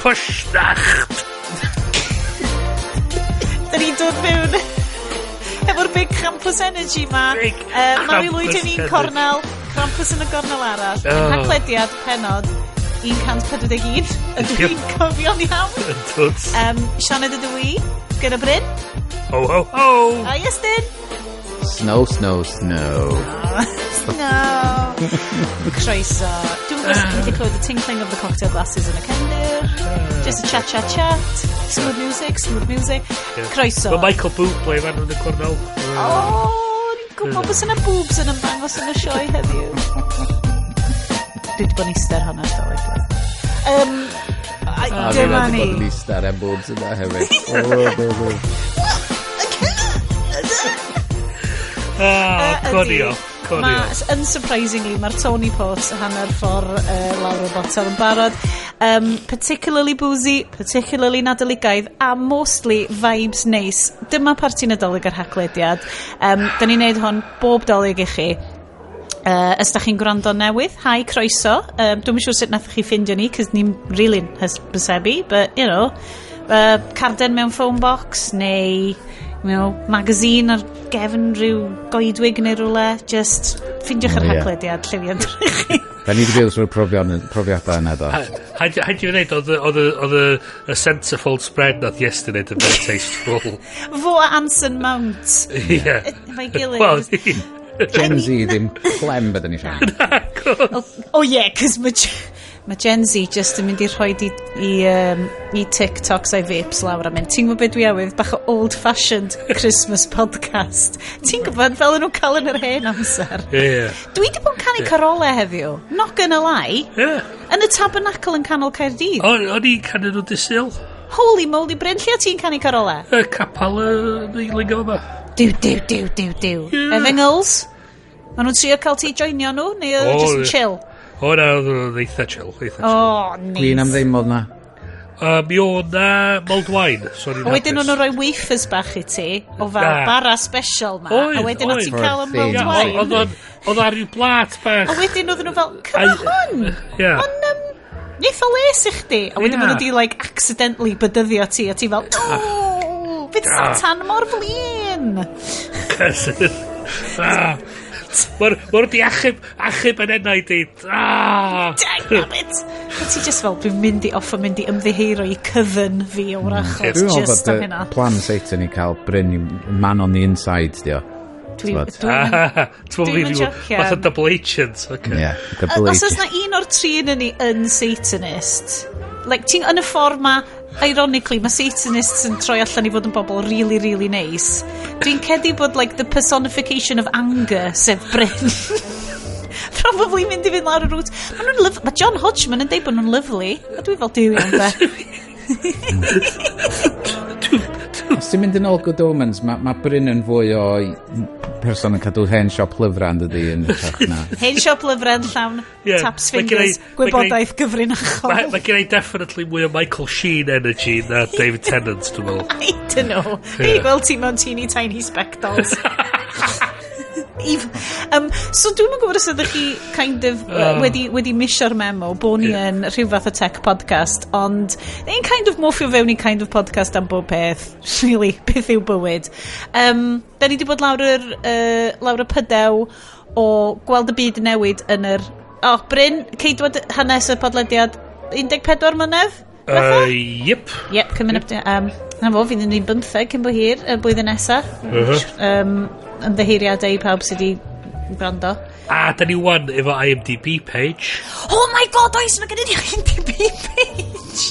Krampusnacht! Da ni'n dod fewn efo'r big Krampus energy ma. Big Mari Lwyd Krampus yn un energy. cornel, Krampus yn y gornel arall. Oh. Haclediad penod 141. Ydw i'n cofio'n iawn? Dwt. Sioned ydw i, gyda Bryn. Ho, ho, ho! A Iestyn. Snow, snow, snow. Snow. Croeso. Dwi'n gwybod os chi wedi clywed the tinkling of the cocktail glasses yn y cefndir. Just a chat, chat, chat. Smooth music, smooth music. Croeso. Mae Michael Bublé fan yn y cornel. Oh, ni'n gwybod bod yna boobs yn ymddangos yn y sioe heddiw. Dwi wedi bod yn eistedd ar hwnna dolyg. A fi Dyma wedi ni. bod yn eistedd ar boobs yna hefyd. Oh, oh, oh. Ah, Ydi. conio, conio. Ma, unsurprisingly, mae'r Tony Port hanner ffordd lawr y botel yn barod. Particularly boozy, particularly nadoligaidd, a mostly vibes neis. Dyma parti Nadolig ar Haclediad. Da ni'n neud hwn bob dolyg i chi. Os da chi'n gwrando newydd, hi, croeso. Dwi'm yn siŵr sut nath chi ffindio ni, cos ni'n really hysbysebu, but, carden mewn phone box, neu, magazine ar gefn rhyw goedwig neu rhywle. Just ffindiwch yr O, ie. Haclediad lle fi yn chi. Da ni wedi byw trwy'r profiadau yna, do. Haid i fi wneud, oedd y centerfold spread nath Iestyn neud yn very tasteful. Fo a Anson Mount. Ie. Efo'i gilydd. Wel, Gen Z ddim clem bydden ni siarad. Oh yeah, cos mae Gen Z just yn mynd i rhoi i TikToks a'i vapes lawr a mynd, "Ti'n gwybod beth dwi awydd? Bach o old-fashioned Christmas podcast." Ti'n gwybod, fel yn nhw'n cael yn yr hen amser. Ie. Dwi di bod yn canu carolau heddiw. Not gonna lie. Yn y tabernacle yn canol Caerdydd. O'n i'n canu nhw dydd Sul. Holy moly, Bryn, lle o ti'n canu carolau? Y capel y Eiling yma. Diw, diw, diw, diw, diw. Ie. Efengils? Maen nhw'n trio cael ti joinio nhw, neu oedd O, just yn ie. chill? O na, oedd o'n eitha chill. Eitha chill. Oh, nice. Gwin am ddim oedd na. Mi oedd na mulled wine, so o'n i'n A wedyn hapus. o'n nhw'n rhoi wafers bach i ti, o fel Na. bara special ma. Oedd, A wedyn o'n oedd. ti'n cael y Poor mulled thing. Ie, wine. Oedd ar ryw blat bach. A wedyn oedden nhw fel, "Come on, Ie. ond neith o les i chdi." A wedyn maen nhw di, like, accidentally bydyddio ti, a ti fel, "Oh, fydd Satan mor flin." Ah. Mae'r ma wedi achub yn enau di. Ah. Dang it. A ti just fel, "Dwi'n mynd i offa mynd i ymddiheuro i cyfyn fi o wrachod," Dwi'n meddwl just bod am y hynna. plan Satan i cael Bryn i man on the inside, dio. Dwi, T'bod? dwi'n Ah, Ti'n Dwi'm yn meddwl jocian. fath o double agent. Okay. Yeah, double Os oes agent. na un o'r tri yn ni yn Satanist, like, ti'n yn y ffordd ma, ironically, mae Satanists yn troi allan i fod yn bobl really, really nice. Dwi'n credu bod, like, the personification of anger, sef Bryn, probably mynd i fynd lawr y route. Ma nhw'n Mae John Hodgman yn deud bod nhw'n lovely. A dwi fel, "Duw iawn de." Os ti'n mynd yn ôl Good Omens, mae ma Bryn yn fwy o person yn cadw hen siop lyfrau yn dydi yn hytrach na. Hen siop lyfrau yn llawn Ie, taps mae gen i- fingers, gwybodaeth gyfrinachol. Mae gen i definitely mwy o Michael Sheen energy na David Tennant, dwi'n meddwl. I don't know. Ie. Gweld ti mewn teeny tiny spectols. So dwi'n yn gwybod os ydych chi kind of wedi misio'r memo bod ni yn rhyw fath o tech podcast, ond ni'n kind of morphio fewn i kind of podcast am bob peth, really, beth yw bywyd. Da ni wedi bod lawr y pydew o gweld y byd newid yn yr, oh, Bryn, ceidwad hanes y podlediad, 14 mlynedd? Yep. Yep, coming up to, na fo, fydd yn un 15 cyn bo hir, y blwyddyn nesa. Ymddiheuriadau i pawb sydd wedi gwrando. A da ni wan efo IMDb page. Oh my God, oes, mae gen i IMDb page!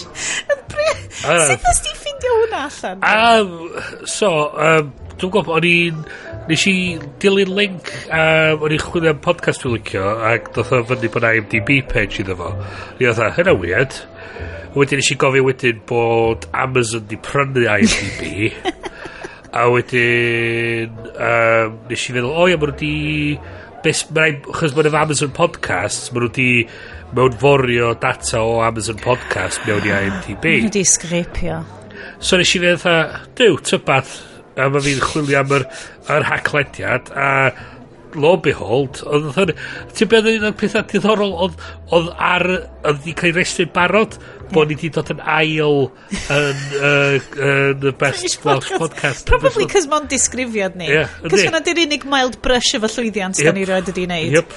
Sut nes ti ffindio hwnna allan? So, dwi'n gwybod, o'n i'n... Nes i dilyn link, o'n i'n chwilio am podcast dwi'n licio, ac doth o fyny bod IMDb page iddo fo. Ni oedd hynna weird. Wedyn nes i gofio wedyn bod Amazon di prynu IMDb. A wedyn nes i feddwl, o ia, maen nhw di... Bes, ma' chos maen nhw efo Amazon Podcasts, maen nhw di mewnforio data o Amazon Podcast mewn i IMDb. Maen nhw di sgripio. So nes i feddwl, fatha, "Duw, tybad," a mae fi'n chwilio am yr Haclediad, a Lo and behold, oedd hynny. Ti'n beth, un o'r pethau diddorol oedd ar, oedd di cael ei restru barod, bod ni di dod yn ail yn the best British Welsh podcast. Probably cos mo'n disgrifiad ni. Ie, Cos yndi. hwnna di'r unig mild brush efo llwyddiant da ni roed wedi wneud. Yep.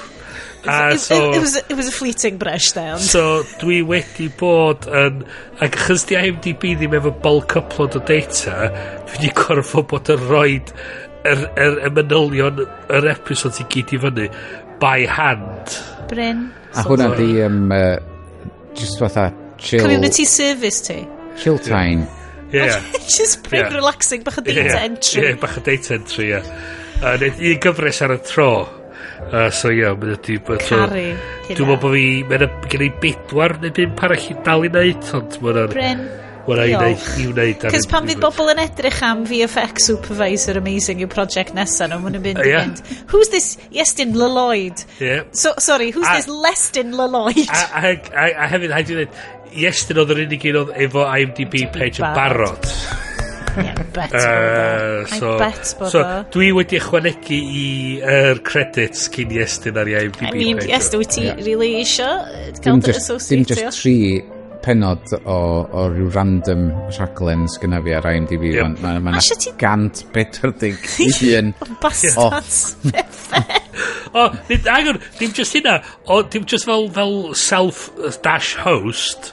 A so, It was a fleeting brush there. Ond so dwi wedi bod yn. Ac achos di IMDb ddim efo bulk upload o data, dwi wedi gorfod bod yn rhoid yr manylion yr episode i gyd i fyny by hand. Bryn. A hwnna di, just fatha chill, Community service ti. Chill time. Yeah. Just Bryn relaxing, bach o data entry. Ie, bach o data entry, ie. Neud un gyfres ar y tro. So ie, yeah, mae'n ydi. Caru Dwi'n meddwl bod fi, mae'n gen i bedwar neu bum arall i dal i wneud, ond mae'n Bryn, Mae'n i wneud, diolch. i wneud ar Cos y pan fydd diwedd. bobl yn edrych am VFX supervisor amazing yw project nesa nhw, maen nhw'n mynd i mynd, "Who's this Iestyn Lloyd?" So, sorry, who's this Lestin Lloyd? A hefyd, rhaid i ddweud, Iestyn oedd yr unig un oedd efo IMDb page yn Barod. barod. Yeah, bet bod o. So, I bet bod so, o. dwi wedi ychwanegu i yr credits cyn Iestyn ar ei IMDb I mean, page. Yes, wyt ti really isio Dim cael dy just, dim associatio? just tri penod o ryw random rhaglen sgynna fi ar IMDb. Yep. Ma A isio ti- 141. Bastards. O, nid, hang on, dim just hynna, o, dim just fel self-host,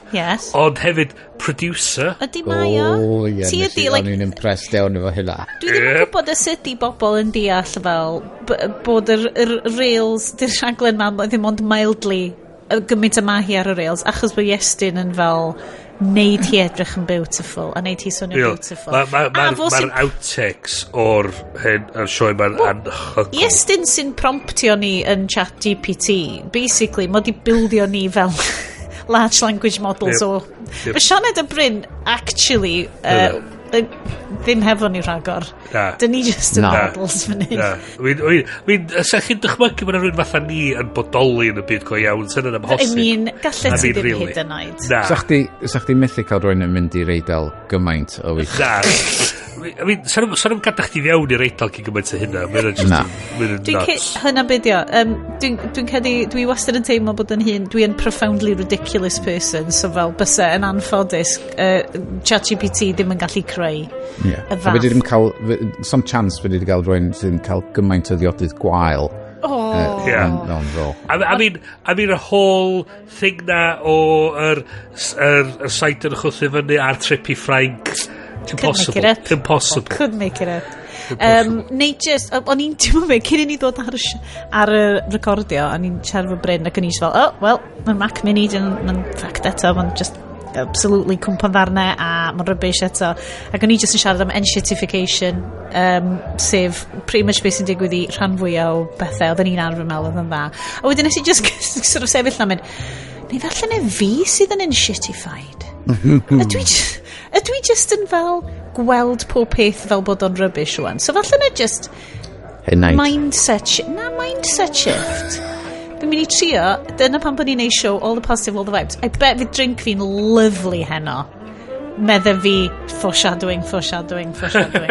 ond hefyd producer. Ydy mae o. O, ie, Ti nes ydi, i, like, o'n i'n impressed iawn efo hynna. Dwi ddim yn gwybod os ydy bobl yn deall fel bod yr rails, di'r rhaglen ma ddim ond mildly gymaint y ma hi ar y rails, achos bod Iestyn yn fel neud hi edrych yn beautiful a neud hi swnio'n beautiful. Mae'r ma, ma, A fo ma sy'n outtakes o'r hyn, o'r sioe ma'n anhygoel. Iestyn sy'n promptio ni yn Chat GPT, basically, mod i bildio ni fel large language models o. Mae Sioned a Bryn, actually, ddim hefo ni rhagor. Na. Dyn ni just yn Na. models fan hyn. Na. Sa chi'n dychmygu bod yna rhywun fatha ni yn bodoli yn y byd go iawn, sy'n yn amhosib. I mean, gallet I ti mean, ddim really. hyd yn oed. Na. Sa chdi methu cael rhywun yn mynd i'r Eidal gymaint o weithio? Na. I mean, sa nhw'n gadael chdi fewn i'r Eidal cyn gymaint o hynna. Mae'n just Na. Mae'n Dwi'n nuts. Hynna beth o. Dwi'n credu, dwi wastad yn teimlo bod yn hun, dwi yn profoundly ridiculous person, so fel bysa yn anffodus, ChatGPT ddim yn gallu creu Yeah. y A fath. fedri ddim cael, some chance fedri di gael rhywun sy'n cael gymaint o ddiodydd gwael Oh. Mewn rôl. I mean, y whole thing na o yr cider yn chwythu fyny a'r trip i Ffrainc. It's Couldn't make impossible. it up. Impossible. Couldn't make it up. Neu just, o'n i'n teimlo fe, cyn i ni ddod ar y recordio, o'n i'n siarad efo Bryn ac o'n i just fel, "Oh, well, mae'r Mac Mini yn fucked eto, mae'n just absolutely cwmpo'n ddarnau a mae'n rubbish eto." Ac o'n i just yn siarad am enshittification, sef pretty much beth sy'n digwydd i rhan fwyaf o bethau oedden ni'n arfer meddwl oedd yn dda. A wedyn nes i just sort of sefyll na mynd, neu falle na fi sydd yn enshittified. Ydw i just yn fel gweld pob peth fel bod o'n rubbish rwan? So falle na just Henaid. mindset. Na, mindset shift. Fi'n mynd i trio, dyna pam bod ni'n neud show all the positive, all the vibes. I bet fydd drink fi'n lovely heno. Medde fi, foreshadowing, foreshadowing, foreshadowing.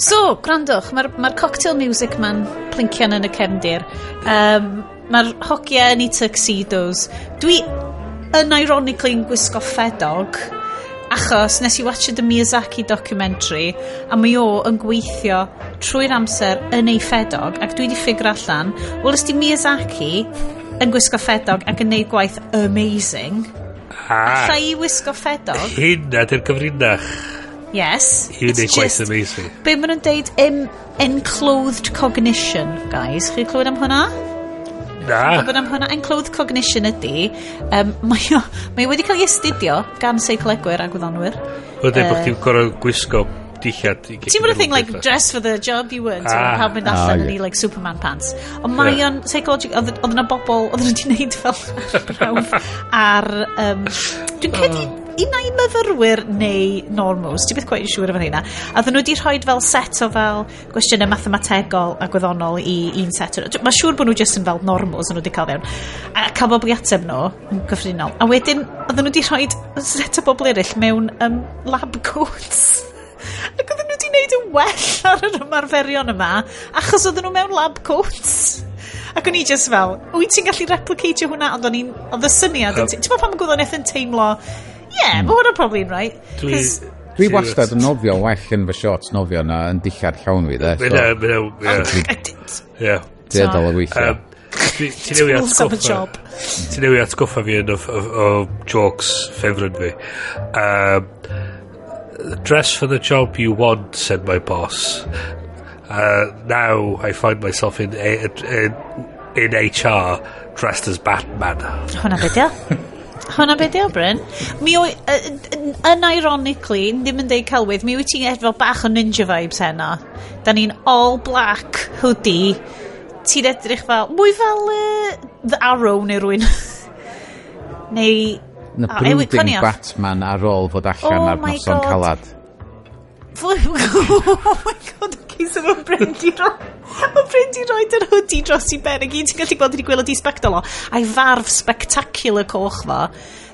So, gwrandwch, mae'r cocktail music ma'n plincian yn y cefndir. Mae'r hogia yn eu tuxedos. Dwi yn ironically yn gwisgo ffedog achos nes i watch the Miyazaki documentary a mae o yn gweithio trwy'r amser yn ei ffedog ac dwi wedi figure allan, wel, os di Miyazaki yn gwisgo ffedog ac yn neud gwaith amazing, Ah, alla i wisgo ffedog. Hynna di'r gyfrinach. Yes. I It's wneud gwaith just amazing. Be maen nhw'n deud, enclothed cognition, guys. Chi'n clywed am hwnna? Na. Gwybod am hwnna? Enclothed cognition ydy, mae o wedi cael ei astudio gan seicolegwyr a gwyddonwyr. Mae'n dweud bod chdi'n gorfod gwisgo dillad i Ti'n bod y thing like dress for the job you want, ah, pawb mynd allan yn ei like Superman pants. Ond mae o'n psychological, oedd yna bobl, oedd nhw wedi gwneud fel prawf ar, dwi'n credu un ai myfyrwyr neu normals, ti'n byth quite siŵr efo hynna. A oedden nhw wedi rhoi fel set o fel gwestiynau mathemategol a gwyddonol i un set. Mae'n siŵr bod nhw just yn fel normals yn nhw wedi cael fewn. A cael bobl i ateb nhw yn gyffredinol. A wedyn, oedden nhw wedi rhoi set o bobl eraill mewn lab coats. Ac oedden nhw wedi gwneud yn well ar yr ymarferion yma, achos oedden nhw mewn lab coats. Ac o'n i just fel, wyt ti'n gallu replicatio hwnna? Ond o'n i'n, oedd y syniad, ti'n gwybod pan mae gwyddoniaeth yn teimlo, yeah, mae hwnna'n probably right. Dwi wastad yn nofio well yn fy shorts nofio na yn dillad llawn fi, de. So, ie. Dueddol o weithio. Ti'n newid atgoffa. Ti'n newid atgoffa fi yn o jokes ffefryn fi. "Dress for the job you want," said my boss. "Now I find myself in HR dressed as Batman." Hwna be dio. Hwna be dio, Bryn. Mi o, unironically, ddim yn deud celwydd, mi wyt ti'n efo bach o ninja vibes heno. Da ni'n all black hoodie. Ti'n edrych fel, mwy fel The Arrow neu rwy'n. Neu Na oh, brooding Batman ar ôl fod allan oh ar noson calad. Oh my God, okay, so mae Bryn di roed yr hoodie dros i ben y gyd. Ti'n gallu gweld wedi gweld i sbectol o. A'i farf spectacular coch fo.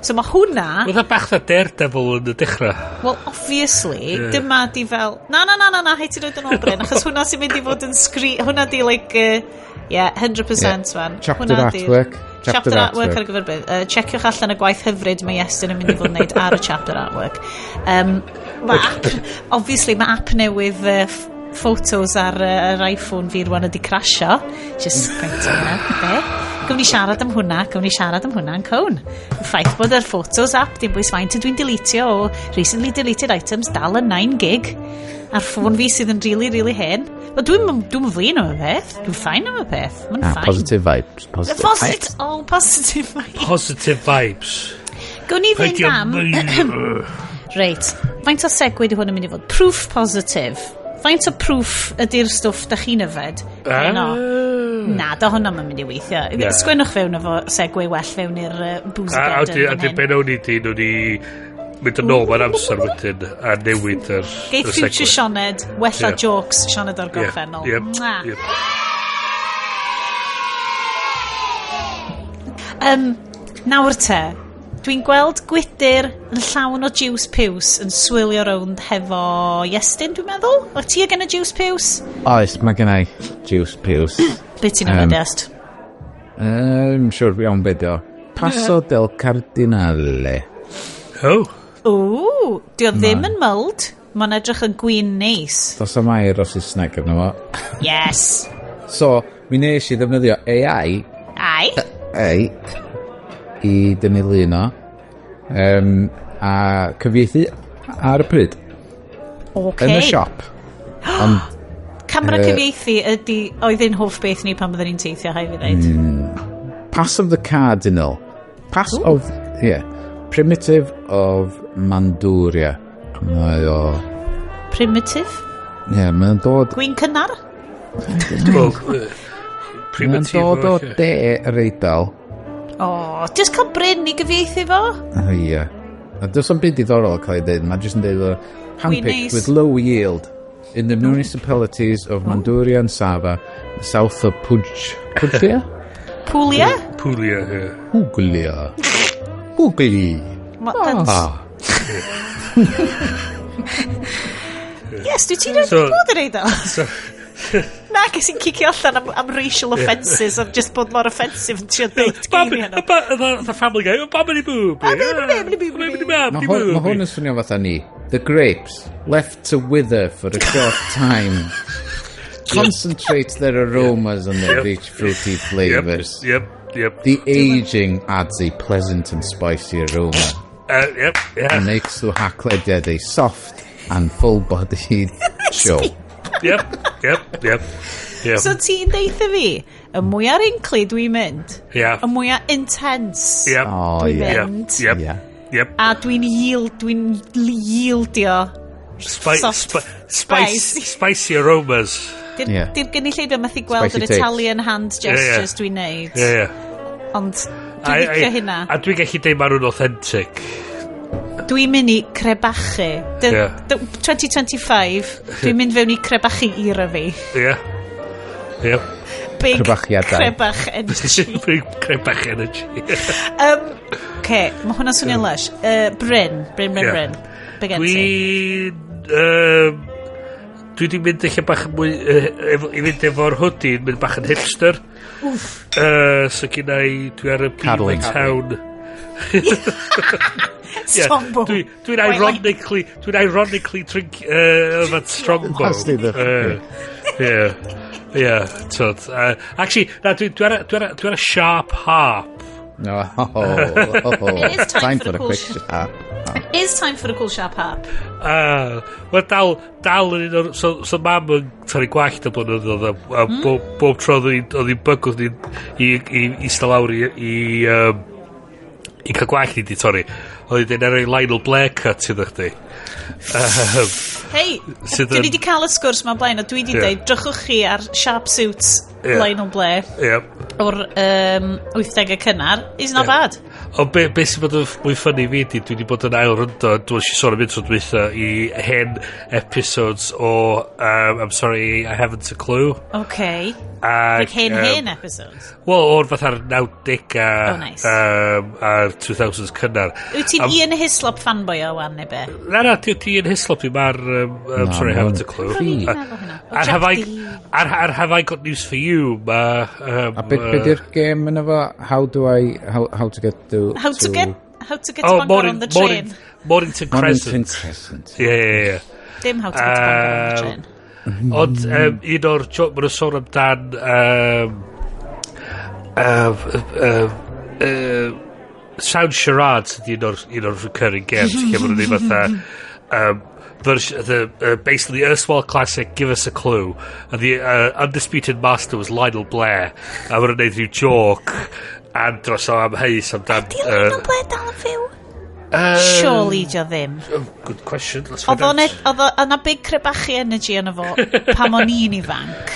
So mae hwnna. Oedd bach na Daredevil yn y dechrau. Well, obviously, dyma di fel... Na, na, na, na, na, hei ti roed yn ôl, Bryn, achos hwnna sy'n mynd i fod yn screen. Hwnna di, like, yeah, 100% yeah, man. Chapter artwork. Chapter artwork ar gyfer bydd. Checiwch allan y gwaith hyfryd mae Iestyn yn mynd i fod yn gwneud ar y chapter artwork. Mae app, obviously, mae app newydd photos ar yr iPhone fi rwan ydi crasio. Just pwyntio hynna. Be? Gwn ni siarad am hwnna, gwn ni siarad am hwnna yn cwn. Y ffaith bod yr Photos app, dim bwys faint ydw i'n deletio o recently deleted items, dal yn 9 gig ar ffôn fi sydd yn really, really hen. Wel, dwi'n flin am y peth. Dwi'n fine am y peth. Mae'n ah, fine. Positive vibes. Positive vibes. All positive vibes. Positive vibes. Gwn ni fynd am... Reit. Faint o segue di hwn yn mynd i fod? Proof positive. Faint o proof ydy'r stwff da chi'n yfed? Ah. Na, da hwnna'n mynd i weithio. Yeah. Sgwennwch fewn efo segue well fewn i'r booze. A, a di be nawn ni di, nawn ni mynd yn ôl mae'n amser wedyn a newid yr Geith future Sioned, wella jokes Sioned o'r gorffennol. Yep. Nawr te, dwi'n gweld gwydyr yn llawn o juice piws yn swilio rownd hefo Iestyn, dwi'n meddwl? O ti gen y juice piws? Oes, mae gen i juice piws. Be ti'n yfed, Est? I'm siwr iawn beth o. Paso del Cardinale. Oh. Ww, di o ddim yn mulled. Mae'n edrych yn gwin neis. Dos am air o Saesneg arno fo. Yes. So, mi nes i ddefnyddio AI. Ai? AI i dynnu lun o. A cyfieithu ar y pryd. Okay. Yn y siop. Ond, Camera cyfieithu ydy, oedd un hoff beth ni pan byddwn ni'n teithio, hai fi ddeud. Pass of the Cardinal. Pass Ooh. of, yeah. Primitive of Manduria. Mae o... Primitive? Ie, yeah, mae'n dod... Gwyn cynnar? Mae'n Primitive. dod o de yr Eidal. O, oh, just cael Bryn i gyfieithu fo? O, ie. A does o'm byd diddorol cael ei dweud. Mae'n jyst yn dweud handpicked neis. With low yield in the municipalities of Manduria and Sava, south of Puglia? Puglia? Puglia, ie. Puglia. Pugli. Ah. Yes, dwi ti'n rhaid bod yn Eidal? Na, ges i'n cicio allan am racial offences, am just bod mor offensive yn trio deud geiriau nhw. The Family Guy, babidi boo. Mae hwn yn swnio fatha ni. The grapes, left to wither for a short time, concentrate their aromas and their rich fruity flavours. Yep. The aging adds a pleasant and spicy aroma and makes the Hacklediad a soft and full-bodied show. Yep. So ti'n deitha fi, y mwyaf wrinkly dwi'n mynd, y mwyaf intense dwi'n mynd, a dwi'n yieldio soft Spice, spicy aromas. Di'r di gynulleidfa methu gweld Spicy yr takes. Italian hand gestures dwi'n neud. Yeah. Ond dwi'n licio hynna. A dwi'n gallu deud maen nhw'n authentic. Dwi'n mynd i crebachu. 2025, dwi'n mynd fewn i crebachu era fi. Yeah. Big Crebachiadau. crebach energy. Big crebach energy. Okay, mae hwnna'n swnio'n lush. Bryn, Bryn, Bryn, Bryn. Be gen ti? Dwi'n... Dwi di mynd eich bach mwy, i fynd efo'r hoodie, mynd bach yn hipster. So gynna i, dwi ar y Carling. Town. Strongbow. Dwi'n ironically drink yfad Strongbow. That's the- Yeah. Yeah, tyd. Actually, na, dwi ar y Sharp Harp. No. It is time for for a a cool quick sharp. It is time for a cool sharp harp. Wel, dal yn un o'r... So mam yn torri gwallt y blynyddoedd, a bob tro oedd hi'n bygwth ni i eistedd lawr i cael gwallt i di torri. Oedd hi'n dweud, Lionel Blair cut iddo chdi. Hei, dwi wedi cael y sgwrs ma'n blaen, a dwi wedi dweud, drychwch chi ar sharp suits Lionel Blair o'r 80au cynnar. He's not bad. Ond be sy'n bod yn mwy ffynnu fi ydi, dwi wedi bod yn ail ryndo, dwi'n eisiau sôn am un tro dwytha, i hen episodes o I'm Sorry, I Haven't a Clue. Okay. Like hen episodes? Wel, o'r fatha'r 90au oh, nice. A'r 2000s cynnar. Wyt ti'n Ian Hislop fanboy o wan, neu be? Na, ti Ian Hislop i mae'r I'm Sorry, I Haven't a Clue. Ar Have I Got News For You, ma... A be di'r gêm yna fo? How to get to... How to get Bangor on the train. Mornington Crescent. Yeah. Dim how to get to Bangor on the train. Ond un o'r joke maen nhw'n sôn amdan Sound Charades ydi un o'r recurring games lle maen nhw'n neud fatha basically the erstwhile classic Give Us a Clue, and the undisputed master was Lionel Blair, a maen nhw'n neud rhyw joke andros o amheus amdan... Ydy Lionel Blair dal yn fyw? Surely dio ddim. Good question. Let's find out. Oedd yna big crebachu energy yna fo pan o'n i'n ifanc.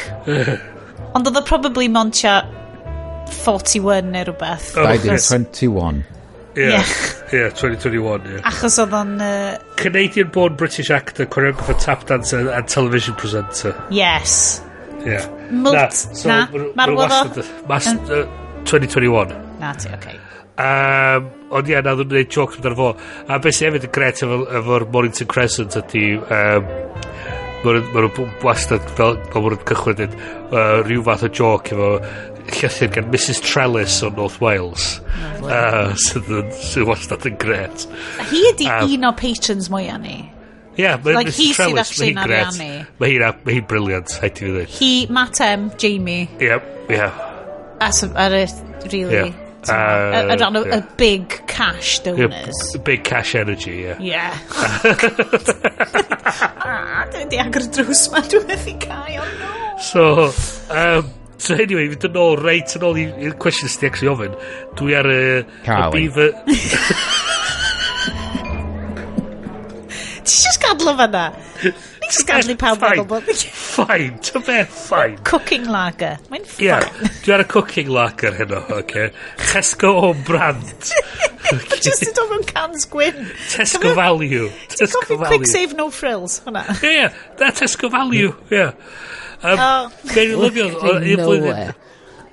Ond oedd o probably montia 41 neu rhywbeth. Died in 21. Yeah, 2021, yeah. Achos oedd o'n... Canadian-born British actor, choreographer, tap dancer and television presenter. Yes. Yeah. Na, marwodd o... 2021. Na ti, oce. Ond ie, na, nhw'n gwneud jokes amdano fo. A beth sy'n hefyd yn gret efo'r Mornington Crescent ydy... Maen nhw wastad, fel maen nhw'n cychwyn dweud, rhyw fath o joke efo llythyr gan Mrs Trellis o North Wales. Sydd wastad yn gret. Hi ydi un o patrons mwyaf ni. Ie, mae Mrs Trellis, mae hi'n gret. Mae hi'n brilliant, haid i fi ddweud. Hi, Matt M, Jamie. Ie, ie. Ar y, really... Around a big cash donors. Yeah, big cash energy, yeah. Yeah. Dwi'n di agor drws ma, dwi'n methu cael, oh no. So anyway, fynd yn ôl, reit yn ôl i'r cwestiwn sydd actually ofyn. Dwi ar y... Carling. Ti just gadlo fan'na? Ni just gadlu pawb feddwl bod... Fine, to be fine. Cooking lager. Mae'n fine. Yeah, dwi ar y cooking lager heno, oce. Tesco own brand. Okay. Just yn dod mewn cans gwyn. Tesco value. Tesco value. Quick save, no frills, hwnna. Yeah, yeah, Tesco value, yeah. Be ni'n lyfio...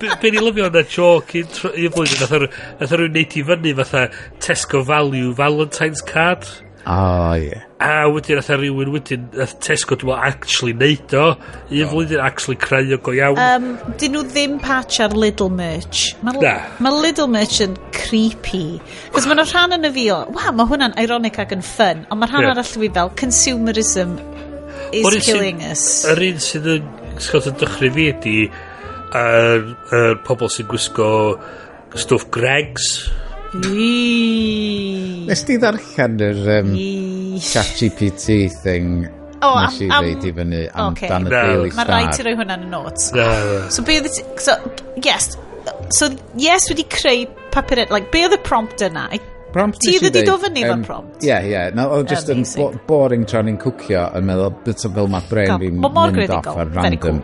Be ni'n lyfio yna joke un flwyddyn, nath rhywun neud i fyny fatha Tesco value Valentine's card. Oh, yeah. A wedyn nath rhywun wedyn, nath Tesco dwi'n meddwl actually neud o, un flwyddyn actually creu o go iawn. Dyn nhw ddim patch ar Lidl merch. Mae Lidl merch yn creepy. Cos mae'n rhan yn y fi o, waw, mae hwnna'n ironic ac yn fun, ond mae rhan arall fi fel consumerism is killing us. Yr un sydd yn Scott yn dychryn fi ydi yr pobl sy'n gwisgo stwff Greggs. Nes ti ddarllen yr ChatGPT thing nes i ddeud i fyny amdan y Daily Star? Mae rhaid ti roi hwnna'n y notes. So, be oedd... So, yes, wedi creu papur... Like, be oedd y prompt yna? Prompt ti wedi dod fyny efo'r prompt? Ie, ie. No, oedd just yn boring tra'n i'n cwcio yn meddwl, bit o fel mae brain fi'n mynd off ar random.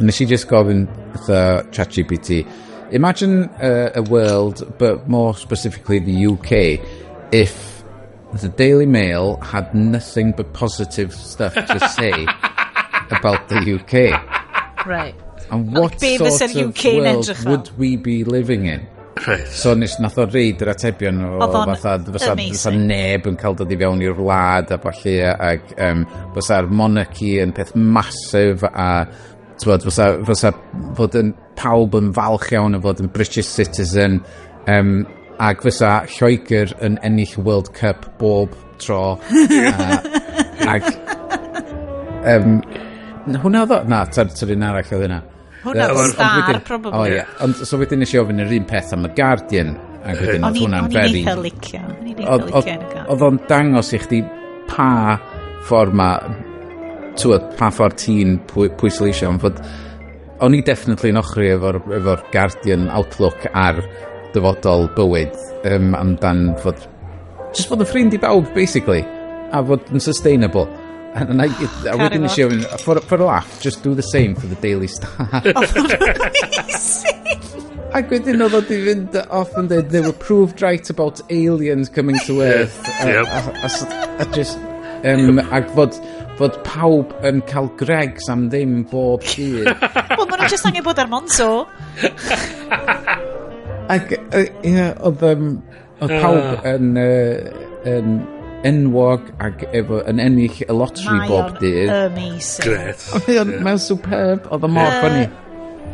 Nes i just gofyn wrtho ChatGPT, imagine a world, but more specifically the UK, if the Daily Mail had nothing but positive stuff to say about the UK. Right. And what sort of world would we be living in? Right. So nes nath o reid yr atebion o Oedd o'n fatha, fysa, fysa amazing. neb yn cael dod i fewn i'r wlad a ballu ac fysa'r monarchy yn peth massive a t'wod, fysa fod yn pawb yn falch iawn o fod yn British citizen ac fysa Lloegr yn ennill World Cup bob tro ac hwnna oedd o? Na, ta'r un arall oedd hynna. Hwnna oedd Ond Star, probably. O ie, ond so wedyn nes i ofyn yr un peth am y Guardian, ac wedyn O'n oedd i- hwnna'n o'n i'n very eitha licio. O'n i'n eitha licio yn y Guardian. Oedd o'n dangos i chdi pa ffordd ma, t'wod, pa ffordd ti'n pwysleisio, ond fod, o'n i definitely yn ochri efo Guardian outlook ar dyfodol bywyd, amdan fod, just fod yn ffrind i bawb, basically, a fod yn sustainable. And a wedyn nes i ofyn, for a laugh, just do the same for the Daily Star. Amazing. Ac wedyn oedd o di fynd off and dweud, they were proved right about aliens coming to Earth. A just, ac fod pawb yn cael Greggs am ddim bob dydd. Wel, maen nhw just angen bod ar Monzo. Ac, ie, oedd pawb yn enwog ac efo, yn ennill y lottery Mae bob o'n dydd. amazing. Gret. Mae o'n superb, oedd o mor funny.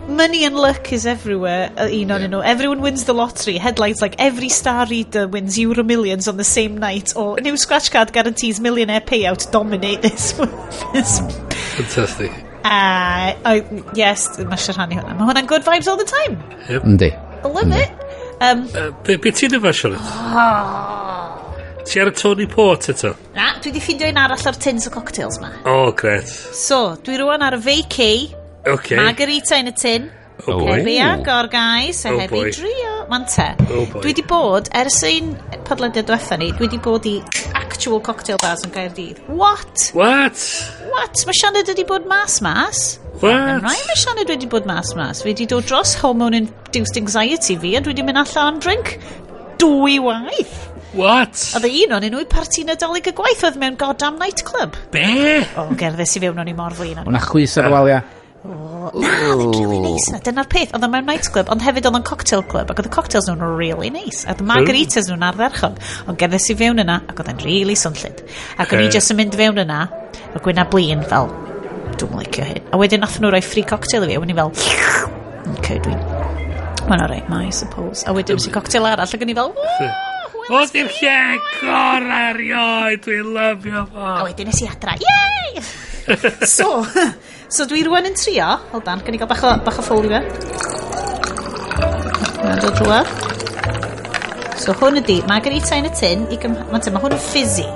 Money and luck is everywhere, un o'n nhw. Everyone wins the lottery. Headlines like every Star reader wins Euro Millions on the same night or new scratch card guarantees millionaire payout dominate this. This. Fantastic. Yes, mae eisiau rhannu hwnna. Mae hwnna'n good vibes all the time. Yndi. I love it. Be ti'n efo, Sioned? Ti ar y Tawny Port eto? Na, dwi wedi ffindio un arall o'r tins o cocktails ma. O, oh, gret. So, dwi rwan ar y vacay. Margarita in a tin. Oh, boy. Heb i agor, guys. A Oh, heb i boy. drio. Man te. Oh, boy. Dwi wedi bod, ers ein podlediad diwetha ni, dwi wedi bod i actual cocktail bars yn Gaerdydd. What? What? What? Mae Sianed wedi bod mas mas. What? Right, mae Sianed wedi bod mas mas. Fi wedi dod dros hormone-induced anxiety fi, a dwi wedi mynd allan am drink dwy waith. What? Oedd un o'n nhw i parti Nadolig y gwaith oedd mewn goddamn nightclub. Be? O, gerddes i fewn, o'n i mor flin. O'na chwys ar y walia. Na, oedd e'n really nice na. Dyna'r peth. Oedd o mewn nightclub, ond hefyd oedd o'n cocktail club, ac oedd y cocktails nhw'n really nice. A oedd y margaritas nhw'n ardderchog. Ond gerddes i fewn yna, ac oedd e'n really swnllyd. Ac o'n i just yn mynd fewn yna, a gwyna blin fel, dwi'n licio hyn. A wedyn nath nhw roi free cocktail i fi, a o'n i fel, okay, dwi'n... Mae'n alright, ma, I suppose. A wedyn nes i cocktail arall, ac o'n i fel, "Woo, O, di'r lle gorau erioed, dwi'n lyfio fo. A wedyn nes i adra, yay! So dwi rwan yn trio, hold on, gan i gael bach o Foley fe. Mae'n dod rwan. So hwn ydi, margarita in a tin, mae hwn yn fizzy.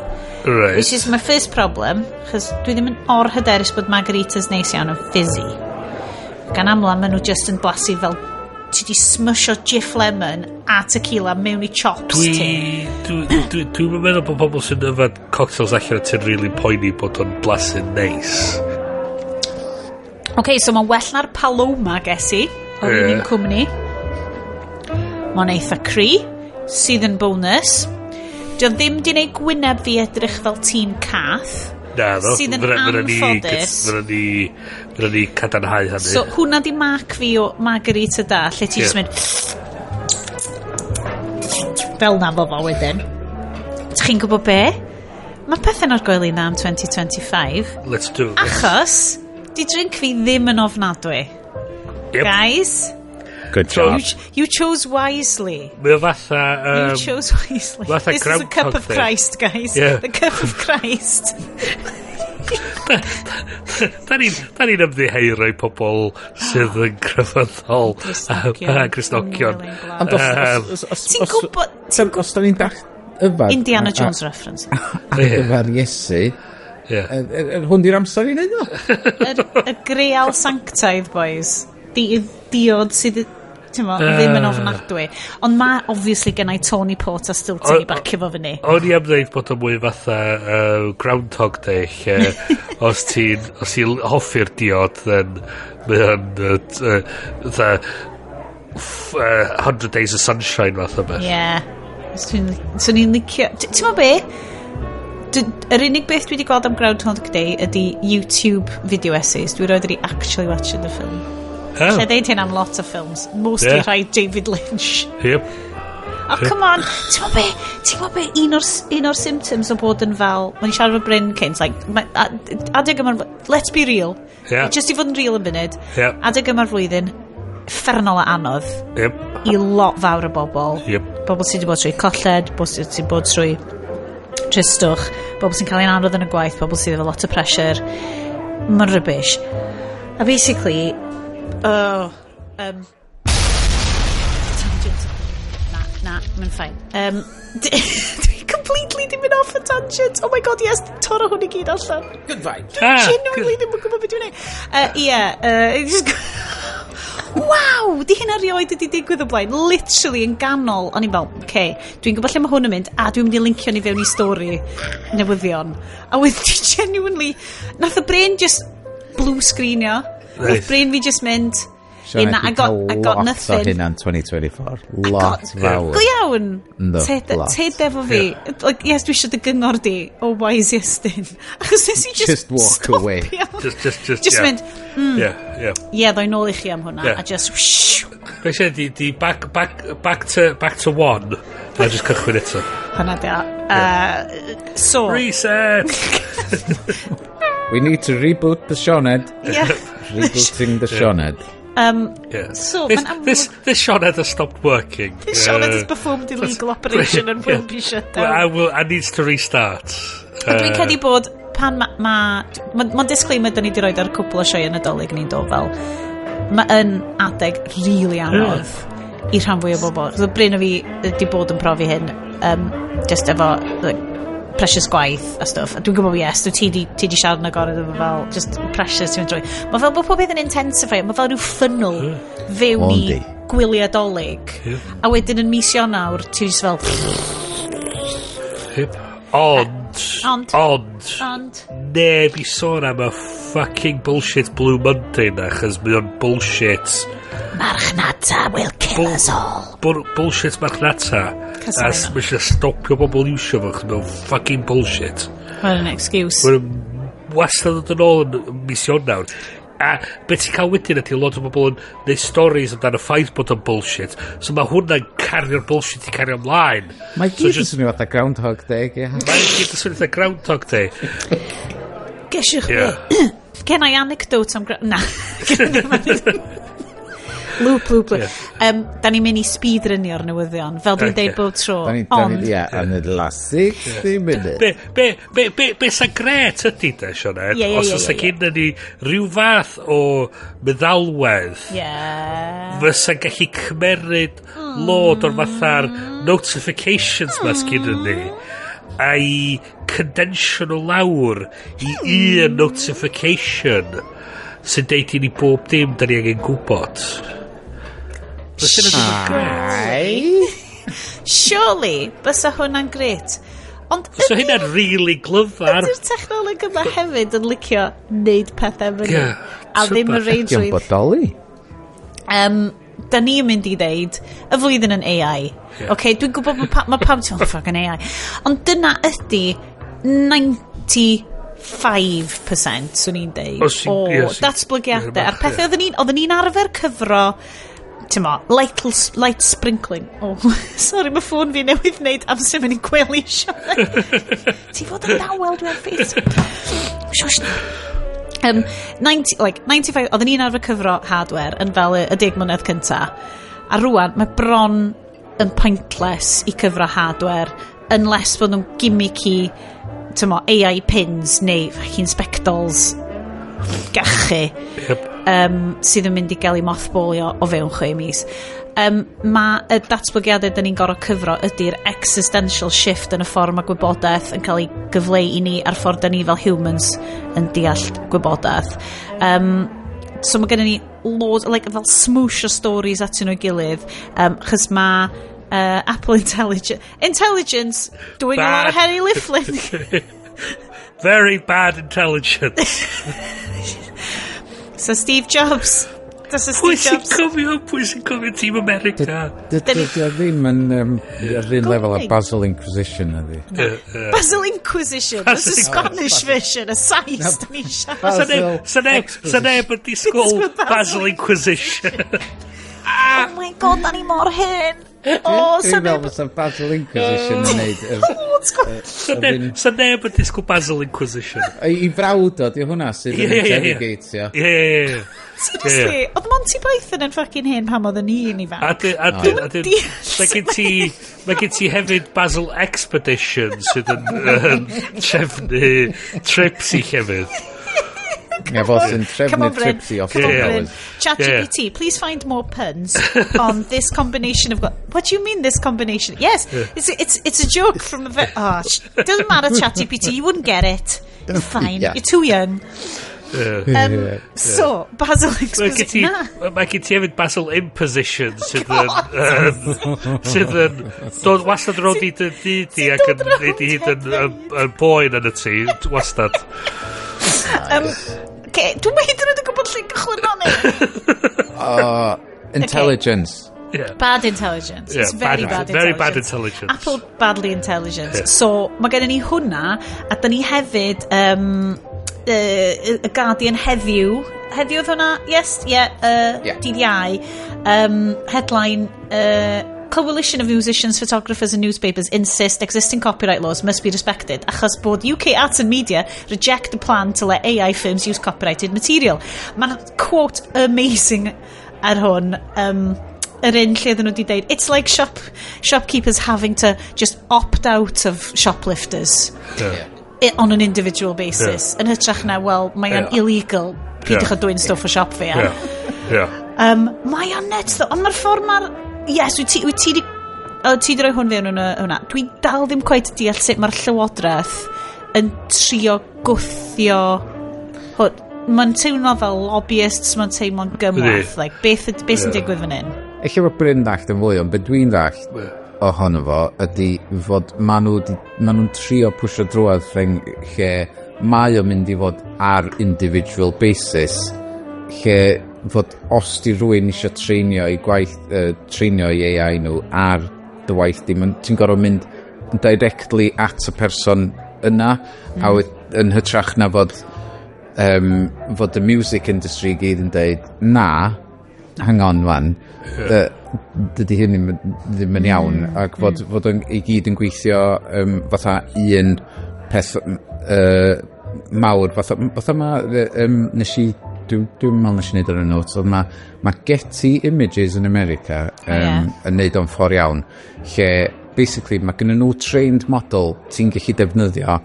Which is my first problem, chos dwi ddim yn or-hyderus bod margaritas neis iawn yn fizzy. Gan amla, maen nhw just yn blasu fel ti di smusho Jif lemon a tequila mewn i chops ti. Dwi'n meddwl bod pobl sy'n yfed cocktails allan o ti'n really poeni bod o'n blasu'n neis. OK, so mae'n well na'r Paloma ges i, o'r un cwmni. Mae'n eitha cry, sydd yn bonus. Dio ddim di wneud gwyneb fi edrych fel tîn cath. Na, ddo. Sydd yn anffodus. Fydda ni cadarnhau hynny. So hwnna di mark fi o margarita da, lle ti just mynd fel na fo fo wedyn. Ydych chi'n gwybod be? Mae pethau'n argoeli na am 2025. Let's do this. Achos, di drink fi ddim yn ofnadwy. Guys, Good So- job. you chose wisely. Mae o fatha You chose wisely. Fatha This is a cup Groundhog of Day. Christ, guys. The cup of Christ. Da ni'n ymddiheuro i pobl sydd yn crefyddol Cristnogion. a Cristnogion. Ond Ti'n gwybod os da ni'n dach yfad Indiana Jones reference. Ac yfar Iesu, hwn di'r amser i wneud o. Y greal sanctaidd, boys. Di, diod sydd ti'n mo, ddim yn ofnadwy. Ond mae, obviously, gennau Tawny Port a Stilton i bacio fo fyny. O'n i am dweud bod o mwy fatha Groundhog Day, lle os ti'n hoffi'r diod, then mae o'n fatha 100 Days of Sunshine fath o beth. Ie. Swn i'n licio. Ti'n mo be? Yr unig beth dwi wedi gweld am Groundhog Day ydy YouTube video essays. Dwi roed wedi actually watching the film. Oh. Lle ddeud hyn am lot o ffilms. Mostly rhai David Lynch. Yep. Oh, come on. Ti'n gwybod be? Ti'n gwybod be? Un o'r symptoms o bod yn fel... Mae'n siarad efo Bryn cynt. Like, adeg yma'r... Let's be real. Just i fod yn real yn funud. Adeg yma'r flwyddyn, uffernol a anodd i lot fawr o bobl. Bobl sydd wedi bod trwy colled, bobl sydd wedi bod trwy tristwch, bobl sy'n cael ein anodd yn y gwaith, bobl sydd efo lot o pressure. Mae'n rubbish. A basically, oh, tangent. Na, na, mae'n fine. Dwi completely di mynd off a tangent. Oh my God, yes, torra hwn i gyd allan. Good vibes. Ah, Genuinely ddim yn gwybod beth dwi'n neud. Ie, waw, di hynna rioed wedi digwydd o blaen. Literally yn ganol. O'n i'n fel, okay, dwi'n gwybod lle mae hwn yn mynd, a dwi'n mynd i linkio ni fewn i stori newyddion. A wedi genuinely, nath y brain just blue screenio. Nath brain fi just mynd, Sean, "Yeah, na, I got lot nothing." o hynna'n 2024. Lot fawr. Go iawn. Ynddo, Ted, lot. Ted efo fi. Like, yes, dwi eisiau dy gyngor di o wise Iestyn. Achos nes i just Just walk away. stopio. Just Just yeah. mynd, yeah, ddoi nôl i chi am hwnna. A just, whoosh. Be sy'n di back to one a just cychwyn eto. Hwnna di. So, Reset! We need to reboot the Sioned. Yeah. Rebooting the Sioned. So, This, ma'n amlwg- this Sioned has stopped working. This Sioned has performed illegal operation and will be shut down. Well, I will, I needs to restart. A dwi'n credu bod pan ma, ma disclaimer da ni wedi roed ar cwpl o sioe Nadolig ni'n dod fel, mae yn adeg really anodd i rhan fwy o bobl. So Bryn o fi wedi bod yn profi hyn, just efo like, pressures gwaith a stuff. A dwi'n gwybod, yes, dwi ti di siarad yn agored efo fel, just pressures ti'n mynd drwy. Mae fel bod pob peth yn intensify, mae fel rhyw funnel fewn i Yndi. gwyliau Dolig. A wedyn yn mis Ionawr, ti just fel, Yep. Ond, Ond. ond, Ond, neb i sôn am y fucking bullshit Blue Monday na, chos mae o'n bullshit. Marchnata will kill us all. Bullshit marchnata. Casau A nhw. mae eisiau stopio bobl iwsio fo, chos mae o'n fucking bullshit. What an excuse. Mae'n wastad yn dod yn ôl yn mis Ionawr. A beth ti'n cael wedyn ydy lot o bobl yn neud stories amdano y ffaith bod o'n bullshit. So mae hwnna'n cario'r bullshit i cario ymlaen. Mae So gyd yn swnio fatha Groundhog Day, ie. Mae'n gyd yn swnio fatha Groundhog Day. Gesiwch Yeah. Gen i anecdote am... Na. Loop, loop, loop. Da ni'n mynd i speedrunio'r newyddion, fel dwi'n deud bob tro. Da Ond, ni, ie, in the last 60 minutes. Be sa gret ydy de, Sioned, Ie, os oes gynna ni rhyw fath o meddalwedd fysa gallu cymeryd load o'r fatha'r notifications ma sgynna ni a i condensio nhw lawr i un notification sy'n deud i ni bob dim da ni angen gwybod. Fysa hynna ddim yn gret. Ai? Surely, bysa hwnna'n gret. Ond So hynna'n really glyfar. ydy'r technoleg yma hefyd yn licio neud pethau fyny? Ie, A ddim y tybed. Dio'n reidrwydd. bodoli. Da ni'n mynd i ddeud y flwyddyn yn AI. Ie. Okay, dwi'n gwybod bod ma pawb ti'n oh, fucking AI. Ond dyna ydy 95% swn i'n deud o ie, datblygiadau. A'r pethau oedden ni'n arfer cyfro ti'n mo, light sprinkling. Oh, sorry, mae ffôn fi newydd wneud amser mynd i gwely siarad. Ti fod yn dawel, dwi ar Facebook. Shush. 90, like, 95, oedden ni'n arfer cyfro hardware yn fel y 10 mlynedd cynta. A rwan, mae bron yn pointless i cyfro hardware unless bod nhw'n gimmicky, ti'n mo, AI pins neu fucking spectols gachu sydd yn mynd i gael ei mothballio o fewn 6 mis. Mae y datblygiadau dyn ni'n gorfod cyfro ydy'r existential shift yn y ffordd mae gwybodaeth yn cael ei gyfleu i ni a'r ffordd dyn ni fel humans yn deall gwybodaeth. So mae gennym ni loads, like, fel smoosh o stories atyn nhw gilydd, chys mae Apple Intelligence doing a lot of Bad. heavy lifting. Very bad intelligence. So Steve Jobs Does y Pwy Steve sy'n Jobs. cofio? Pwy sy'n cofio Team America? Dydy o ddim yn ar un lefel â Googling. Basil Inquisition, ydy. Basil Inquisition. That's the Basil Spanish version. Y Sais, da ni siarad. Sa neb, sa neb, sa neb yn disgwyl Disgwyl Basil Basil Inquisition. Oh my God, da ni mor hen. O, sa Dwi'n meddwl neb. fysa Basil Inquisition yn neud Oh, Sa neb, sa neb yn disgwyl Basil Inquisition. I frawd o, di hwnna sydd yn Ie. interrogatio. Ie. Seriously, oedd Monty Python yn fucking hen pan oedd yn un ifanc. A dyn, a dyn, a dyn, Deall mae gen ti hefyd Basil Expedition sydd yn trefnu trips i llefydd. Ie, fo sy'n Come trefnu on, Bryn. trips i off Come on, Yeah. Bryn. hours. ChatGPT, please find more puns on this combination of. What do you mean this combination? Yes, it's a joke from the. Oh, doesn't matter, ChatGPT. You wouldn't get it. You're fine. Yeah. You're too young. So, Basil Mae gen ti, Exposition. Na. mae gen ti hefyd Basil Imposition sydd yn, sydd yn dod wastad rownd i dy dŷ di ac yn dod rownd neud i hyd yn, hefyd. yn boen yn y tŷ, wastad. Okay, dwi'n hyd yn oed yn gwybod lle gychwyn o'n. Intelligence. Yeah. Bad intelligence. Yeah, It's very bad, very bad intelligence. intelligence. Apple badly intelligence. Yeah. So, mae gennym ni hwnna, a da ni hefyd, y Guardian heddiw. Heddiw oedd hwnna? Yes, yeah, Yeah. dydd Iau. Headline, "Coalition of musicians, photographers and newspapers insist existing copyright laws must be respected" achos bod UK Arts and Media reject the plan to let AI firms use copyrighted material. Mae'n quote amazing ar hwn. Yr un lle oedden nhw wedi deud, "It's like shopkeepers having to just opt out of shoplifters on an individual basis." Yn hytrach na, well, mae o'n illegal. Peidiwch â dwyn stwff o siop fi. Yeah. Mae o'n nuts, though. Ond mae'r ffordd mae'r... Yes, wyt ti di... O, ti di rhoi hwn fewn yn y hwnna. Dwi dal ddim quite deall sut mae'r llywodraeth yn trio gwthio. Mae'n teimlo fel lobbyists, mae'n teimlo'n gymhleth. Ydi. Like, beth sy'n digwydd fan hyn? Ella bod Bryn ddallt yn fwy, ond beth dwi'n ddallt ohono fo ydy fod ma nhw'n trio pwsio drwodd thing lle mae o'n mynd i fod ar individual basis, lle fod os di rhywun eisiau treinio i gwaith, treinio i AI nhw ar dy waith di, ti'n gorfod mynd directly at y person yna, a yn hytrach na fod y music industry i gyd yn deud, "Na, hang on wan, dydy hyn ddim yn iawn," ac fod yn, i gyd yn gweithio fatha un peth mawr, fatha ma, nes i, dwi'n meddwl nes i wneud ar y notes, ond ma Getty Images yn America yn neud o'n ffordd iawn, lle basically mae gen nhw trained model ti'n gallu defnyddio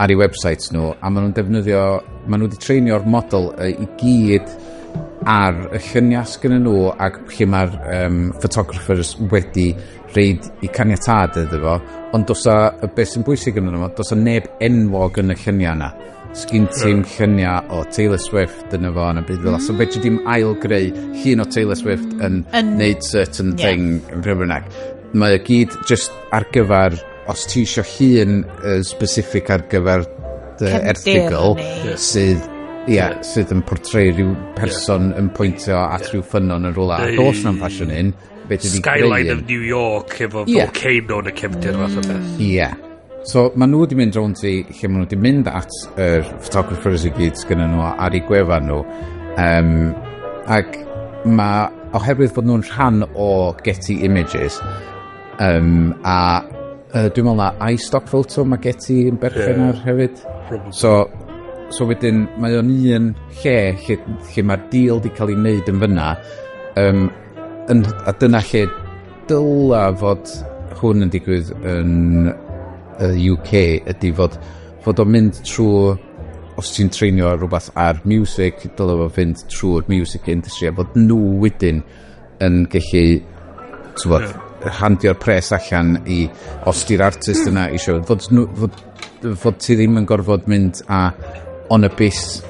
ar eu websites nhw, a maen nhw'n defnyddio, maen nhw wedi treinio'r model i gyd ar y lluniau sgynny nhw ac lle mae'r photographers wedi rhoid i caniatâd iddo fo, ond does a, y beth sy'n bwysig yn fo, does a neb enwog yn y lluniau yna. Sgyn ti'm lluniau o Taylor Swift yn efo yn y byd fel 'na. So fedri di'm ail greu llun o Taylor Swift yn neud certain thing yn pryd bynnag. Mae o gyd just ar gyfer, os ti isio llun specific ar gyfer dy Cefndir erthygl sydd ie, sydd yn portreu rhyw person yn pwyntio at rhyw ffynnon yn rhywle. A does na'm ffasiwn un, fedri di Skyline greu of un. New York efo volcano yn y cefndir fath o beth. Ie. Yeah. So, maen nhw wedi mynd rownd i lle maen nhw wedi mynd at yr photographers i gyd sgynny nhw ar eu gwefan nhw. Ac mae, oherwydd bod nhw'n rhan o Getty Images, a dwi'n meddwl na iStock Photo mae Getty yn berchen ar hefyd. Probably. So wedyn, mae o'n un lle mae'r deal di cael ei wneud yn fyna, a dyna lle dyla fod hwn yn digwydd yn y UK ydy fod o'n mynd trwy, os ti'n treinio rhywbeth ar music, dyle fo fynd trwy'r music industry a fod nhw wedyn yn gallu t'wod, handio'r pres allan i os di'r artist yna eisiau fod ti ddim yn gorfod mynd a on a base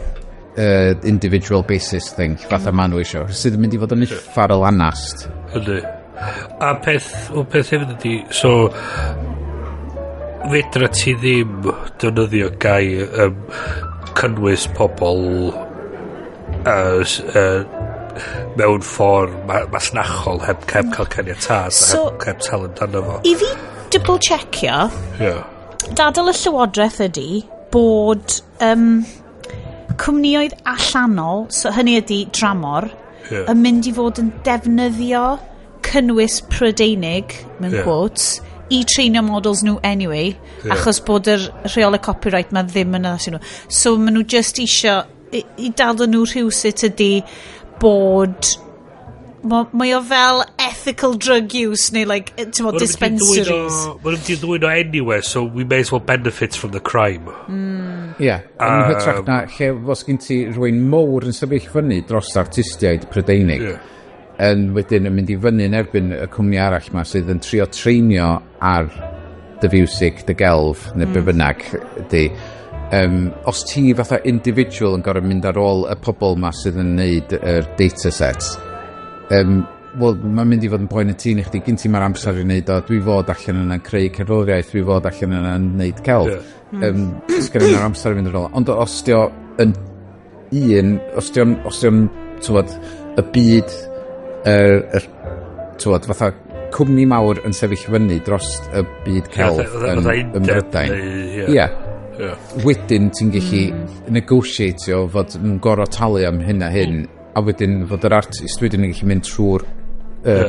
individual basis thing fatha ma nhw eisiau sydd yn mynd i fod yn uffar o lanast. Ydy. A peth, o peth hefyd ydy, so fedra ti ddim defnyddio gai cynnwys pobl mewn ffordd masnachol heb cael caniatâd, So- heb talu amdano fo. I fi double checkio, dadl y llywodraeth ydy bod cwmnïoedd allanol, so hynny ydy dramor, yn mynd i fod yn defnyddio cynnwys Prydeinig, mewn quotes, i treinio models nhw anyway, achos bod yr rheolau copyright ma ddim yn addas i nhw. So maen nhw just isio, i dadl nhw rhywsut ydy bod mae o fel ethical drug use neu like, ti'n mo, dispensaries. Mae nhw'n mynd i ddwyn o anyway, so we may as well benefit from the crime. Ie, yn hytrach na lle fos gen ti rhywun mowr yn sefyll fyny dros artistiaid Prydeinig yn wedyn yn mynd i fyny yn erbyn y cwmni arall ma sydd yn trio treinio ar dy fiwsig, dy gelf neu be bynnag ydy. Os ti fatha individual yn gorfod mynd ar ôl y pobl ma sydd yn neud yr data sets, wel, mae'n mynd i fod yn poen y tîn i chdi. Gyn ti mae'r amser i wneud o. Dwi fod allan yna'n creu cerddoriaeth, dwi fod allan yna'n neud celf. Sgen i'r amser i fynd ar ôl. Ond os di o yn un, os di o'n, t'wod, y byd, yr, t'wod, fatha cwmni mawr yn sefyll fyny dros y byd celf yn, Fatha yn undeb Brydain. neu- Ie. Wedyn ti'n gallu negotiatio fod nhw'n gorfod talu am hyn a hyn, a wedyn fod yr artist wedyn yn gallu mynd trwy'r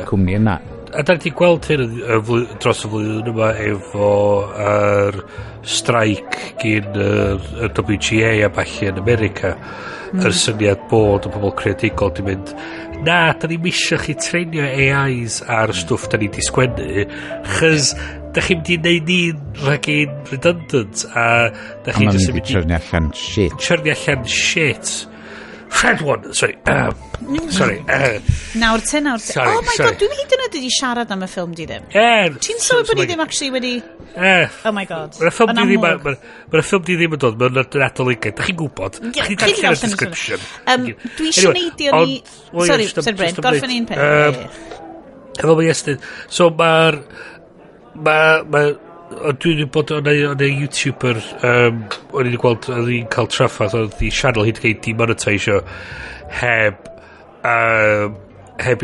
cwmni yna. A da ni 'di gweld hyn dros y flwyddyn yma efo yr strike gyn y WGA a ballu yn America. Yr syniad bod y pobl creadigol di mynd, na, da ni'n misio chi treinio AIs ar stwff da ni di sgwennu, chys da chi'n mynd i neud ni'n rhagyn redundant, a da A chi ma'n jyst yn mynd i mynd i churnio allan shit. churnio allan shit. Fred one, sorry, sorry. Nawr te, nawr te. Sorry, Oh my sorry. God, dwi'n hyd yn oed wedi siarad am y ffilm di ddim. Ti'n sylwi bod ni ddim actually wedi... Oh my God. Mae'r ffilm Yn di ddim, amlwg. Mae'r ffilm di ddim yn dod, mae'n Nadoligaidd. Da chi'n gwybod? Ie, Chi chi 'di darllen y darllen y description. Dwi eisiau neidio ni... Ond- wel, ie, Sorry, sorry Bryn, jyst am gorffen ddeud, un peth. Ie. Efo mae Iestyn. So mae'r... Mae... O, dwi wedi bod o'n ei YouTuber o'n i wedi gweld oedd hi'n cael traffath, oedd hi channel hi wedi cael ei demonetisio heb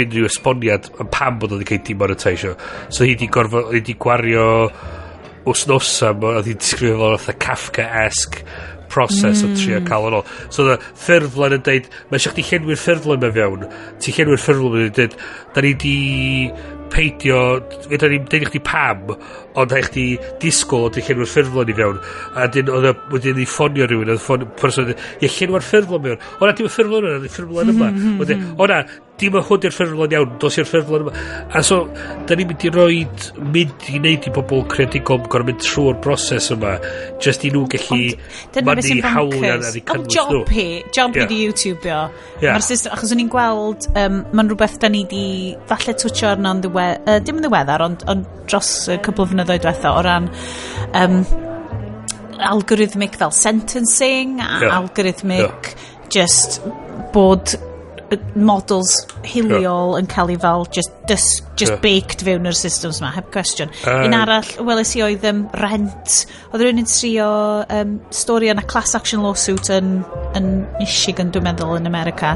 unrhyw esboniad am pam bod oedd wedi cael ei demonetisio. So hi wedi gorfod, hi wedi gwario wsnosa, oedd hi'n disgrifio fel fatha Kafka-esque process o trio cael yn ôl. So oedd y ffurflen yn deud, mae eisiau chdi llenwi'r ffurflen mewn fewn. Ti'n llenwi'r ffurflen yn deud, da ni di peidio, fedra ni'n deud i chdi pam, ond rhaid chdi disgwyl o di llenwi'r ffurflen i fewn. A dyn oedd wedyn i ffonio rhywun, oedd ffon, person yn deud, ie, llenwi'r ffurflen mewn. O na, dim y ffurflen yna, y ffurflen yma. Wedyn, o na, dim y hwn di'r ffurflen iawn, dos i'r ffurflen yma. A so, da ni'n mynd i roed, mynd i wneud i bobl creadigol gorfod mynd trwy'r broses yma, just i nhw gallu Dyna beth sy'n mynnu hawliau bonkers. ar eu Ond cynnwys job nhw. hi, job hi di YouTubeio. Mae'r system, achos o'n i'n gweld, mae'n rhywbeth da ni di falle twtio arno yn dim yn ddiweddar, ond dros y cwpl o flynyddoedd diwetha o ran algorithmic fel sentencing a algorithmic just bod models hiliol yn cael ei fel just baked fewn yr systems ma, heb cwestiwn. Un arall, weles i oedd rent. Oedd rhywun yn trio stori yna class action lawsuit yn Michigan, dwi'n meddwl, yn America,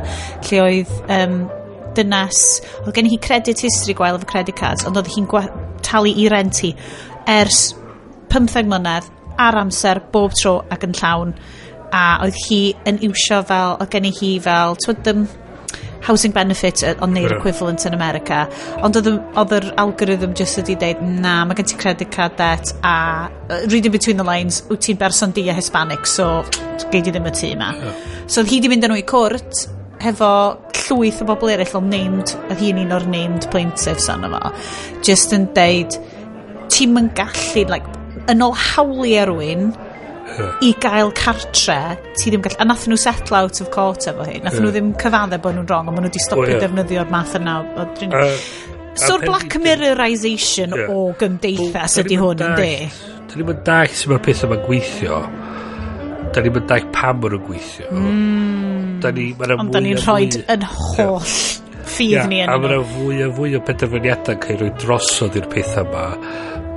lle oedd dynas, oedd gen hi credit history gwael efo credit cards, ond oedd hi'n talu i rent hi ers 15 mlynedd ar amser, bob tro ac yn llawn. A oedd hi yn iwsio fel, oedd gen hi fel, twyd, housing benefit ond neu'r equivalent yn America. Ond oedd yr algorithm just wedi deud, na, mae gen ti credit card debt a reading between the lines, wyt ti'n berson di a Hispanic, so gei di ddim y tŷ yma. So oedd hi di mynd â nhw i cwrt hefo llwyth o bobl eraill fel named, oedd hi'n un o'r named plaintiffs arno fo, just yn deud, ti'n yn gallu, like, yn ôl hawliau rhywun, i gael cartre, ti ddim gallu... A nath nhw settle out of court efo hi. Nath nhw ddim cyfadde bod nhw'n wrong, ond maen nhw wedi stopio O, ie. defnyddio'r math yna o driniaeth. So'r a Black Mirrorisation o gymdeithas ydy hwn, yndi? Da ni'n mynd dallt sut mae'r pethau yma'n gweithio. Da ni'n mynd dallt pam maen nhw'n gweithio. Da ni, ma' 'na Ond da mwy ni'n a rhoi mwy- yn holl ffydd ni a yn mae nhw. yna fwy a fwy o penderfyniadau yn cael ei roi drosodd i'r pethau yma.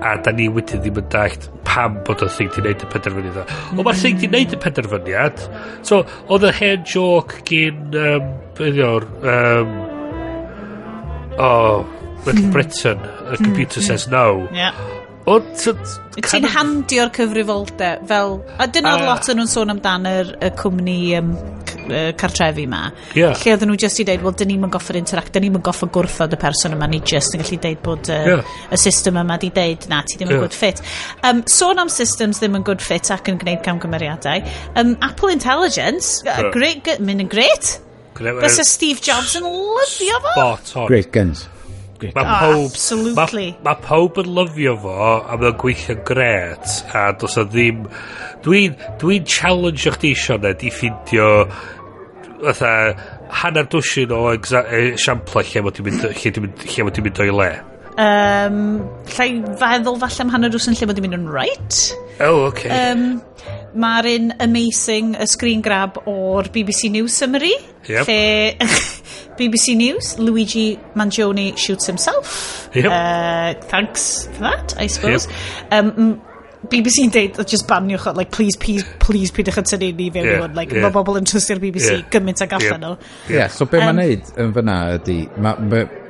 A da ni wedyn ddim yn dallt pam bod y thing di wneud y penderfyniad. Ond mae'r thing di wneud y penderfyniad. So, oedd y hen joke gyn, beth yw'r, oh, Little Britain, a computer says no. Ond, Ti'n handio'r cyfrifoldeb fel. A dyna lot o'n nhw'n sôn amdan y cwmni cartrefi ma. Lle oedden nhw just i dweud, "Wel, dyn ni'n goffod interact, dyn ni'n goffod gwrthod y person yma, ni just yn gallu deud bod y system yma di deud, na, ti ddim yn good fit." Sôn am systems ddim yn good fit ac yn gwneud camgymeriadau. Apple Intelligence, great, mynd yn great. Bysa Steve Jobs yn lyfio fo. Spot on. Great guns. Mae pob, Absolutely. Ma pawb yn lyfio fo a mae'n gweithio'n gret a dos o ddim. Dwi challenge chdi, Sioned, i ffindio fatha hanner dwsin o esiampla lle mod i'n mynd, lle mod i'n mynd o'i le. Llai feddwl falle am hanner dwsin lle mod i'n mynd yn right. Oh, okay. Mae'r un amazing y screen grab o'r BBC News summary. Lle BBC News, "Luigi Mangione shoots himself." Thanks for that, I suppose. BBC yn deud, "Just baniwch o, like, please, please, please, pidwch yn tynnu ni fewn i hwn." Like, mae bobl yn trystio'r BBC gymaint ag allan nhw. Ie, yeah, so be mae'n neud yn fyna ydy,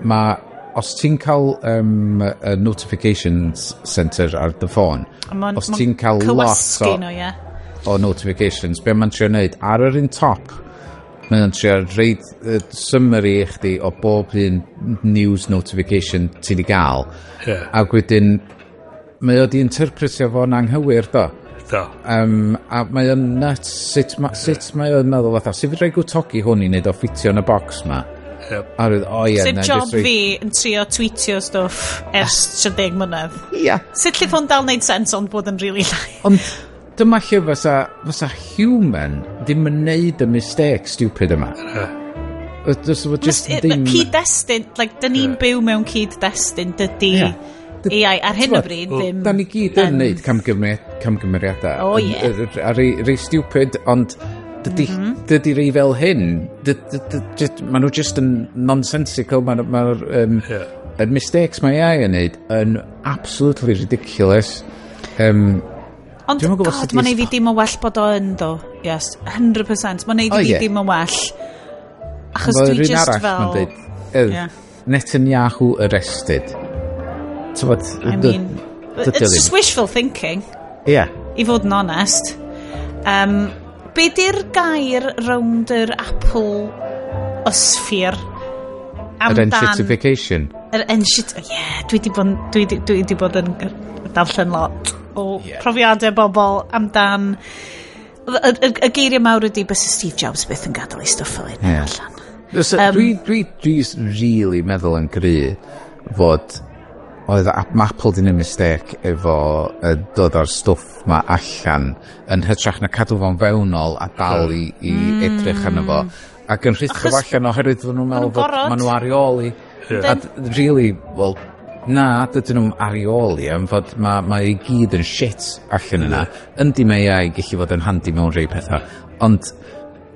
ma, os ti'n cael a notifications centre ar dy ffôn, os ti'n cael lot cywasgu nhw, ie. o notifications, be mae'n trio neud, ar yr un top, mae'n trio reid summary i chdi o bob un news notification ti di gael. Ac wedyn, mae o di interpretio fo'n anghywir, do. Do. A mae o'n nuts sut mae o'n meddwl fatha, sut fedra i gwtogi hwn i wneud o ffitio yn y box ma? A roedd, o ie, Sef na, job jyst rhoi- fi yn trio tweetio stwff ers 30 mlynedd. Sut llith hwn dal wneud sens ond bod yn really llai? Ond dyma lle fysa human ddim yn neud y mistake stupid yma. Does o just ddim. Cyd-destun, like, dyn ni'n byw mewn cyd-destun, dydy AI ar hyn o T'mod, bryd ddim. Da ni gyd yn neud camgymeriadau. O, ie. A rei stupid, ond dydy rei fel hyn, ma nhw just yn nonsensical, mae'r ma, y mistakes mae AI yn neud yn absolutely ridiculous. Ond, Dwi'm yn gwbod God, sut i mae'n neud fi dim yn well bod o yn, do. Yes, 100%. Mae'n neud i O, fi ie. dim yn well. Achos Fel dwi yr un just arall, fel ma'n deud, "Netanyahu arrested." T'mod, I mean, dydy o it's ddim. just wishful thinking, i fod yn onest. Be di'r gair rownd yr Apple osphere? Yr Amdan enshittification. Yr enshit. Yeah, dwi di bod yn darllen lot o profiadau bobl amdan. Y geiriau mawr ydy bys Steve Jobs byth yn gadael ei stwff fel hyn allan. So, dwi really meddwl yn gry fod oedd Apple di neud mistake efo dod o'r stwff ma allan yn hytrach na cadw fo'n fewnol a dal i edrych arno fo ac yn rhithro fo Achos allan oherwydd fod nhw'n meddwl nhw'n fod gorod. ma nhw ar ei ôl i. A really, well, na, dydyn nhw'n ar ei ôl i am fod mae ma i gyd yn shit allan yna. Yndi, mae AI gallu fod yn handi mewn rhai pethau, ond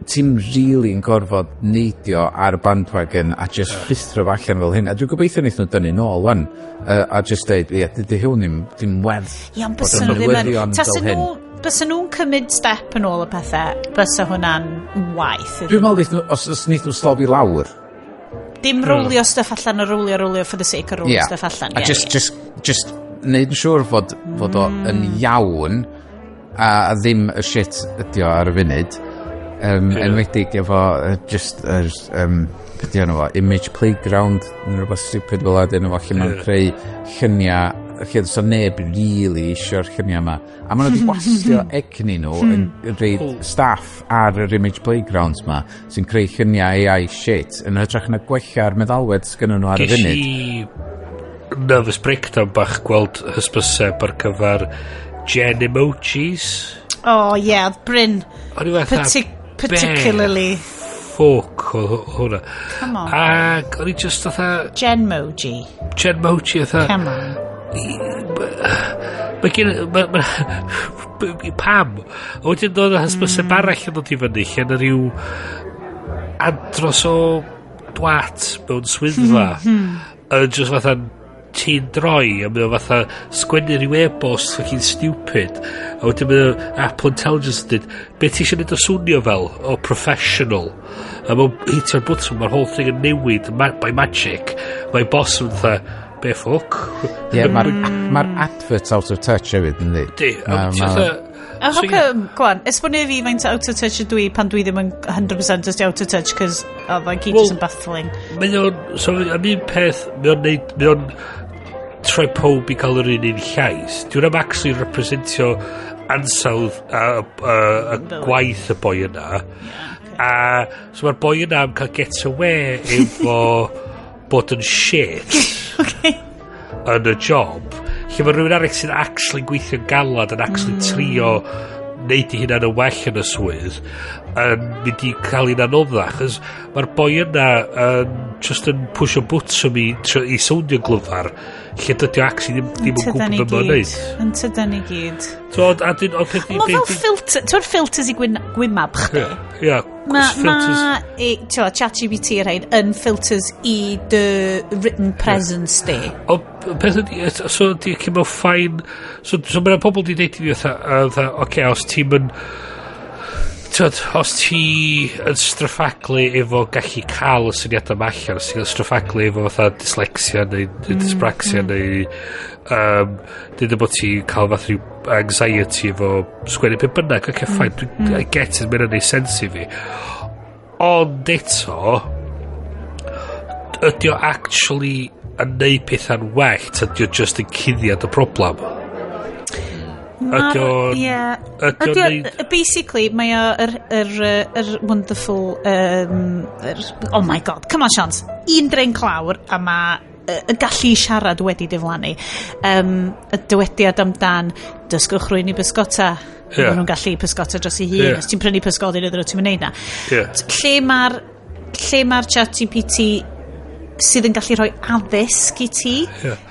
ti'n really yn gorfod neidio ar y bandwagon a just rhuthro fo allan fel hyn. A dwi'n gobeithio wneith nhw dynnu nôl wan. A just deud, ie, dydy hwn ddim werth Ie, ond bod bysa yn nhw ddim yn newyddion fel Tasa hyn. nhw, bysa nhw'n cymryd step yn ôl y pethau, bysa hwnna'n waith iddyn. Dwi'n meddwl wneith nhw, os wneith nhw slofi lawr, Dim rowlio stuff allan a rowlio for the sake of rowlio stuff allan. A just neud yn siŵr fod o yn iawn a ddim y shit ydi o ar y funud. Enwedig efo just yr, beth di enw fo, Image Playground, neu rhywbeth stupid fel ydy enw fo, lle mae'n creu lluniau, lle does neb really eisiau'r lluniau yma. A maen nhw wedi wastio egni nhw yn reid staff ar yr Image Playgrounds ma, sy'n creu lluniau AI shit, yn hytrach na gwella'r meddalwedd sgynnon nhw ar y Ges funud. i nervous breakdown bach gweld hysbyseb ar gyfer Gen Emojis. Oh, yeah, Bryn. O'n i fatha, Particularly. Ffwc o hwnna. Come on. Ac o'n i just fatha, Genmoji. Genmoji fatha, Come on. Mae gen. Pam? A wedyn dod o hysbyseb arall yn dod i fyny lle yna rhyw andros o dwat mewn swyddfa yn just fatha ti'n droi a mae o fatha sgwennu rhyw e-bost fucking stupid, a wedyn mae o Apple Intelligence yn dweud, "Be ti eisiau neud o swnio fel?" "O, professional." A mae'n hitio'r bwtwm, mae'r whole thing yn newid by magic. Mae boss yn fatha, "Be ffwc?" Ie, mae'r ma advert out of touch hefyd, yndi? Di, a ti fatha. A how So, ie. come, go on, esbonio i fi faint o out of touch ydw i pan dwi ddim yn 100% just out of touch, cos oedd o'n gyd Wel, just yn baffling. Mae o'n, so am un peth, mae o'n neud, mae o'n troi pob i cael yr un llais. Dwi'n am actually representio ansawdd a gwaith y boi yna. A so mae'r boi yna am cael get away efo bod yn shit yn y job. Lle mae rhywun arall sy'n actually gweithio'n galad yn actually trio neud i hunan yn well yn y swydd yn mynd i cael un anoddach, achos mae'r boi yna yn just yn pwysio bwtwm i sowndio glyfar lle dydy o actually ddim yn Tydan gwybod ni beth mae'n gyd. neud. Yn tydan ni gyd. So, a dyn, ond peth Mae fel filter, ti'n filters i gwymab chdi? Ie, Mae filters. ma, ChatGPT a rhain yn filters i dy written presence di. Ond peth ydi, so di cymryd fine, so mae'n pobl di deud i fi fatha, oce, os ti'n mynd, t'wod, os ti yn stryffaglu efo gallu cael y syniadau yma allan, os ti'n stryffaglu efo fatha dyslexia neu dyspraxia neu dweud bod ti'n cael fath rhyw anxiety efo sgwennu pe bynnag, oce, fine, I get it, mae'n neud sens i fi. Ond eto, ydy o actually yn neud pethau'n well, ta ydy o just yn cuddiad y problem? Ydy o'n Ie. Ydy o'n neud Basically, mae o yr wonderful... Oh my God, come on, Sians. Un drink lawr, a mae y gallu siarad wedi diflannu. Y dywediad amdan, dysgwch rwy'n i bysgota. Ie. Yeah. Maen nhw'n gallu pysgota dros ei hun. Ie. Os ti'n prynu pysgodyn iddyn nhw, ti'n mynd neud na. Lle mae'r ChatGPT sydd yn gallu rhoi addysg i ti,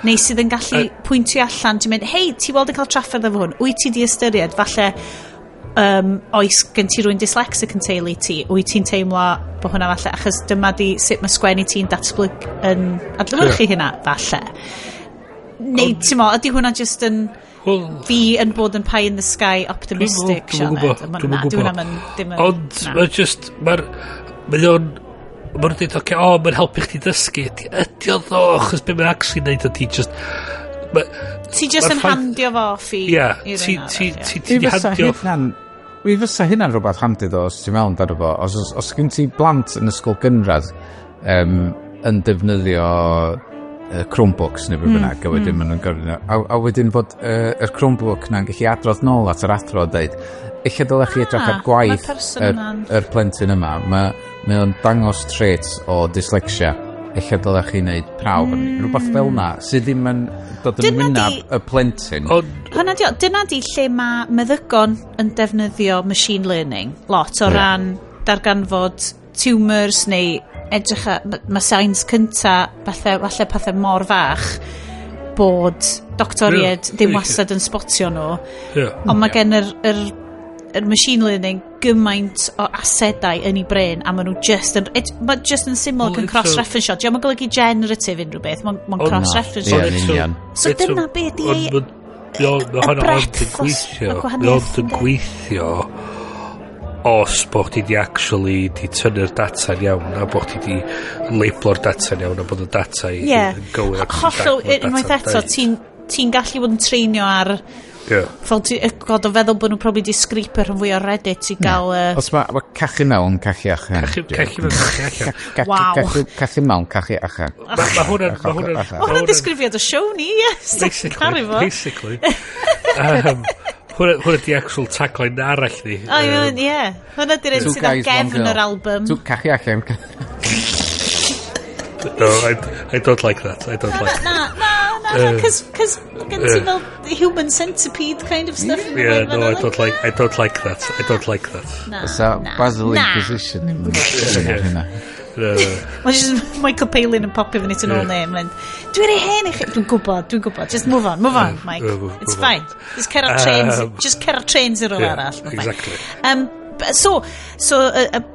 neu sydd yn gallu pwyntio allan, ti'n mynd, "Hei, ti weld yn cael trafferth efo hwn, wyt ti di ystyried, falle oes gen ti rwy'n dyslexic yn teulu ti, wyt ti'n teimlo bod hwnna falle, achos dyma di sut mae sgwennu ti'n datblygu yn adlewyrchu hynna, falle." Neu, ti'n mo, ydy hwnna just yn Wel, fi yn bod yn pie in the sky optimistic, Dwi'm yn gwbod, Sioned? dwi'm yn Na, gwbod. di hwnna ddim yn Ond na. mae just, mae o'n, mae nhw'n dweud, oce, o, mae'n helpu chdi dysgu. Ydy o ddo, achos be mae'n actually neud ydy just Ti just ma'r yn handio fo off i Ie, i ti, rywun ti, arall, ie. ti, ti Mi di fysa handio Mi fysa hynna'n rhywbeth handi ddo, os ti'n meddwl amdano fo. Os gen ti blant yn ysgol gynradd yn defnyddio Chromebooks neu beth bynnag, a wedyn maen nhw'n gorfod... A wedyn fod yr Chromebook na'n gallu adrodd nôl at yr athro a dweud, "Eich dylech chi edrych Ah, ar gwaith ma'r person yna'n yr plentyn yma. Mae o'n dangos traits o dyslexia. Eich dylech chi wneud prawf mm. Rhywbeth fel na, sydd ddim yn dod yn Dyna wynab y plentyn. Ond, Hwnna di, dyna di lle mae meddygon yn defnyddio machine learning lot o ran darganfod tumours neu edrych ar, ma science cynta fatha, falle pethau mor fach bod doctoriaid ddim wastad yn spotio nhw, ond mae gen yr machine learning gymaint o asedau yn ei brain a maen nhw just yn ma just yn syml ac yn Wel, eto cross-reference. Dio'm yn golygu generative unrhyw beth, mae'n ma cross-reference. Ie, yn union. So dyna be di Mae y hwnna ond breadth yn gweithio. y Mae gwahaniaeth, ond yn yndi? gweithio os bod chdi di actually di tynnu'r data'n iawn a bod chdi di labelo'r data'n iawn a bod y data i yn gywir ac Hollol, ti'n unwaith eto, ti'n gallu bod yn treinio ar fel ti, god, o feddwl bod nhw'n probably di scraper rhan fwy o Reddit i gael Os mae ma cachu mewn, cachu allan. Cachu mewn, cachu allan. Waw. Cachu mewn, cachu allan. Mae hwnna'n... Mae hwnna'n... Allan. Ma' hwnna'n disgrifiad o show ni, yes. Basically. Caru fo. Basically. Hwnna di actual tagline arall ni. O, ie. Hwnna di'r un Two sydd ar guys, one gefn girl. yr album. Two, cachu allan. No, I don't like that. I don't like that. Na, na, cos gen ti fel human centipede kind of stuff yn Yeah, mynd no, I don't like that. I don't like that. Na, Sa na, Basil na. Inquisition yn mynd hynna. No, no. Mae just Michael Palin yn popio fyny tu nôl neu mynd, "Dwi'n rei hen i chi." Dwi'n gwybod, dwi'n gwybod. Just move on, move on, Mike. Move It's on. fine. Just cer ar trains, just cer ar trains i rôl arall. Mae'n fine. Exactly. So,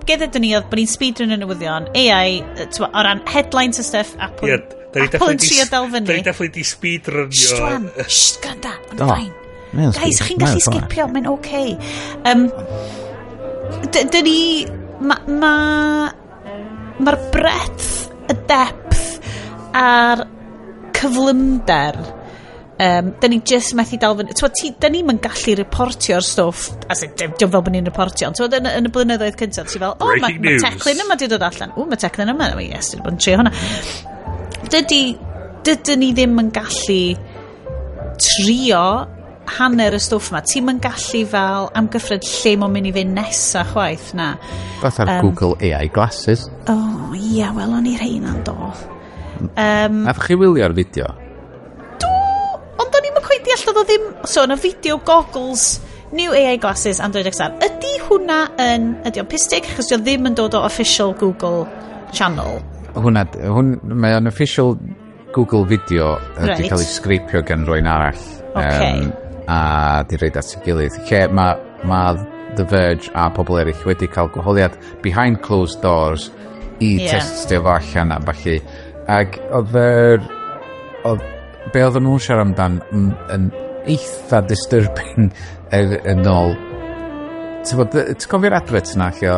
gedded ni oedd bod ni'n speedrun y newyddion, AI, t'mo, o ran headlines a stuff, Apple. Yeah, Apple yn trio dal fyny. Da ni definitely di speedrunio. Shh, Dwan. Shh, gwranda. Mae'n Do. fine. Mae o'n Guys, speed- chi'n mae gallu o'n fine. skipio, mae'n okay. Dyn ni... Mae'r ma, mae'r breadth, y depth a'r cyflymder, dyn ni just methu dal fyny. T'wod, dyn ni'm yn gallu reportio'r stwff, as in, dim fel bod ni'n reportio, ond t'wod, yn y blynyddoedd cyntaf, ti fel, o, mae Breaking ma news. teclyn yma di dod allan. O, mae teclyn yma. O, yes, dwi 'di bod yn trio hwnna. Dydyn ni ddim yn gallu trio hanner y stwff yma. Ti'm yn gallu fel amgyffred lle mae'n mynd i fynd nesa chwaith, na. Fatha'r Google AI glasses. O, oh, ia, wel, o'n i rheina'n do. Nath chi wylio'r fideo? Do, ond o'n i'm yn cweit deall oedd o ddim. So, yna video goggles, new AI glasses, Android XR. Ydy hwnna yn... Ydy o'n piss take? Achos dio ddim yn dod o official Google channel. Hwna, hwn, mae o'n official Google video right, Reit. di cael ei scrapio gan rywun arall. Ocê. A di roid at ei gilydd. Lle mae ma The Verge a pobl eraill wedi cael gwahoddiad behind closed doors i Ie. yeah, testio fo allan a falle. Ac oedd yr... Oedd, be oedden nhw'n siarad amdan yn eitha disturbing yn ôl. Ti'n bod, ti'n cofio'r advert yna lle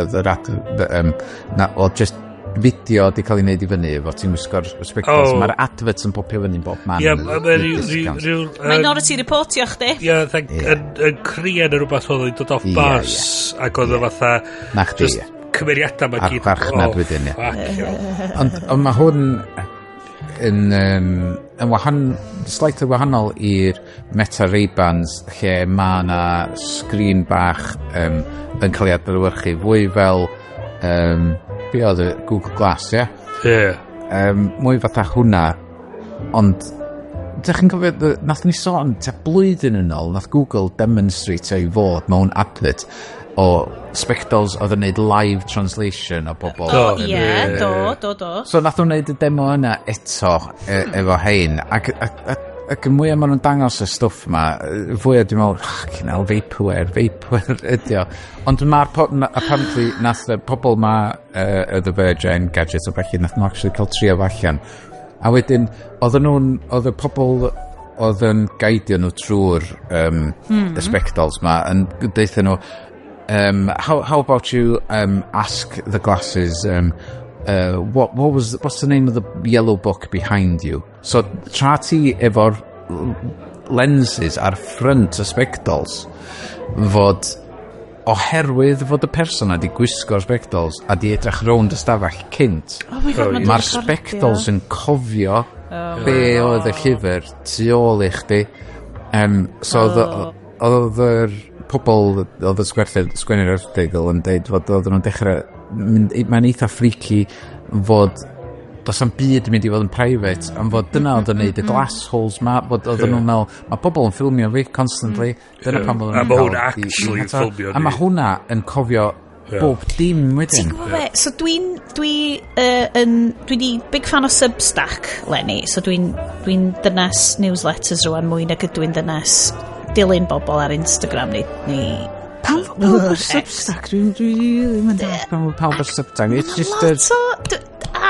oedd yr advert, na, oedd just fideo di cael ei wneud i fyny efo ti'n wisgo'r spectacles. Oh. Mae'r adverts yn popio fyny'n bob man. Ie, mae Discounts. rhyw... Minority reportio chdi. Ie, yn crian yn rhywbeth oedd yn dod off Ie, bus, ac oedd o fatha Na chdi, just ie. cymeriadau ma A'r gyd. farchnad Oh, wedyn, ie. fuck, hell. Ond mae hwn yn slightly wahanol i'r Meta Ray-Bans lle mae yna sgrin bach yn cael ei adlewyrchu fwy fel be oedd y Google Glass, ie? Ie. Mwy fatha hwnna, ond dych chi'n cofio, nath ni sôn tua blwyddyn yn ôl, nath Google demonstrate i fod mewn advert o spectols oedd yn neud live translation o bobl. Do. O, ie, do, do, do. So nath nhw'n neud y demo yna eto efo hein ac y mwyaf maen nhw'n dangos y stwff ma, fwyaf dwi'n meddwl, fucking hell, vaporware, vaporware ydi o. Ond mae'r, apparently, nath y pobl ma, The Verge, Engadget o felly, nath nhw actually cael trio fo allan. A wedyn, oedden nhw'n, oedd y pobl oedd yn gaidio nhw trwy'r y spectols ma, yn deutha nhw, how about you ask the glasses, what's the name of the yellow book behind you? So, tra ti efo'r lenses ar front y spectols, fod oherwydd fod y person a di gwisgo'r spectols a di edrych rownd y stafell cynt, Oh my God, Oh, ma'n ie. mae'r recordio. spectols yn cofio be oedd y llyfr tu ôl i chdi. So oedd oedd yr pobl oedd y sgwennu'r erthygl yn deud fod oedden nhw'n dechrau mynd, mae'n eitha freaky fod does am byd yn mynd i fod yn private am fod dyna oedd yn neud y glass holes ma, fod oedden nhw'n meddwl mae pobl yn ffilmio fi constantly, dyna pam oedden A nhw'n ma' hwnna cael actually yn ffilmio a ni. mae hwnna yn cofio bob dim Ti'n wedyn. gwybod be? So dwi'n dwi di big fan o Substack, Lenny. So dwi'n dynes newsletters rwan mwy nag ydw i'n dynes dilyn bobl ar Instagram neu Pam fod pawb ar Substack? Dwi ddim yn deall pam fod pawb ar Substack. It's just a lot o...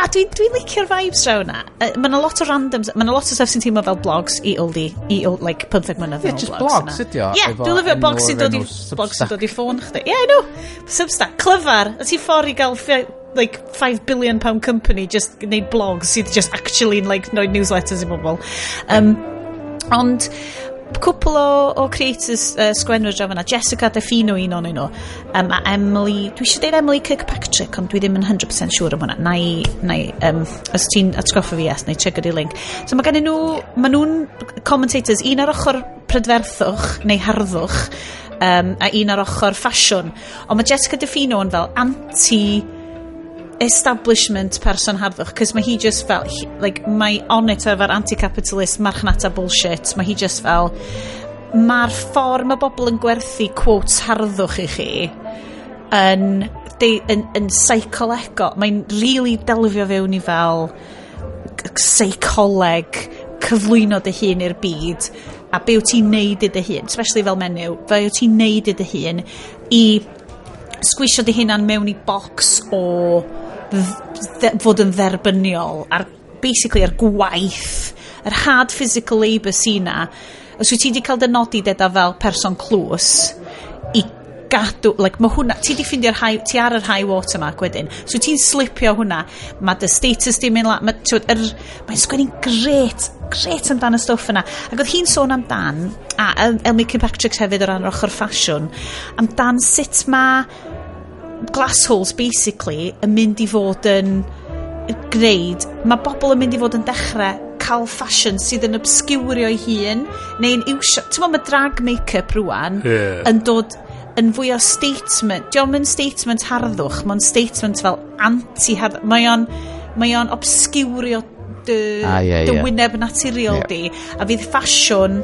Dwi'n licio'r vibes draw na. Mae yna lot o randoms, mae yna lot o stuff sy'n teimlo fel blogs i oldie, i old, like 15 mlynedd Yeah, yn ôl just blogs blogs yna. ydi o, Yeah, efo dwi'n lyfio enw blogs sy'n o'r dod i, enw blogs sy'n Substack. dod i ffôn chdi. Yeah, I know. Substack, clyfar. Y ti ffordd i gael like £5 billion company just gwneud blogs sydd just actually like neud newsletters i bobl. Ond cwpl o creators, sgwenwyr draw fyna, Jessica DeFino un o'n nhw, a Emily, dwi eisiau deud Emily Kirkpatrick, ond dwi ddim yn 100% siŵr am hwnna. Na i, os ti'n atgoffa fi, yes, na i check y link. So mae gen nhw, ma nhw'n commentators, un ar ochr prydferthwch neu harddwch, a un ar ochr ffasiwn. Ond mae Jessica DeFino yn fel anti establishment person harddwch, cos mae hi just fel, like, mae on it efo'r anti-capitalist marchnata bullshit. Mae hi just fel, mae'r ffordd mae bobl yn gwerthu quotes harddwch i chi yn seicolegol. Mae'n really delfio fewn i fel seicoleg cyflwyno dy hun i'r byd a be wyt ti'n neud i dy hun, especially fel menyw, be wyt ti'n neud i dy hun i sgwisio dy hunan mewn i box o fod yn dderbyniol a'r basically yr gwaith, yr hard physical labour sy'n na, os wyt ti wedi cael dy nodi deda fel person clws i gadw, like, mae hwnna, ti di ffindio'r high, ti ar yr high watermark wedyn, so ti'n slipio hwnna, mae dy status di mynd la, mae, mae'n sgwennu'n gret, gret amdan y stwff yna. Ac oedd hi'n sôn amdan, a Elmi Kirkpatrick hefyd o ran yr ochr ffasiwn, amdan sut mae glass holes basically yn mynd i fod yn gwneud, mae bobl yn mynd i fod yn dechrau cael ffasiwn sydd yn obscurio ei hun, neu'n iwsio, ti'n meddwl, mae drag make-up rwan yn dod yn fwy o statement. Diolch yn statement harddwch, mae'n statement fel anti-harddwch. Mae o'n obscurio dy, ah, yeah, dy wyneb naturiol di. A fydd ffasiwn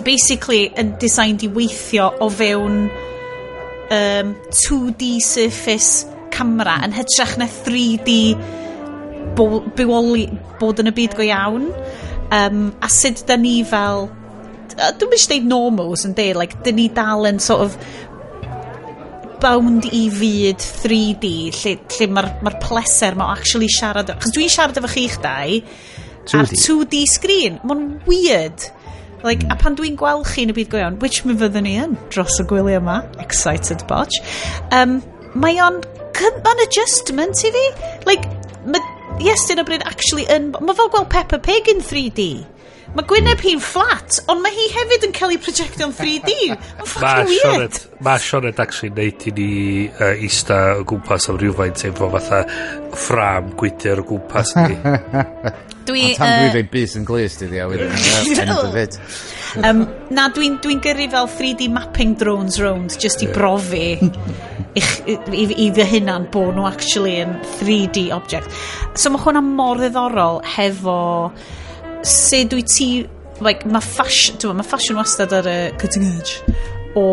basically yn designed i weithio o fewn 2D surface camera yn hytrach na 3D bywoli bod yn y byd go iawn. A sut da ni fel, dwi'n mynd deud normals yn deud, like, dyn ni dal yn sort of bound i fyd 3D lle mae'r ma pleser mae actually siarad, achos dwi'n siarad efo chi'ch dau ar 2D screen. Mae'n weird, like, a pan dwi'n gweld chi yn y byd go iawn, which mi fyddwn ni yn dros y gwyliau yma, excited botch, mae o'n mae'n adjustment i fi. Like, mae Iestyn o Bryn actually yn, mae fel gweld Peppa Pig in 3D. Mae gwyneb hi'n flat, ond mae hi hefyd yn cael ei projectio'n 3D. Mae'n fucking weird. Mae Sioned actually neud i ni ista o gwmpas am rhywfaint efo fatha ffram gwydr o gwmpas ni. Dwi... Tan dwi rhoi bys yn glust iddi a wedyn end of it. Na, dwi'n dwi gyrru fel 3D mapping drones round just i brofi i fy hunan bod nhw actually yn 3D object. So mae hwnna mor ddiddorol hefo sut dwi ti, like, mae fashion, mae ffasiwn wastad ar y cutting edge o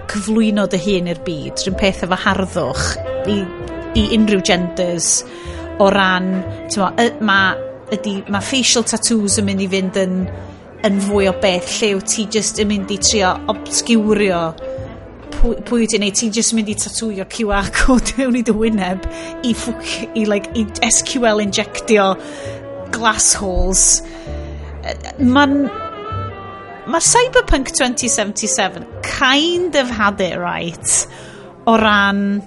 cyflwyno dy hun i'r byd, rhywun peth efo harddwch i unrhyw genders o ran, ti'n mae ydy, mae facial tattoos yn mynd i fynd yn fwy o beth lle wyt ti just yn mynd i trio obscurio pwy wyt ti, neu ti just yn mynd i tatwio QR code mewn i dy wyneb i, like, i SQL injectio glass holes. Mae'n mae Cyberpunk 2077 kind of had it right o ran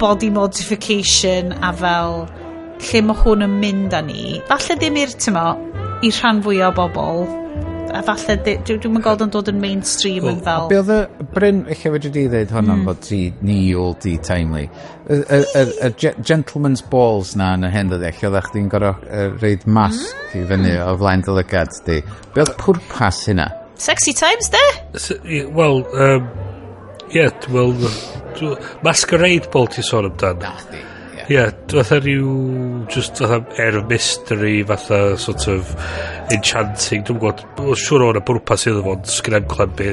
body modification a fel lle mae hwn yn mynd â ni. Falle ddim i'r, tymo, i'r rhan fwyaf o bobl. A falle, dwi'n gweld yn dod yn mainstream yn fel. Be oedd y... Bryn, eich fedri di ddweud hwn am fod ti ni oldie timely. Y gentleman's balls na yn y hen ddyddiau, lle oeddech chdi'n gorfod reid masg i fyny o flaen dy lygad di. Be oedd pwrpas hynna? Sexy times, de? Wel, yeah, wel, masquerade ball ti sôn amdan. Na chdi. Ie, yeah, fatha rhyw, just fatha air of mystery, fatha sort of enchanting, dwi'n gwybod, siŵr o'n y bwrpas iddo fo, ond sgynna i'm clem be.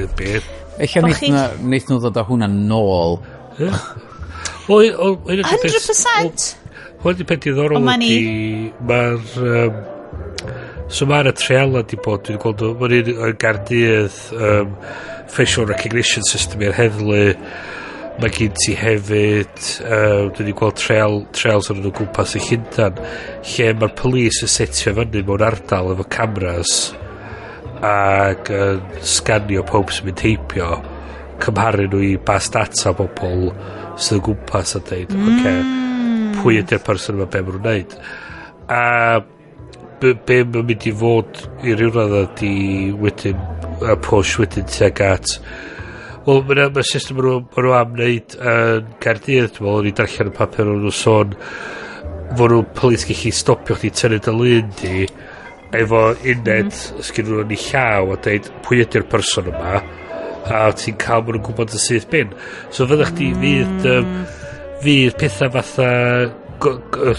Eich neith nhw ddod â hwnna nôl. Wel, un o'r 100%! Hwn di peth diddorol ydi, mae'r... So mae'r treiala di bod, dwi'n gweld, mae'n un yn Gaerdydd, facial recognition system i'r heddlu, mae gen ti hefyd, dwi wedi gweld trials yn nhw gwmpas y Llundan, lle mae'r police yn setio fyny mewn ardal efo cameras ac yn sganio pob sy'n mynd heibio, cymharu nhw i bas data bobl sydd o gwmpas a dweud, "Oce, pwy ydy'r person yma, be maen nhw'n neud?" A be mae'n mynd i fod i ryw radd ydi wedyn y push wedyn tuag at, wel, mae'n ma system ma nhw am wneud yn Gaerdydd, dwi'n meddwl, o'n i darllen y papur o'n nhw sôn fod nhw police gallu stopio chdi, tynnu dy lun di efo uned sgyn nhw yn ei llaw a dweud pwy ydy'r person yma, a ti'n cael, maen nhw'n gwybod y syth bin. So fyddech chdi fydd pethau fatha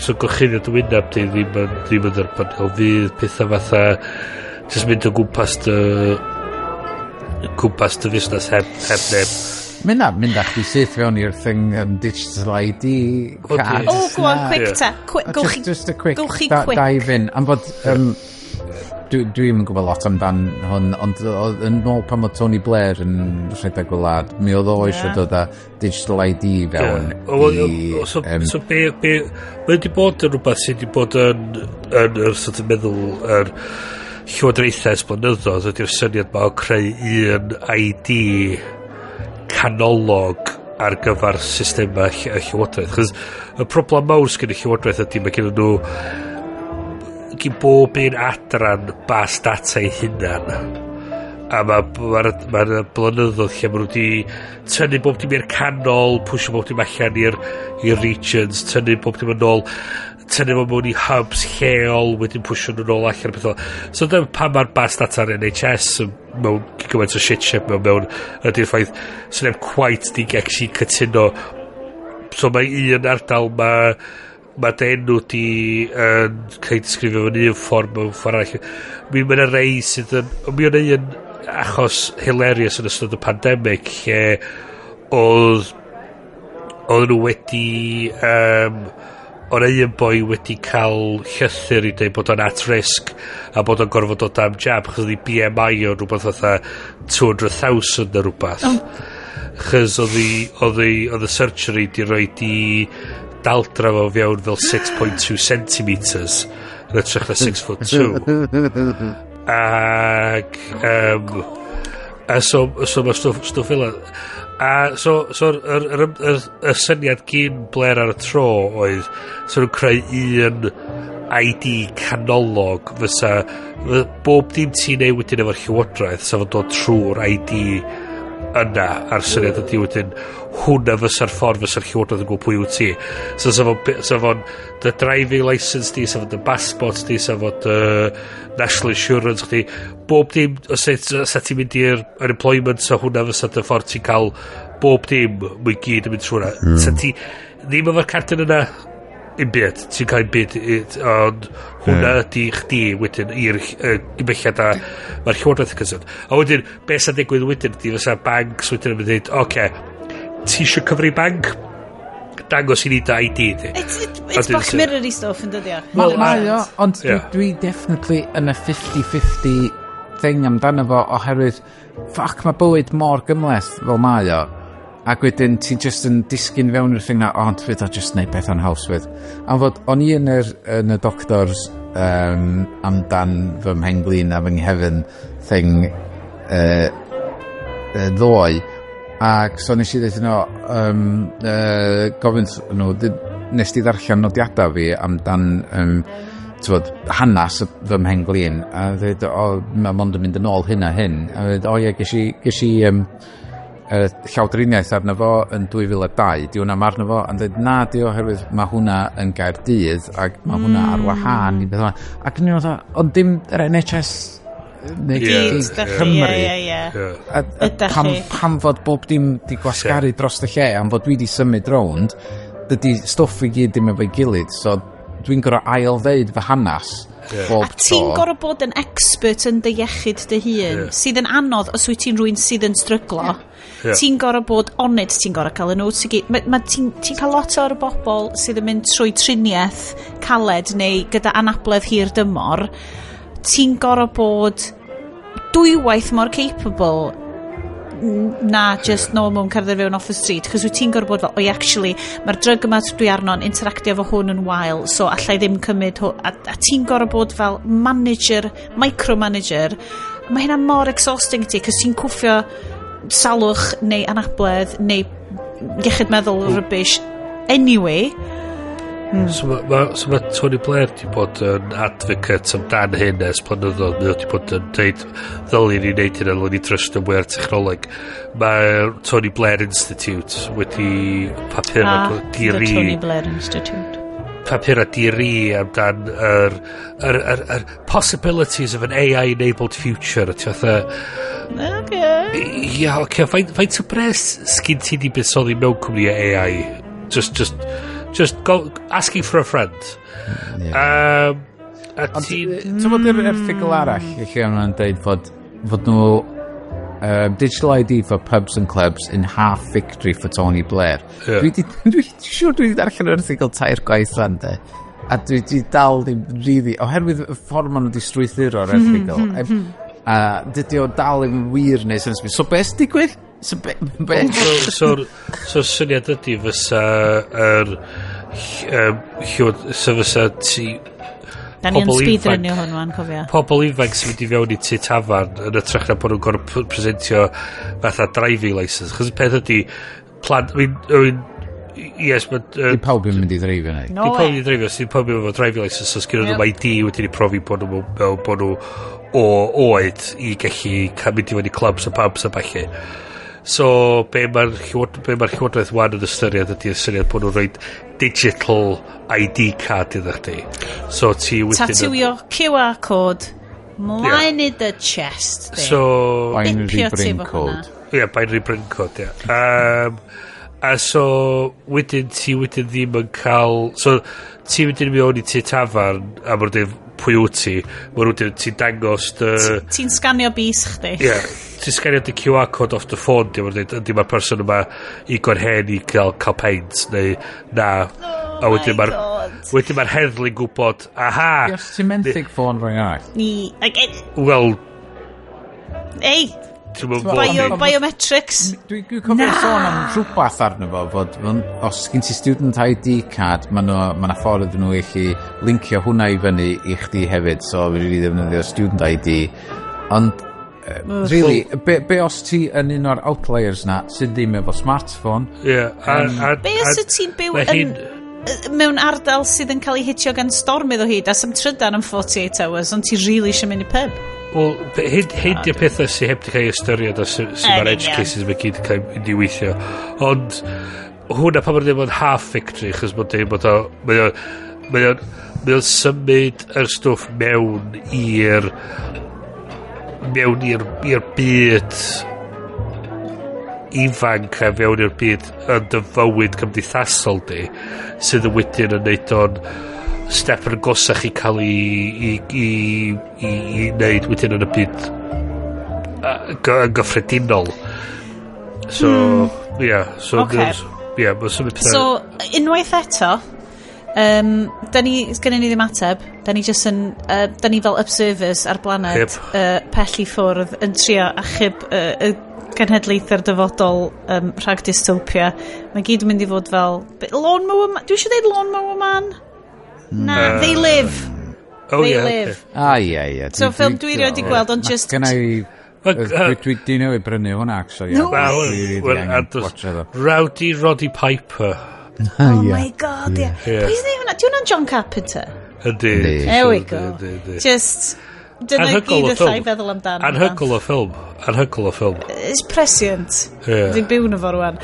so gorchuddio dy wyneb di ddim yn dderbyniol, fydd pethau fatha just mynd o gwmpas dy fusnes heb neb. Mynd â chdi syth fewn i'r thing digital ID card. Oh, go on, quick ta. Quick, just a quick gewch chi quick. Dive in. Am fod, Dwi'n yn gwybod lot amdan hwn, ond yn ôl pan oedd Tony Blair yn rhedeg y wlad, mi oedd o eisiau dod â digital ID fewn i. So be, mae wedi bod yn rhywbeth sydd wedi bod yn yr sort of meddwl yr llywodraethau ers blynyddoedd, ydy'r syniad ma o creu un ID canolog ar gyfer systemau y llywodraeth. Chos y problem mawr sgyn y llywodraeth ydy mae gen nhw gyn bob un adran bas data ei hunan. A mae ma blynyddoedd lle maen nhw wedi tynnu bob dim i'r canol, pwysio bob dim allan i'r regions, tynnu bob dim yn ôl, tynnu fo mewn i hubs lleol, wedyn pwysio nhw'n ôl allan a peth fel. So dyna pam mae'r bas data ar NHS yn mewn gymaint o shit shape mewn ydy'r ffaith sy'n neb quite di actually cytuno. So mae un ardal mae dy enw di yn cael ei disgrifio mewn un ffordd mewn ffordd arall. Mi mae'n y rei sydd yn... Mi o'n un achos hilarious yn ystod y pandemig lle oedd nhw wedi oedd un boi wedi cael llythyr i dweud bod o'n at risk a bod o'n gorfod dod am jab achos oedd ei BMI o'n rhywbeth fatha 200,000 neu rhywbeth. Chos oedd y surgery di roi di daldra fo fewn fel 6.2 centimetres yn hytrach na 6 foot 2. Ac a so mae stwff fel 'na. A so yr syniad gyn Blair ar y tro oedd so nhw'n creu un ID canolog fysa bob dim ti'n neud wedyn efo'r llywodraeth sa fo'n dod trwy'r ID yna, a'r syniad ydy wedyn hwnna fysa'r ffordd fysa'r llywodraeth yn gwybod pwy wyt ti. So sa fo'n dy driving licence di, sa fo'n dy passport di, sa fo'n dy national insurance chdi, bob dim, os sa ti'n mynd i'r unemployment, sa hwnna fysa dy ffordd ti'n cael bob dim, mwy gyd yn mynd trwy hwnna. Sa ti ddim efo'r cardyn yna un byd, ti'n cael un byd, ond hwnna ydy chdi wedyn i'r gymhelliad a mae'r llywodraeth yn cysylltu. A wedyn, beth sy'n digwydd wedyn ydy fysa banks wedyn yn mynd i dweud, "Oce, ti eisiau cyfri banc? Dangos i ni dy ID di." It's Black Mirror-y stuff yn dydi o? Well, mae o, ond dwi definitely yn y 50-50 thing amdano fo oherwydd, fuck, mae bywyd mor gymhleth fel mae o. Ac wedyn ti'n just yn disgyn fewn i'r thing na, o, ond fydd o just neud pethau'n haws fydd. Am fod, o'n i yn y doctors amdan fy mhenglin a fy nghefn thing ddoe, ac so nes i ddweud nhw, gofyn nhw, "Nes ti ddarllen nodiadau fi amdan t'wod, hanes fy mhenglin?" A dweud, "O, mae mond yn mynd yn ôl hyn a hyn." A dweud, "O ie, ges i llawdriniaeth arno fo yn 2002, di hwnna arno fo?" A'n dweud, "Na, di, oherwydd mae hwnna yn Gaerdydd ac mae hwnna ar wahân i beth yma." Ac o'n i'n meddwl, ond dim yr NHS neu Gyd, dach chi, Cymru. ie. A Ydach pam, chi. pam fod bob dim di gwasgaru dros y lle, am fod dwi di symud rownd, dydy stwff i gyd ddim efo'i gilydd, so dwi'n gorau ail ddeud fy hanas bob A ti'n tro. gorau bod yn expert yn dy iechyd dy hun, sydd yn anodd os wyt ti'n rhywun sydd yn stryglo. Ti'n gorau bod on it, ti'n gorau cael y notes i gyd. Ma ti'n cael lot o'r bobl sydd yn mynd trwy triniaeth caled neu gyda anabledd hir dymor. Ti'n gorau bod dwywaith mor capable na just normal yn cerdded fewn off the street, chos wyt ti'n gorfod bod fel, "Oi, actually, mae'r drug yma dwi arno'n interactio efo hwn yn wael, so allai ddim cymryd hwn," a ti'n gorfod bod fel manager, micromanager. Mae hynna mor exhausting i ti, cos ti'n cwffio salwch neu anabledd neu iechyd meddwl rubbish anyway. So ma Tony Blair di bod yn advocate amdan hyn ers blynyddoedd. Mae o wedi bod yn deud ddylwn ni wneud hyn a ddylwn ni trystio mwy ar technoleg. Mae Tony Blair Institute wedi papur Ah, the diri Tony Blair Institute. Papur a diri amdan yr possibilities of an AI-enabled future. A ti fatha, ia, oce, faint o bres sgyn ti di buddsoddi mewn cwmni AI? Just go, asking for a friend. A Ond, ti'n ti'n bod yr erthygl arall lle o'n nhw'n deud fod nhw digital ID for pubs and clubs in half victory for Tony Blair. Dwi di, dwi siŵr dwi di darllen yr erthygl tair gwaith rhan de. A dwi dal ddim really, oherwydd y ffordd maen nhw wedi strwythuro'r erthygl, a dydy o dal ddim wir neu sens. So beth sy'n digwydd? So be? So syniad ydy fysa yr so fysa ti Da ni yn pobl speedrunio hwn wan, cofio. Pobl ifanc sy'n mynd i fewn i tŷ tafarn yn hytrach na bod nhw'n gorfod presentio fatha driving licence. Chos y peth ydy, plant, I mean, yes, but Di pawb yn mynd i ddreifio neu? No Di pawb way. i ddreifio, sy'n pawb efo driving licence, so sgynnon nhw'n ID wedyn i profi bod nhw o oed i gallu cael mynd i fewn i clubs a pubs a ballu. So, be mae'r llywodraeth wan yn ystyried ydy ystyried bod nhw'n rhoi digital ID card iddo chdi. So, ti wedyn Tatwio QR code mlaen i dy chest. Di. So, Binary Bipio ti brain efo code. hwnna. Ie, yeah, binary brain code, ie. Yeah. A so, wedyn ti wedyn ddim yn cael. So, ti wedyn yn mynd i tŷ tafarn, a maen nhw'n dweud pwy wyt ti. Maen nhw'n dweud ti'n dangos dy Ti'n sganio bys chdi. Ie, yeah, ti'n sganio dy QR code off the phone, di, maen nhw'n dweud, ydy mae'r person yma igon hen i cael peint, neu na. Oh A wedyn my mae'r God. Wedyn mae'r heddlu'n gwybod, aha, Os ti'n menthyg ffôn rhywun arall. Ni... Ag, wel, ei, ti'n mynd bio, biometrics. Dwi cofio sôn am rhywbeth arno fo, fod os gen ti student ID card, mae ma 'na ffordd iddyn nhw i chi linkio hwnna i fyny i chdi hefyd, so fe rili ddefnyddio student ID. Ond, really, be os ti yn un o'r outliers na sydd ddim efo smartphone? Ie, Be os wyt ti'n byw mae yn, mewn ardal sydd yn cael ei hitio gan storm iddo hyd a sy'm trydan am 48 hours, ond ti really eisiau mynd i pub? Wel, hyn di'r pethau sydd heb di cael ei ystyried a sy'n Yn mae'r edge union. cases mae gyd yn cael mynd i weithio. Ond hwnna pan mae'n dweud bod half victory, chos mae'n dweud bod o, mae o'n symud yr stwff mewn i'r byd ifanc a fewn i'r byd yn dy fywyd cymdeithasol di sydd yn wedyn yn neud o'n step yn agosach i cael i wneud wedyn yn y byd yn gyffredinol. So, yeah, so, Ocê. yeah, mae'n symud pethau. So, unwaith eto, da ni, gynnu ni ddim ateb, da ni just yn, da ni fel observers ar blaned pell i ffwrdd yn trio achub y genhedlaethau'r dyfodol rhag dystopia. Mae gyd yn mynd i fod fel Lawnmower Man? Dwi eisiau dweud Lawnmower Man? Na, They Live. Oh, They yeah, Live. Ah, ie, ie. So, ffilm dwi erioed 'di gweld, ond just Gynna i Wel, Dwi di newydd brynu hwnna, actually. No. Wel, Dwi really well, angen watcha fo. Rowdy Roddy Piper. Oh my God, yeah. Yeah. Pwy sy'n neud hwnna? Di hwnna'n John Carpenter? Ydy. Yndi. There we go. Yndi, yndi. Just, dyna Anhygoel gyd o allai ffilm. feddwl amdano. Anhygoel o ffilm. Anhygoel o ffilm. It's prescient. Yeah. Dwi'n byw yn y fo rwan.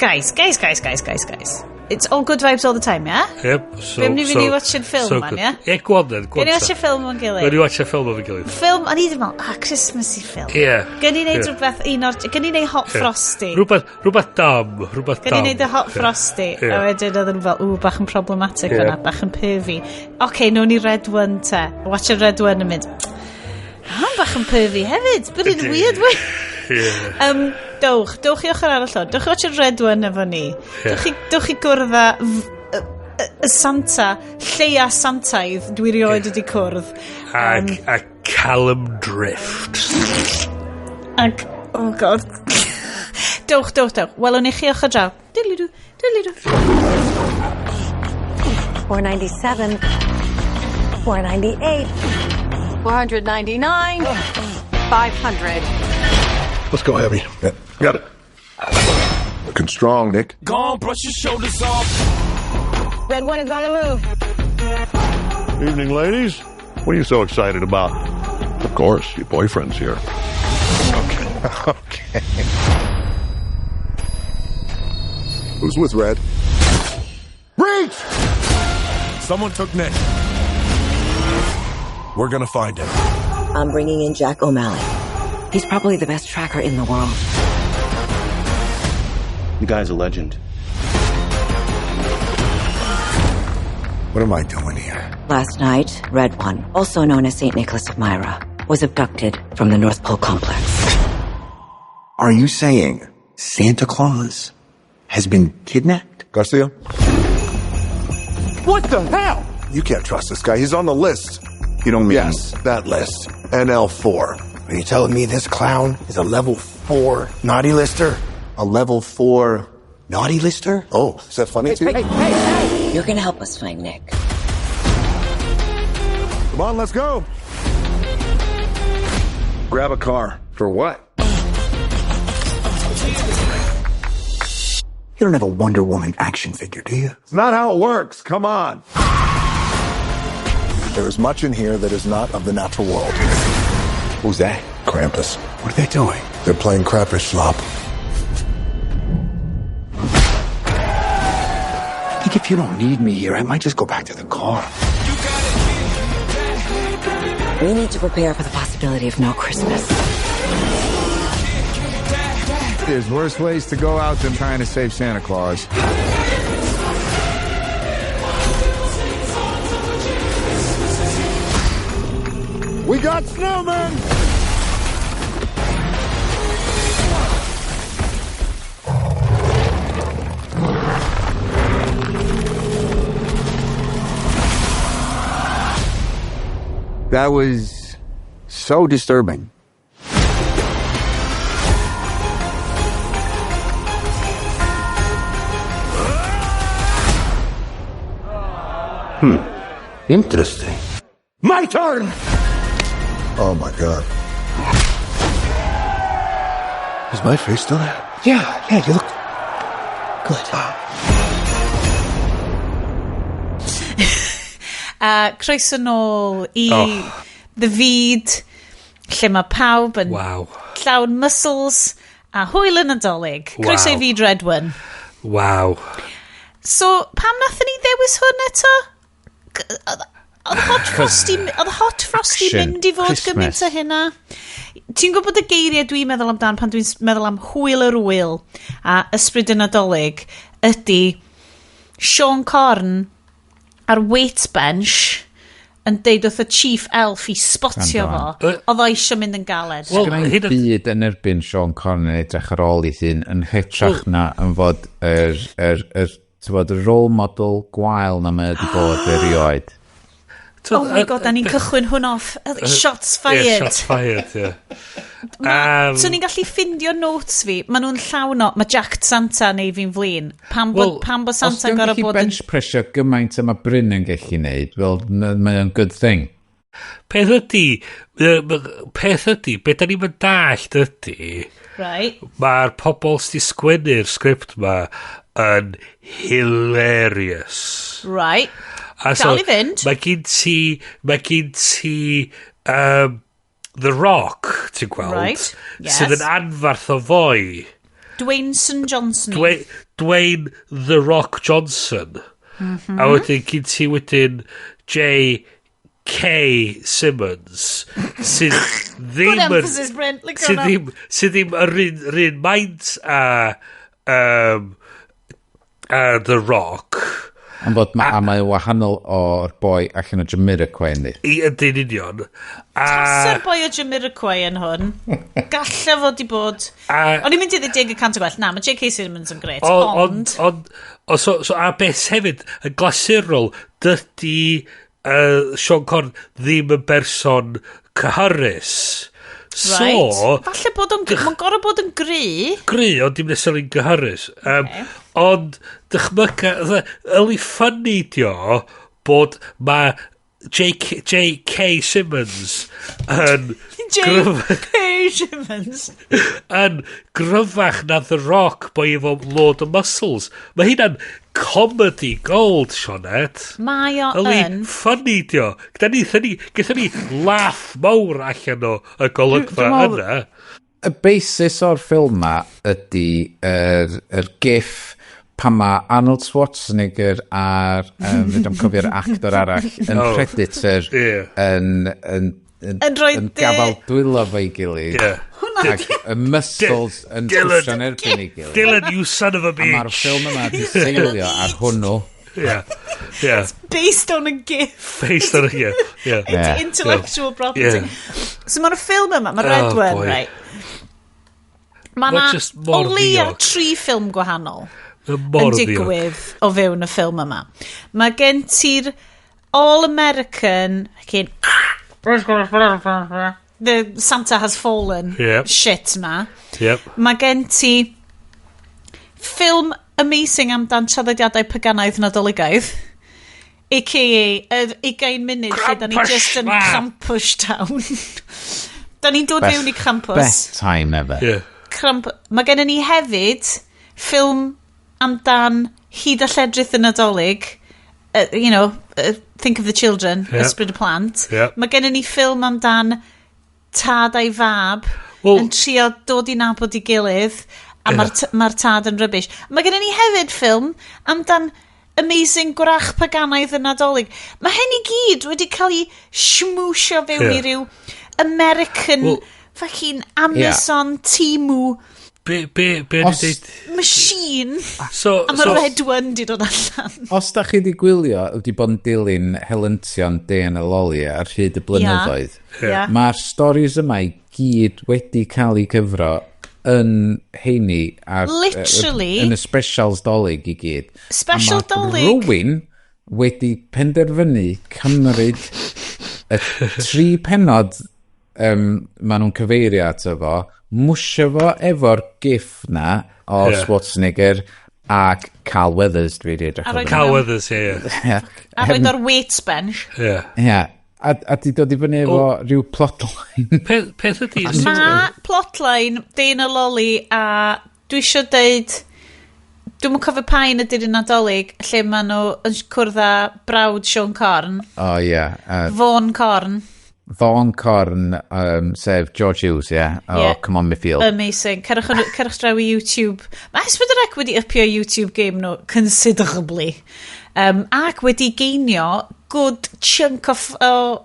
Guys, guys, guys, guys, guys, guys. It's all good vibes all the time, yeah? Yep. So, Be am ni fynd i watchio'r ffilm, so man, good. ie? Ie, go on then. Go on. Gyn ni watch y ffilm o'n Gyn gilydd. ni watch y ffilm o'n gilydd. Ffilm, o'n i ddim fel, ah, Christmassy film. Ie. Gyn ni neud Ie. rhywbeth, un o'r, gyn ni neud Hot Ie. Frosty. Rhywbeth dam. Rhywbeth Gyn ni dam. neud y Hot Ie. Frosty. Ie. A wedyn oedden nhw fel, ww, bach yn problematic Ie. yna, bach yn pervy. Oce, okay, nawn ni Red One te. Watch y Red One yn mynd, ah, bach yn pervy hefyd, but in a Ydi. weird way. Ie. Dowch i ochr arall o. Dowch i watch y Red One efo ni. Dowch i gwrdd â y Santa, lleia Santaidd dwi rioed wedi cwrdd. Ac, a Callum Drift. Ac, oh God. Dowch, dowch, dowch. Welwn i chi ochr draw. Diddly-doo, diddly-doo. 497, 498, 499, 500. Let's go heavy. Yeah, got it. Looking strong, Nick. Go on, brush your shoulders off. Red One is on the move. Evening, ladies. What are you so excited about? Of course, your boyfriend's here. Okay. Okay. Who's with Red? Breach! Someone took Nick. We're gonna find him. I'm bringing in Jack O'Malley. He's probably the best tracker in the world. The guy's a legend. What am I doing here? Last night, Red One, also known as St. Nicholas of Myra, was abducted from the North Pole complex. Are you saying Santa Claus has been kidnapped? Garcia? What the hell? You can't trust this guy. He's on the list. You don't mean... Yes, that list. NL4. Are you telling me this clown is a level 4 naughty lister? A level 4 naughty lister? Oh, is that funny to you? Hey, hey. You're gonna help us find Nick. Come on, let's go. Grab a car. For what? You don't have a Wonder Woman action figure, do you? It's not how it works. Come on. There is much in here that is not of the natural world. Who's that? Krampus. What are they doing? They're playing Crappish Slop. I think if you don't need me here, I might just go back to the car. We need to prepare for the possibility of no Christmas. There's worse ways to go out than trying to save Santa Claus. We got snowmen! That was so disturbing. Interesting. My turn! Oh my God. Is my face still there? Yeah, you look good. Croeso nôl i The Feed, lle mae pawb yn llawn muscles a hwyl yn Nadolig. Croeso i Feed Red One. Wow. So, pam nathon ni ddewis hwn eto? Oedd Hot Frosty mynd i fod gymaint o hynna? Ti'n gwybod y geiriau dwi'n meddwl amdan pan dwi'n meddwl am hwyl yr wyl a ysbryd y Nadolig ydy Sean Corn ar weight bench yn deud wrth y chief elf i spotio fo. Oedd o eisiau mynd yn galed. Well, sgynna i byd yn erbyn Sean Corn yn edrych ar ôl ei hun yn hytrach na yn fod yr role model gwael na mae wedi bod erioed. Oh my god, da ni'n cychwyn hwn off. Shots fired. Yeah, shots fired, yeah. So ni'n gallu ffindio notes fi. Maen nhw'n llawn o, mae Jack Santa neu fi'n flin. Pam bod Santa'n gorfod bod yn... Os bench pressure gymaint yma Bryn yn gallu neud, well, mae o'n good thing. Peth ydy, beth da ni'n mynd dallt ydy, right. Mae'r pobol sydd sgwennu'r sgript ma yn hilarious. Right. A so, dal i fynd. Mae gen ti The Rock, ti'n gweld, right. Yes. Sydd yn anfarth o foi. Dwayne St Johnson. Dwayne The Rock Johnson. Mm-hmm. A wedyn gen ti wedyn J.K. Simmons, sydd ddim... Good emphasis, Brent. Sydd ddim yr un maint a The Rock. Ond fod a mae wahanol o'r boi allan o Jamiroquai yndi. I ydy'n union. Tasa'r boi o Jamiroquai yn hwn, galle fod i bod... O'n i'n mynd i ddweud 10% o gwell. Na, mae J.K. Simmons yn gret, ond... So, a beth hefyd, yn glasurol, dydy Sean Corn ddim yn berson cyhyrus. So, right. Falle bod o'n... Mae'n gorfod bod yn gry. Gry, ond dim necessarily gyhyrus. Okay. Ond, dychmyga, yli funny dio bod mae J.K. Simmons yn... J.K. Simmons. Yn gryfach na The Rock boi efo load o muscles. Mae hynna'n comedy gold, Sioned. Mae o yn. Yli funny dio. Gyda ni laugh mawr allan o y golygfa yna. Y basis o'r ffilm ma ydy yr gif pan mae Arnold Schwarzenegger a'r, dwi'n cofio'r actor arall, yn Predator, yn gafal dwylo fo'i gilydd. Yeah. Ac y muscles yn twsio'n erbyn ei gilydd. Dylan, you son of a bitch. A mae'r ffilm yma di seilio ar hwnnw. Yeah. Yeah. It's based on a gif. Based on a gif, yeah. It's intellectual property. Yeah. So mae'r ffilm yma, mae Red One, right? Mae na o leia 3 ffilm gwahanol yn digwydd o fewn y ffilm yma. Mae gen ti'r All-American, fucking, the Santa has fallen shit ma. Mae gen ti ffilm amazing amdan traddodiadau paganaidd Nadoligaidd, a.k.a. yr 20 munud lle da ni just yn Krampus Town. Da ni'n dod fewn i Krampus. Best time ever. Yeah. Mae gennym ni hefyd ffilm amdan hyd a lledrith y Nadolig, you know, think of the children, ysbryd y plant. Mae gennym ni ffilm amdan tad a'i fab yn trio dod i nabod i gilydd, a mae'r tad yn rubbish. Mae gennym ni hefyd ffilm amdan amazing gwrach paganaidd y Nadolig. Mae hyn i gyd wedi cael ei shmwsio fewn i ryw American fucking Amazon Temu Be deud? Machine. So, a mae Red One di dod allan. Os da chi di gwylio, wedi bod yn dilyn helyntion Deian a Loli ar hyd y blynyddoedd, mae'r stories yma i gyd wedi cael eu cyfro yn heini ar, literally, yn y specials Dolig i gyd. Special Dolig. Rhywun wedi penderfynu cymryd y 3 pennod maen nhw'n cyfeirio ato fo, mwsio fo efo'r gif na o Schwarzenegger ac Carl Weathers, dwi wedi edrych. Carl Weathers, ie. A roed o'r weights bench. Ie. A di dod i fyny efo rhyw plotline. Peth ydi... Mae plotline Deian a Loli, a dwi eisiau deud, dwi'm yn cofio pa un ydy'r un Nadolig, lle maen nhw yn cwrdd â brawd Siôn Corn. O, ie. Vaughan Corn. Vaughan Corn, sef George Hughes, ie, o Come On Me Field. Amazing. Cerwch draw i YouTube. Mae S4C wedi upio YouTube game nhw considerably. Ac wedi geinio good chunk of...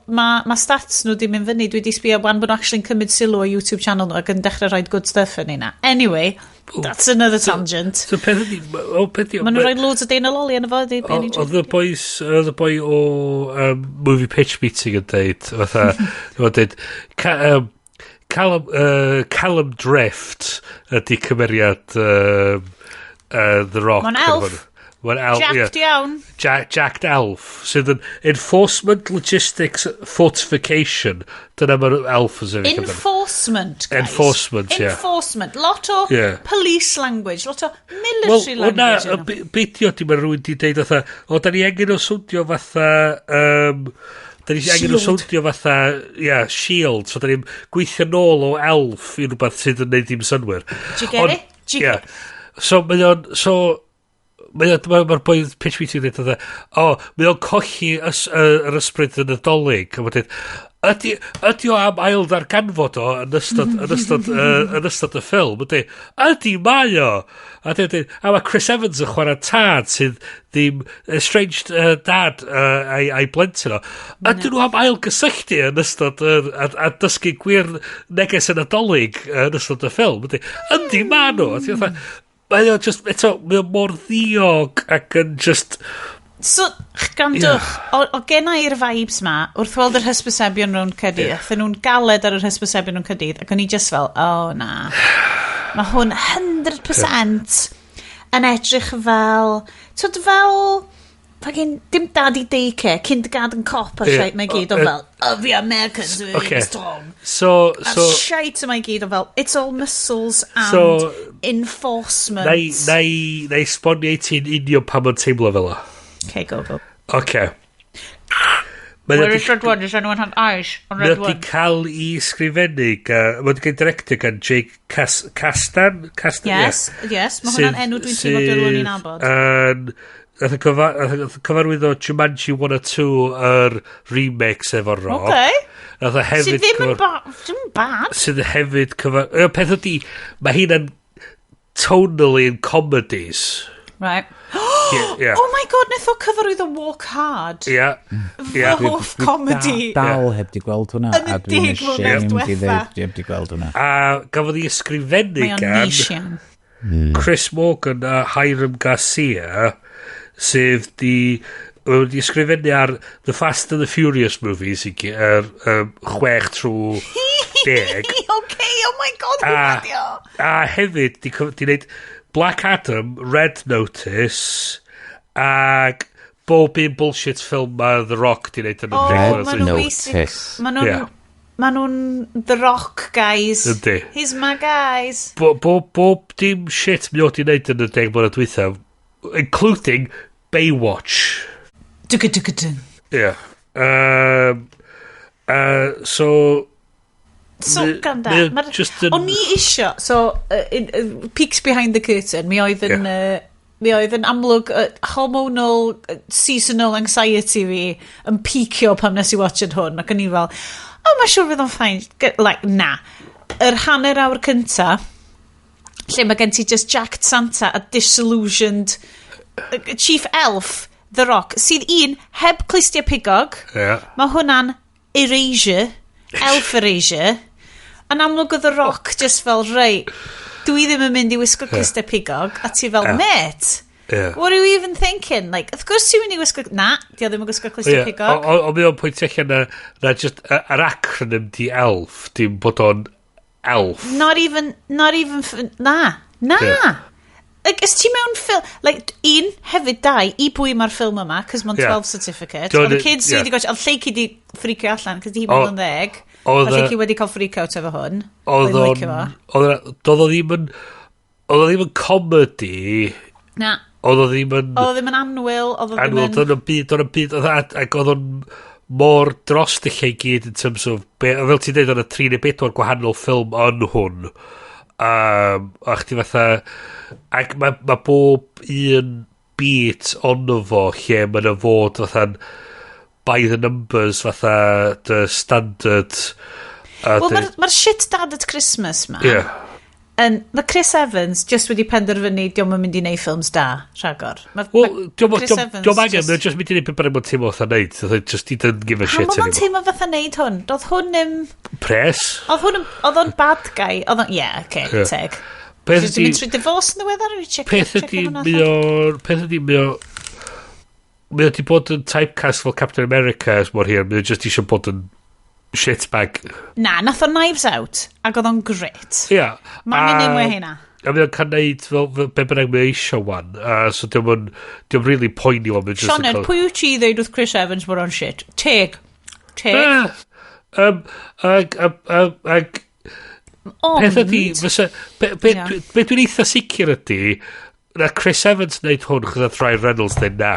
Mae stats nhw di mynd fyny. Dwi wedi sbio wan bod nhw actually'n cymryd sylw o YouTube channel nhw ac yn dechrau rhoi good stuff yn yna. Anyway, that's another tangent. So peth ydi... Maen nhw'n rhoi loads o Deian a Loli yn y fo. Oedd y boi o Movie Pitch Meeting yn deud, fatha, oedd deud, Callum Drift ydi cymeriad The Rock. Mae'n elf. Jacked iawn. Jacked elf. Sydd yn Enforcement Logistics Fortification. Dyna mae'r elf yn sefyll. Enforcement, guys. Enforcement, ie. Enforcement. Lot o police language. Lot o military language. Wel, na, beidio di mae rhywun di deud fatha, o, da ni angen o swndio fatha... Da ni angen o swndio fatha, ia, shield. So da ni'n gweithio nôl o elf i rhywbeth sydd yn neud dim synnwyr. Do you get it? Do you get it? So, mae o'n... So, mae'r boi pitch meeting yn dweud, o, mae o'n colli yr ysbryd yn y Nadolig. A mae'n dweud, ydy o am ail ddarganfod o yn ystod y ffilm? Ydy, ydy mae o! A dweud, a mae Chris Evans yn chwarae tad sydd ddim, estranged dad a'i blentyn o. Ydyn nhw am ail gysylltu yn ystod a dysgu gwir neges y Nadolig yn ystod y ffilm? Ydy, ydy ma nhw! Mae o just, eto, mae o mor ddiog ac yn just... So, gwrandwch, o genna i'r vibes ma, wrth weld yr hysbysebion rownd Caerdydd, aethon nhw'n galed ar yr hysbysebion rownd Caerdydd, ac o'n i just fel, oh na. Mae hwn 100% yn edrych fel, twyd fel, fucking, dim daddy daycare, kindergarten cop a shite mae gyd o fel, oh, the Americans are really strong. So, a shite mae gyd o fel, it's all muscles and enforcement. Na i esbonio i ti'n union pan mae'n teimlo fel o. Okay, go, go. Okay. Where is Red One? Does anyone have eyes on Red One? Mae wedi cael ei sgrifennu, mae wedi cael ei directio gan Jake Kasdan? Yes, yes. Mae hwnna'n enw dwi'n teimlo dylwn i'n nabod. Nath y cyfarwyddo Jumanji 1 a 2 yr remix efo'r Rock. Okay. Nath o hefyd... Sydd ddim yn bad. Sydd hefyd cyfar... Peth ydi, mae hynna'n tonally in comedies. Right. Yeah. Oh my god, nath o cyfarwyddo Walk Hard. Yeah. Fy hoff comedy. Dal heb di gweld hwnna. Yn y 10 mlynedd diwetha. Dwi heb di gweld hwnna. A gafodd ei ysgrifennu gan Chris Morgan a Hiram Garcia, sef di wedi ysgrifennu ar The Fast and the Furious movies i 6 trwy 10. Okay, oh my god, hwnna di o. A hefyd, di wneud Black Adam, Red Notice, ag Bob un bullshit ffilm mae The Rock di wneud yn y Oh, deg ma' nhw'n Notice. basic. Ma' nhw'n... Ma' nhw'n The Rock guys. Yndi. He's my guys. Bob dim shit mi o di wneud yn y 10 mlynedd dwytha, including Baywatch. Dwg-dwg-dwg. Yeah. So... So, ganda. Mae o just yn- O'n i isio, so, peeks behind the curtain, mi oedd yn, mi oedd yn amlwg hormonal seasonal anxiety fi yn peakio pan nes i watchad hwn, ac o'n i fel, oh, mae siŵr fydd o'n fine. Like, na. Yr hanner awr cynta, lle mae gen ti just jacked Santa a disillusioned Chief Elf, The Rock, sydd un heb clustiau pigog. Mae hwnna'n erasure, elf erasure. Yn amlwg oedd The Rock just fel, rei, dwi ddim yn mynd i wisgo clustiau pigog, a ti fel, mate, what are you even thinking? Like, of course ti'n mynd i wisgo... Na, di o ddim yn gwisgo clustiau pigog. O, mi o'n pwynt allan na just yr acronym di ELF, dim bod o'n elf. Not even, not even, na. Like, is ti mewn ffilm, like, un, hefyd dau, i bwy mae'r ffilm yma, cos mae'n 12 certificate. Oedd y kids wedi gwatch, oedd Lleucu di ffricio allan, cos di hi'n mynd yn 10. Oedd Lleucu wedi cael freak out efo hwn. Oedd Oedd yn o'n... licio fo. Doedd o ddim yn... Oedd o ddim yn comedy. Na. Oedd o ddim yn... Oedd o ddim yn annwyl, oedd o ddim Annwyl, yn... doedd o'n byd, doedd o'n byd, ac oedd o'n mor dros y lle i gyd in terms of, fel ti'n dweud, oedd y 3 neu 4 gwahanol ffilm yn hwn. A chdi fatha, ac ma bob un beat ono fo lle mae'n fod fatha'n by the numbers fatha the standard. Wel, mae'r ma shit dad at Christmas ma. Mae Chris Evans just wedi penderfynu diolch yn mynd i neud ffilms da, rhagor. Wel, Ma diolch Chris Evans angen, just- mae'n just mynd i neud beth bynnag mae'n teimlo fatha neud. Fatha, just he doesn't give a Pam shit oedd o'n anymore. teimlo fatha neud hwn? Doedd hwn ddim... Pres. Oedd hwn yn... Oedd o'n bad guy. Oedd o'n... Yeah, okay, teg. Peth Jyst yn mynd trwy divorce yn ddiweddar? Yw check, Peth check ydi, hwnna mae allan? o... Peth ydi, mae o di bod yn typecast fel Captain America ers mor hir. Mae o just eisiau bod yn shitbag. Na, nath o Knives Out, ac oedd o'n great. Ia. Mae angen neud mwy o hynna. A mae o'n cael neud fel be bynnag mae o eisiau wan. So diolch really poeni wan. Mae o just yn Sioned, pwy wyt ti i ddeud wrth Chris Evans bod o'n shit? Teg. Teg. Ag, Ond... peth ydi, fysa, be dwi'n eitha sicr ydi, na Chris Evans wneud hwn chos nath Ryan Reynolds dweud na.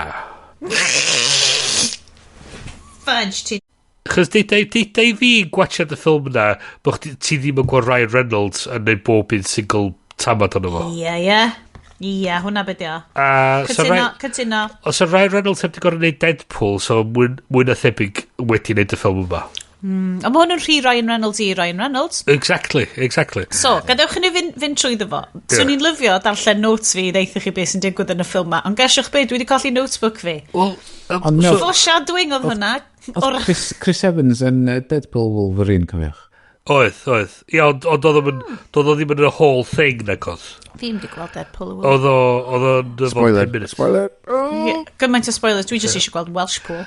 Fudge ti. Chos deud i fi gwachad y ffilm na, bod ti ddim yn gweld Ryan Reynolds yn neud bob un single tamad ono fo. Ie. Ie, hwnna be di o. So Cytuno, cytuno. Os o Ryan Reynolds heb di gorfod neud Deadpool, so mwy na thebyg wedi neud y ffilm yma. Ond mae hwn yn rhy Ryan Reynolds i Ryan Reynolds. Exactly. So, gadewch i ni fynd trwyddo fo. Swn i'n lyfio darllen notes fi i ddeutha chi beth sy'n digwydd yn y ffilm ma. Ond gesiwch be, dwi wedi colli notebook fi. Well, Ond no, Foreshadowing oedd hwnna. Oedd Chris Evans yn Deadpool Wolverine, cofiwch? Oedd. Ie, ond oedd o'm yn- doedd o ddim yn y whole thing, nag oedd. Fi'n di gweld Deadpool. Oedd o, oedd o'n efo Spoiler. 10 minutes. Spoiler. Ie, gymaint o spoilers. Dwi jyst eisiau gweld Welshpool.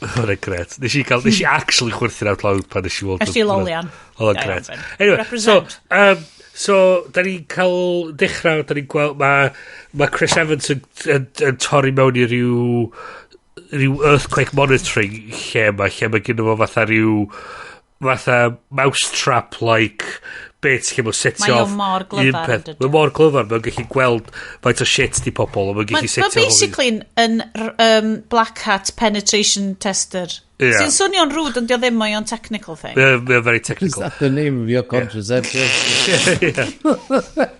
Oedd e'n gret. Nes i actually chwerthin out loud pan nes i weld. Nes ti lolian. Oedd o'n Da iawn, gret. Ben. Anyway, so, Represent. So, da ni'n cael dechrau, da ni'n gweld, ma Chris Evans yn torri mewn i ryw earthquake monitoring lle ma gynno fo fatha ryw fatha mousetrap-like bit lle mae'n setio Mae o off mor un glyfar, peth. yn dydi? Mae mor glyfar, mae'n gallu gweld faint o shit di pobl, a mae'n gallu Mae setio off. basically yn black hat penetration tester. Ie. Sy'n swnio'n rude, ond di o ddim, mae o'n technical thing. Mae'n very Is technical. that the name of your contraceptive?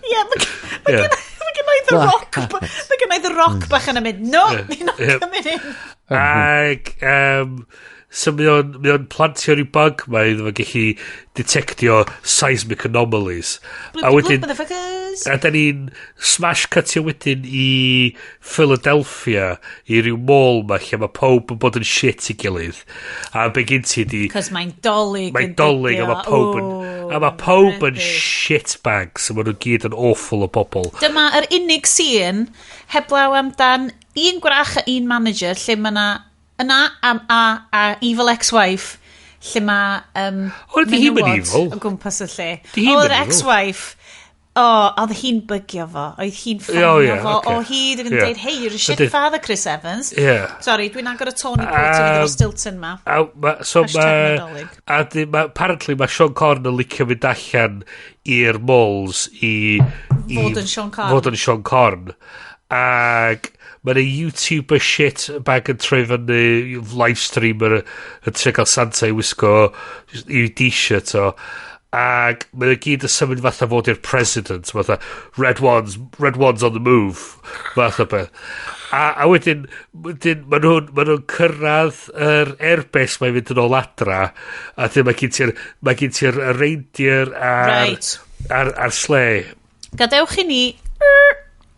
Ie, mae gen i The Black Rock. hat. Mae gen i The Rock bach yn mynd, no, you're not coming in. Ac, so mae o'n plantio rhyw bug ma iddo fo gallu detectio seismic anomalies. Bloop, A wedyn, bloop, motherfuckers. a da ni'n smash cutio wedyn i Philadelphia, i ryw mall ma lle mae pob yn bod yn shit i gilydd. A be gyn ti di... Cos mae'n dolyg. Mae'n yn dolyg dydi a o. mae pob yn... Ooh, A mae pob yn rubbish. shitbags, a maen nhw gyd yn awful o bobl. Dyma yr unig scene heblaw amdan un gwrach a un manager lle mae na yna a evil ex-wife lle mae O, di hi'm yn menywod evil. o gwmpas y lle. Di hi'm Oedd yn yr evil. ex-wife O, oedd hi'n bygio fo. Oedd hi'n ffonio fo o hyd ac yn dweud, hey, you're a shit father, Chris Evans. Yeah. Sorry, dwi'n agor y Tony Port i fynd efo Stilton ma. So ma, apparently mae Sean Corn yn licio fynd allan i'r malls i fod yn Sean Corn. Fod yn Sean Corn. Ac mae'n y YouTuber shit bag yn troi fyny live streamer yn trio cael Santa i wisgo i t-shirt o. Ac mae o gyd yn symud fatha fod i'r president, fatha red ones on the move, fatha beth. A wedyn maen nhw'n cyrraedd yr airbase mae'n fynd yn ôl adra, a dyn mae gen ti'r reindeer a'r sleigh. Gadewch i ni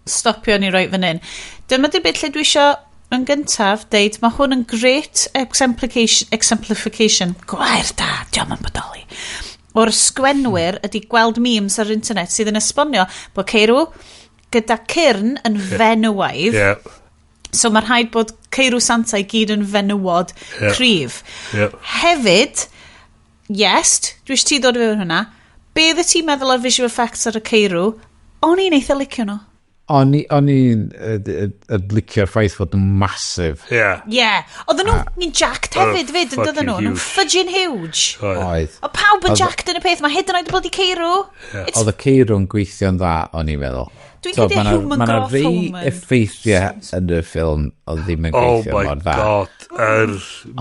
stopio ni reit fan hyn. Dyma di'r bit lle dwi isio yn gyntaf deud, mae hwn yn great exemplification, gwair da, diolch yn bodoli, o'r sgwenwyr ydy gweld memes ar internet sydd yn esbonio bod ceirw gyda cyrn yn fenywaidd. Yeah. So mae rhaid bod ceirw Santa i gyd yn fenywod cryf. Yeah. Hefyd, yes, dwi eisiau ti ddod i fewn hwnna, be oeddet ti'n meddwl o'r visual effects ar y ceirw? O'n i'n eitha licio nhw. O'n i'n licio'r ffaith fod yn massive. Yeah. Yeah. Oedden nhw'n jacked hefyd, fyd, yn dydyn nhw. Nhw'n fudging huge. Oedd. O pawb yn jacked yn y peth. Mae hyd yn oed y bloody ceirw. Oedd y ceirw'n gweithio'n dda, o'n i'n meddwl. Dwi'n credu human growth hormone. Mae 'na rei effeithiau yn y ffilm oedd ddim yn gweithio mor dda. Oh my god, yr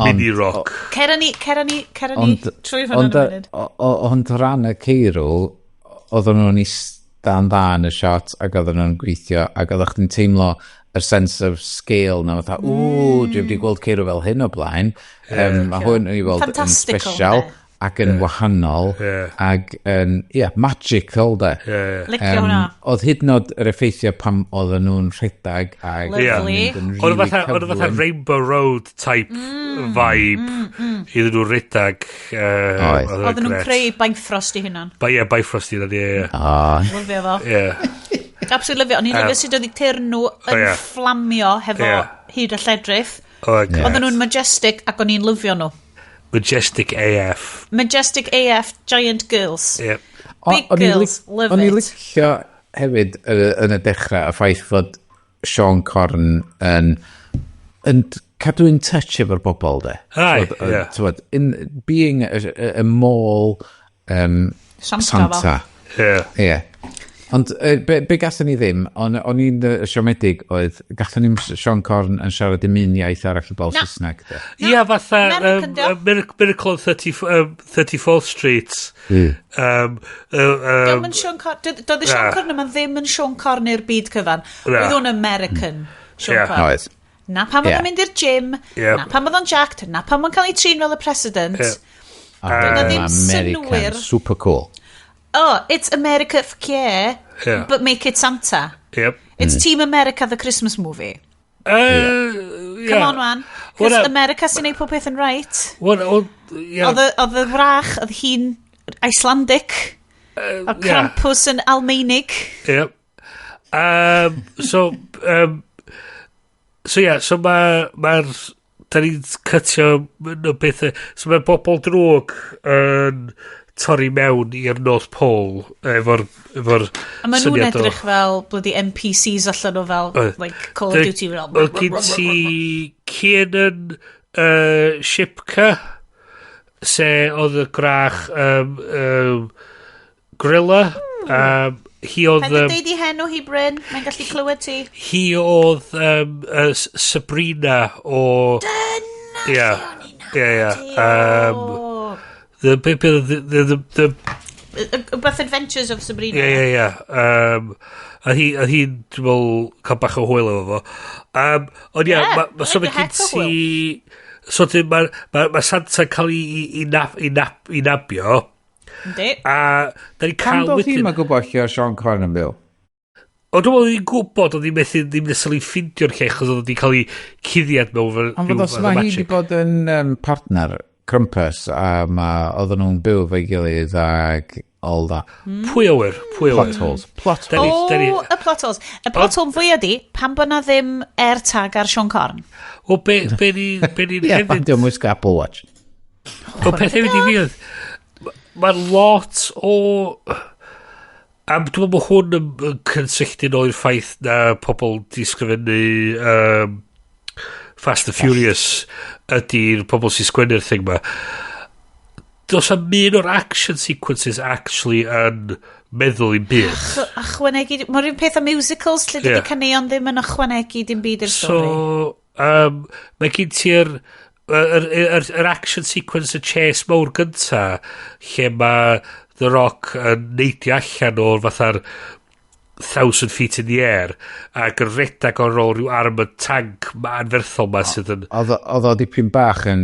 mini rock. Cera ni trwy hwnna yn y munud. Ond o ran y ceirw, oedden nhw'n dan dda yn y shot ac oedden nhw'n gweithio ac oeddech chdi'n teimlo yr sense of scale na fatha, ww, dwi wedi gweld ceirw fel hyn o blaen. Mae hwn yn i weld yn special ac yn wahanol ac yn, magical de. Licio hwnna. Oedd hyd yn oed yr effeithiau pam oedden nhw'n rhedeg ac Lovely. Oedd fatha Rainbow Road type vibe iddyn nhw rhedeg. Oedden nhw'n creu Bifrost i hunan. Ie, Bifrost i hunan, ie. Lyfio fo. Absolutely lyfio. O'n i'n lyfio sut oedd eu cyrn nhw yn fflamio hefo hyd a lledrith. Oedden nhw'n majestic ac o'n i'n lyfio nhw. Majestic AF. Majestic AF Giant Girls. Yep. Big girls, love it. O'n i'n licio hefyd yn y dechrau y ffaith fod Sean Corn yn cadw in touch efo'r bobl, de. Aye, yeah. In being a mall Santa. Yeah. Yeah. Ond be gathon ni ddim, o'n i'n siomedig oedd, gathon ni'n Sean Corn yn siarad dim un iaith arall y bol Saesneg. Ia, fatha Miracle on 34th Street. Diolch yn Sean Corn, doedd y Sean Corn yma ddim yn Sean Corn i'r byd cyfan. Oedd o'n American Sean Corn. Oedd. Na pam oedd o'n mynd i'r gym, na pam oedd o'n jacked, na pam oedd o'n cael ei trin fel y president. Doedd o ddim synnwyr. Super cool. Oh, it's America for care, but make it Santa. Yep. It's Team America, the Christmas movie. Come on, man. Cos America sy'n neud pob peth yn right. Oedd y wrach, oedd hi'n Icelandic, oedd Krampus yn Almaenig. Yep. So mae'r... Da ni'n cytio bethau... So mae'r bobl drwg yn torri mewn i'r North Pole efo'r A maen nhw'n edrych fel bloody NPCs allan o fel like Call of Duty. Oedd gen ti Kiernan Shipka, se oedd y grach Gorilla. Hi oedd... Paid deud i henw hi, Bryn. Mae'n gallu clywed ti. Hi oedd Sabrina o... Dyna lle o'n i'n nabod. The Beth Adventures of Sabrina. Ie. A hi'n, dwi'n meddwl, cael bach o hwyl efo fo. Ond ie, so mae gen ti... So mae Santa cael ei nabio. Yndi. A da ni'n cael wedyn... Pam doedd hi'n gwybod lle o Sean Corn yn byw? O, dwi'n meddwl hi'n gwybod, oedd hi'n methu ddim nesaf i ffindio'r lle, achos oedd hi'n cael ei cuddiad mewn Ond fod os mae hi wedi bod yn partner Krampus, a oedden nhw'n byw efo'i gilydd ag all that. Pwy o wir? Plot holes. Plot holes. O, y plot holes. Y plot hole fwyaf di, pam bod na ddim AirTag ar Sean Corn? O, be ni'n hefyd... Ie, pam di'n wisgo Apple Watch. O, peth hefyd i fi oedd, mae lot o... A dwi'n meddwl bod hwn yn cysylltu nôl i'r ffaith na pobl di sgrifennu Fast and Furious ydy'r pobl sy'n sgwennu'r thing ma. Does am un o'r action sequences actually yn meddwl i'n byd. Ychwanegu... Mae'r un peth â musicals lle dydy caneuon ddim yn ychwanegu dim byd i'r stori. So, mae gen ti'r yr action sequence, y chase mawr gynta, lle mae The Rock yn neidio allan o'r fatha'r 1,000 feet in the air ac yn redag ar ôl rhyw armored tank anferthol ma sydd yn Oedd o dipyn bach yn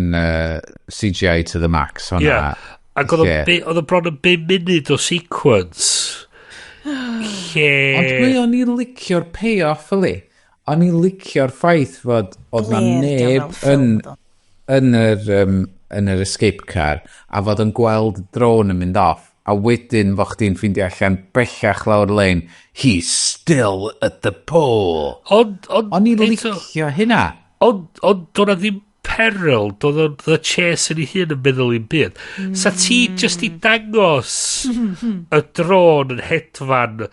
CGI to the max hwnna. Yeah. Ac oedd o bron yn 5 munud o sequence lle Ond mi o'n i licio'r payoff yli. O'n i licio'r ffaith fod oedd na neb yn yr escape car a fod yn gweld drone yn mynd off a wedyn fo chdi'n ffeindio allan bellach lawr lein, he's still at the pole. Ond O'n i licio hynna. Ond doedd na ddim peril, doedd o'n the chase yn ei hun yn meddwl i'n byd. Sa ti just i dangos y drone yn hedfan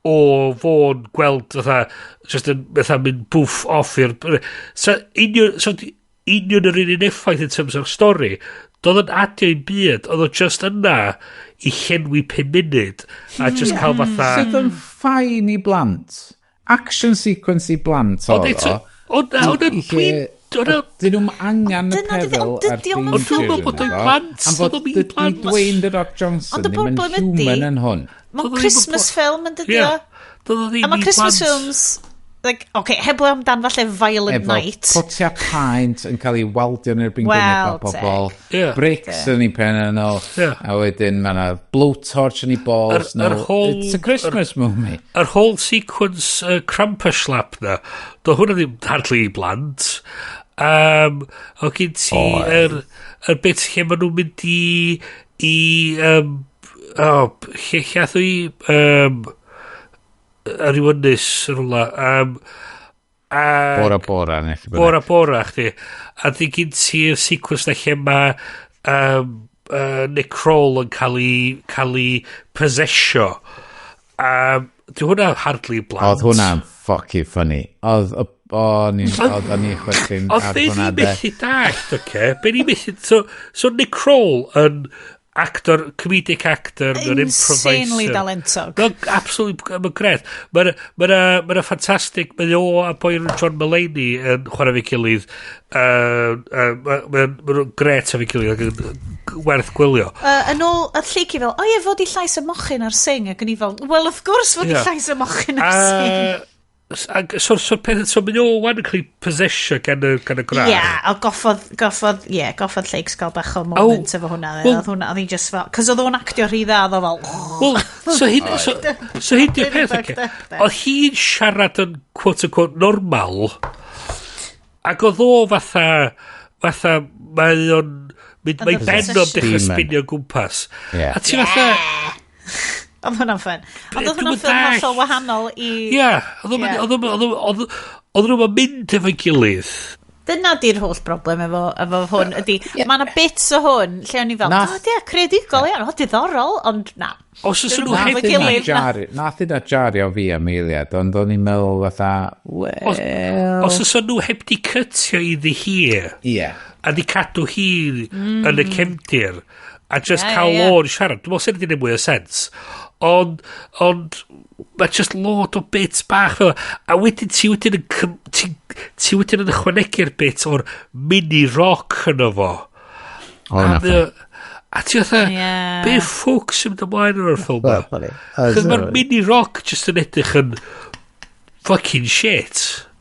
o fo'n gweld fatha, just yn fatha mynd boof off i'r... Sa union, so union yr un effaith in terms o'r stori. Doedd o'n adio i'n byd, oedd o just yna i llenwi 5 munud a just cael fatha... Sydd yn fine i blant. Action sequence i blant oedd o. Ond, ond, dwi'n... Dyn nhw'n angen y peril a'r danger. Ond dwi'n meddwl bod o'n plant. Am fod dydy Dwayne The Rock Johnson ddim yn human yn hwn. Mae'n Christmas film yn dydy o. A mae Christmas films, like, okay, heblaw amdan falle Violent Efo Night. Potia paent yn cael ei waldio yn erbyn Wel, gwyneb pobl. Yeah. Bricks yn ei pen yn nhw. A wedyn mae yna blowtorch yn ei balls Yr nhw. It's a Christmas movie. Yr whole sequence Krampus slap na, do hwnna ddim hardly i blant. O gen ti yr bit lle maen nhw'n mynd i, oh, lle ath o i ar ryw ynys yn rhywle. Bora Bora. Neu lle bynnag. Bora Bora, chdi. A di gen ti'r sequence na lle mae Nick Kroll yn cael ei possessio. Di hwnna hardly blant. Oedd hwnna'n fucking funny. Oedd, o, ni, oedd o'n i chwerthin Oedd ar be hwnna ni de. methu dallt, oce? Be ni methu... So Nick Kroll yn actor, comedic actor, mae'n improviser. Insanely dalentog. No, absolutely, mae'n gret. Mae'n ma ffantastig, mae o a boi John Mulaney yn chwarae fi gilydd. Mae'n ma gret efo'i gilydd ac yn werth gwylio. Yn ôl y lleiki fel, o ie, fod i llais y mochyn ar Sing, ac o'n i fel, well, of course fod i llais y mochyn ar Sing. Ag, so peth, so mae o wan yn cael ei possessio gan y gwrach. Ie, yeah, a goffodd Lakes gael bach o moment efo hwnna. Wel- Oedd hwnna, oedd hi just fel, cos oedd o'n actio rhy dda, oedd o fel, Wel, so hyn di'r Really peth, fucked oce. up there. Oedd hi'n siarad yn quote-unquote normal, ac oedd o fatha, mae o'n, mynd, mae Oedd ben o'n dechrau Demon. spinio gwmpas. Ie. A ti fatha, Oedd hwnna'n fun. Ond oedd Dwi'm hwnna'n yn ffilm dallt. hollol wahanol i... ie, oedd nhw'n mynd efo'i gilydd. Dyna di'r holl broblem efo hwn ydy, mae yna bits o hwn lle o'n i fel, o dia, creadigol iawn, o diddorol, ond na. Os oes Dyn nhw nhw'n heb efo'i gilydd, na. Nath yna jario fi am eiliad, ond o'n i'n meddwl fatha, well... Os oes nhw heb di cytio iddi hi, a di cadw hi yn y cefndir, a just cael Ie, ie, ie. o'n siarad, dwi'n meddwl sy'n wedi gwneud mwy o sens. Ond, mae just lot o bits bach fel 'na. A wedyn ti wedyn yn, ti wedyn yn ychwanegu'r bit o'r mini rock yno fo. O, A na a ti fatha, be ffwc sy'n mynd ymlaen yn o'r ffilm ma? Funny. Chos mae'r mini rock just yn edrych yn fucking shit.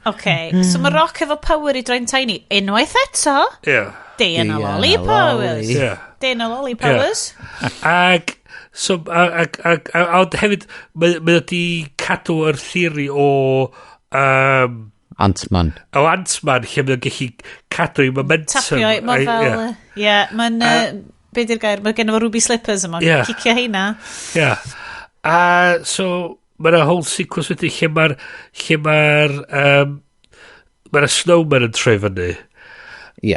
Okay, so mae Rock efo power i droi'n tiny. Unwaith eto, Day and a Day and Lolly a powers. lolly. Day and a Lolly powers. Ag, so, a, ond hefyd, mae o di cadw yr theori o, Ant-Man. o Ant-Man, lle mae o'n gallu cadw i momentum. Tapio, mae fel, ie, mae'n, be di'r gair, mae gen fo ruby slippers yma, cicio heina. Ie. A so, mae'na whole sequence wedyn lle mae'r snowman yn troi fyny. Ie.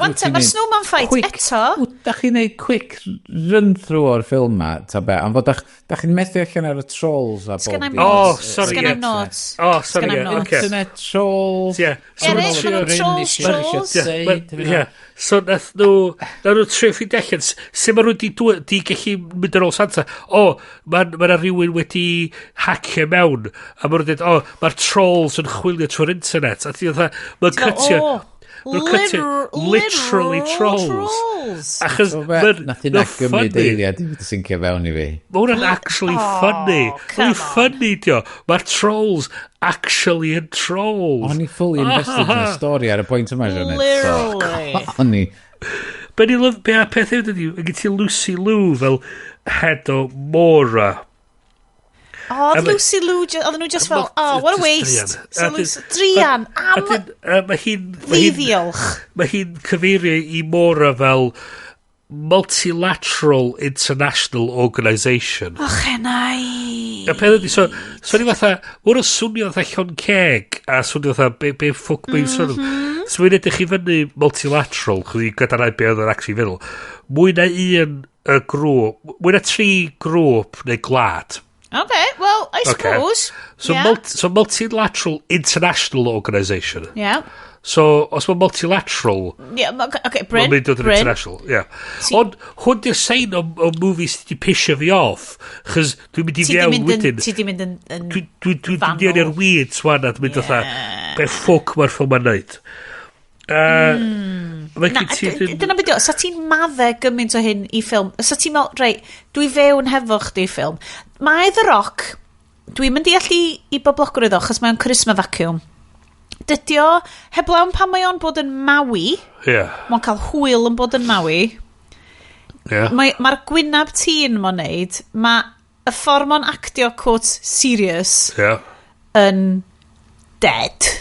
Wan te, mae'r snowman fight eto. Da chi'n neud quick run-through o'r ffilm ma, ta be, am fod da chi'n methu allan ar y trolls a bob dim. Oh, sorry. Sgynna i'm notes. Oh, sorry, yeah. Internet trolls. Yeah. Eraill, maen nhw'n trolls, trolls. Yeah. So, nath nhw trio ffeindio allan, sut maen nhw di gallu mynd yn ôl Santa? O, mae yna rhywun wedi hacio mewn, a maen nhw'n dweud, o, mae'r trolls yn chwilio trwy'r internet. A ti'n dweud, mae'n cytio... Literally trolls. Achos nath hynna gymryd eiliad i fi syncio fewn i fi. Mae hwnna'n actually funny. Mae'n funny, dio. Mae'r trolls actually yn trolls. O'n i fully invested yn y stori ar y pwynt yma, Sioned. Literally. O'n i. Be ni lyf, be a peth hefyd ydi, mae gen ti Lucy Liu fel head o Mora. Oh, Lucy Liu, oedden nhw just fel, oh, what a waste. So Lucy, druan, am ddiddiolch. Mae hi'n cyfeirio i Mora fel multilateral international organisation. Och, enai. A peth ydi, so ni fatha, mae hwnna'n swnio fatha llon ceg, a swnio fatha, be ffwc be'n swnio. So mae'n edrych i fyny multilateral, chos i gadarnhau be oedd yn actually feddwl. Mwy na un grŵp, mwy na tri grŵp neu gwlad. Okay, well, I suppose. Okay. So, yeah. So multilateral international organisation. Yeah. So, os mae multilateral... Yeah, okay, Bryn. Mae'n mynd o'r international, yeah. Ond, hwn di'r sign o movies sydd wedi pisio fi off, chos dwi'n mynd i fewn wedyn. Ti di mynd yn Dwi'n mynd i i'r weeds wan a dwi'n mynd fatha, be ffwc mae'r ffilm ma'n neud. Na, dyna beth yw, sa ti'n madde gymaint o hyn i ffilm, sa ti'n meddwl, reit, dwi fewn hefo chdi ffilm. Mae The Rock, dwi'n mynd i allu i boblogrwydd o, chos mae'n charisma vacuum. Dydy o, heblaw pan mae o'n bod yn Maui, yeah. Mae'n cael hwyl yn bod yn Maui. Yeah. Mae'r gwynab tîn mae'n neud, mae y ffordd mae'n actio, quote, serious, yeah. yn dead.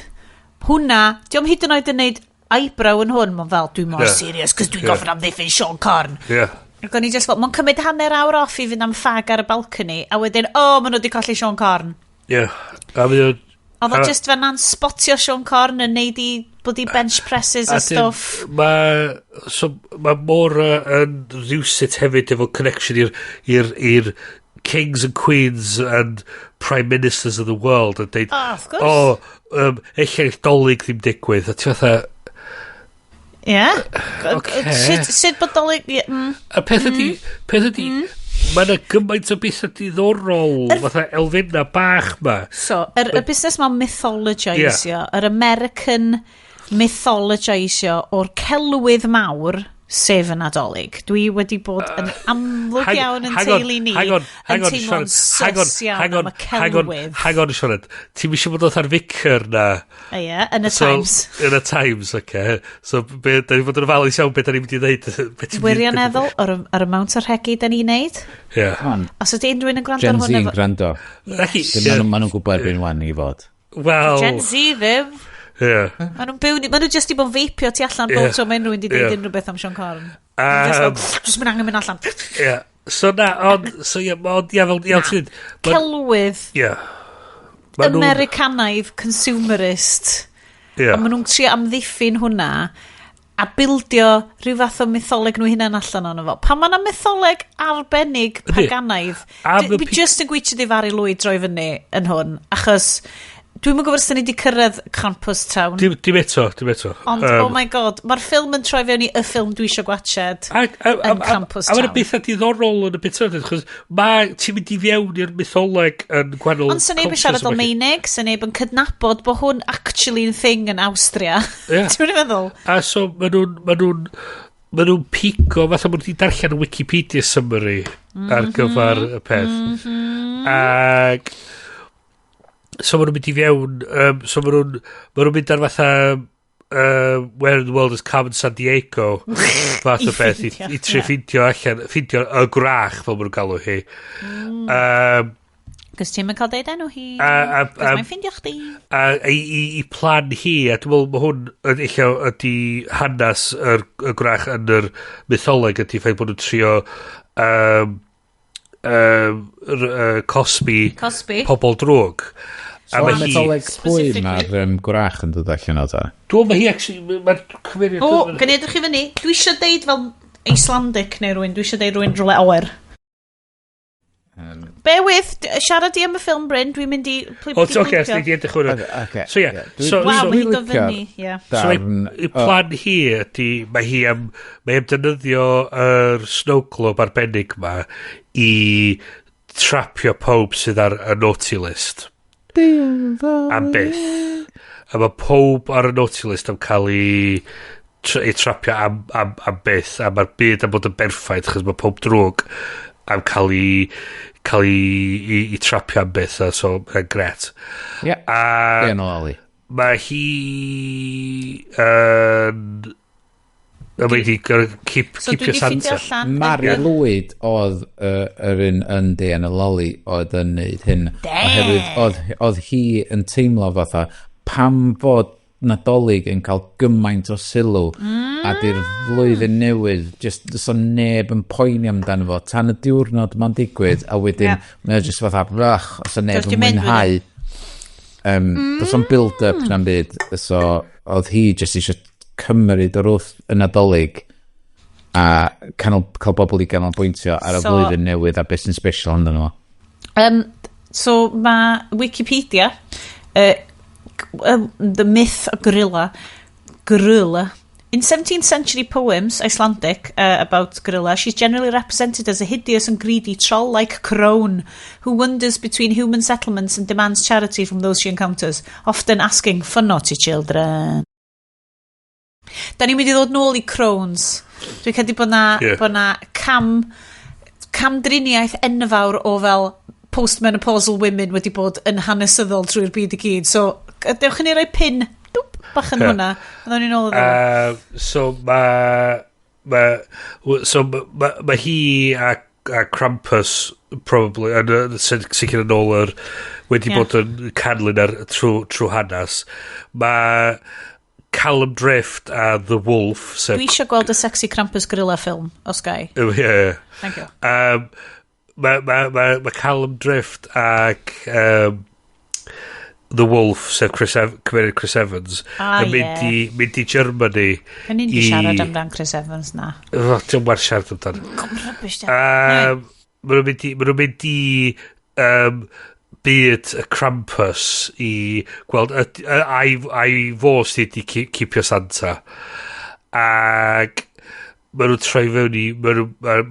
Hwna, diolch hyd yn oed yn neud eyebrow yn hwn, mae'n fel, dwi'n mor yeah. serious, cos dwi'n gofyn am ddiffyn Siôn Corn. Yeah. Ac o'n i just fel, mae'n cymryd hanner awr off i fynd am ffag ar y balcony, a wedyn, oh, maen nhw wedi colli Siôn Corn. Ie. Yeah. Oedd o just fan na'n spotio Siôn Corn yn neud i bloody bench presses a stuff. Mae so, ma Mora yn rhywsut hefyd efo connection i'r kings and queens and prime ministers of the world yn deud, oh, of course. Oh, ella eich Dolig ddim digwydd. A ti fatha... Ie. Okay. Sut bod Dolig... Yeah, A peth ydi, mae yna gymaint o bethau diddorol, fatha elfenna bach ma. So, y busnes ma'n mythologisio, yr American mythologisio o'r celwydd mawr, sef y Nadolig. Dwi wedi bod yn amlwg iawn yn teulu ni yn teimlo'n sus iawn am y celwydd. Hang on, Sioned. Ti'n eisiau bod oedd ar vicar na? Ie, yn y Times. In y Times, oce. So, da ni fod yn ofalus iawn beth da ni'n mynd i ddeud. Wirioneddol, o'r amount o'r rhegi da ni'n neud. Ie. Os ydy unrhyw un yn gwrando ar Gen hwn... Z yn gwrando. Maen nhw'n gwybod erbyn wan i fod. Wel... Gen Z ddim. Yeah. Maen nhw'n byw, maen nhw just i bod yn feipio tu allan bob tro mae unrhyw un wedi deud unrhyw beth am Siôn Corn. Just mynd angen mynd allan. Yeah. So na, ond, so ie, ond ia, fel, ia, ti'n... Celwydd. Yeah. Americanaidd consumerist. Yeah. A maen nhw'n trio amddiffyn hwnna a bildio rhyw fath o mytholeg nhw hunain allan ono fo. Pan mae yna mytholeg arbennig paganaidd, dwi just yn gweithio difaru Lwyd droi fyny yn hwn, achos... Dwi'm yn gwybod os da ni wedi cyrraedd Krampus Town. Dim eto. Ond, oh my god, mae'r ffilm yn troi fewn i y ffilm dwi eisiau gwatched yn Krampus Town. A mae'n bethau diddorol yn y bit yna, chos ti'n mynd i fewn i'r mytholeg yn gwahanol... Ond sy'n neb yn siarad Almaeneg, sy'n neb yn cydnabod bod hwn actually yn thing yn Awstria. Yeah. Ti'n mynd i feddwl? A so, maen nhw'n pigo, fatha maen nhw wedi darllen y Wikipedia summary ar gyfer y peth. Ac... So maen nhw'n mynd i fewn, so maen nhw'n mynd ar fatha Where in the World is Carmen Sandiego fath o beth i trio ffindio allan, ffindio y gwrach fel maen nhw'n galw hi. Cos ti'n mynd cael deud enw hi, cos mae'n ffindio chdi. A i plan hi, a dwi'n meddwl mae hwn yn ella ydi hanes y gwrach yn yr mytholeg ydi ffaith bod nhw'n trio cosbi pobl drwg. A So mae hi... mytholeg pwy Specifically. mae'r gwrach yn dod allan o ta? Dwi'n mae hi actually... Mae'r cyfeiriad... O, gan i edrych i fyny. Dwi eisiau deud fel Icelandic neu rhywun. Dwi eisiau deud rhywun rhywle oer. Bear with, siarad i am y ffilm, Bryn. Dwi'n mynd i... O, oce, os di edrych hwnna. Oce, So, ie. ie. Dwi- So, Waw, so, mae hi'n Dwi'n dod licio'r fyny. Ie. So, darn- ei plan hi ydy, mae am defnyddio yr snow globe arbennig ma i trapio pob sydd ar y naughty list. Am byth. A mae pob ar y naughty list am cael ei trapio am byth. A mae'r byd am bod yn berffaith, chos mae pob drwg am cael ei trapio am byth. A so, mae'n gret. Ie. A Be yn ôl i? mae hi yn... A mae hi keep, So dwi keepio wedi ffeindio Santa. allan... Mari Lwyd oedd yr un yn Day yn y Lolly oedd yn neud hyn. Oherwydd oedd hi yn teimlo fatha pam fod Nadolig yn cael gymaint o sylw a di'r flwyddyn newydd just does o neb yn poeni amdano fo tan y diwrnod ma'n digwydd a wedyn Ie. mae o just fatha brach os o neb Does yn dim mynd mwynhau does o'n build-up na'n byd, so oedd hi just eisiau cymryd o'r wrth y Nadolig a cael bobl i ganolbwyntio ar y flwyddyn newydd a beth sy'n special amdano fo. So mae Wikipedia, the myth of Grýla, Grýla. In 17th century poems, Icelandic, about Grýla, she's generally represented as a hideous and greedy troll-like crone who wanders between human settlements and demands charity from those she encounters, often asking for naughty children. Da ni'n mynd i ddod nôl i crones. Dwi'n credu bod na, bod na camdriniaeth enfawr o fel postmenopausal women wedi bod yn hanesyddol trwy'r byd i gyd. So, dewch i ni roi pin dwp, bach yn hwnna. A ddown ni nôl iddo fo. So ma hi a Krampus probably yn sicr yn ôl yr wedi bod yn canlyn ar trwy hanes. Mae Callum Drift a The Wolf sef Dwi eisiau gweld y sexy Krampus Gorilla film, os gai. Ie. Thank you. Mae Callum Drift ac The Wolf, sef cymeriad Chris Evans, yn mynd i Germany. Can ni'n siarad amdan Chris Evans na? Oh, diolch werth siarad amdan. Come rubbish, da. Ma' nhw'n mynd i byd y Krampus i gweld ai fo sydd wedi cipio Santa. Ac ma' nhw'n troi fewn i... Ma'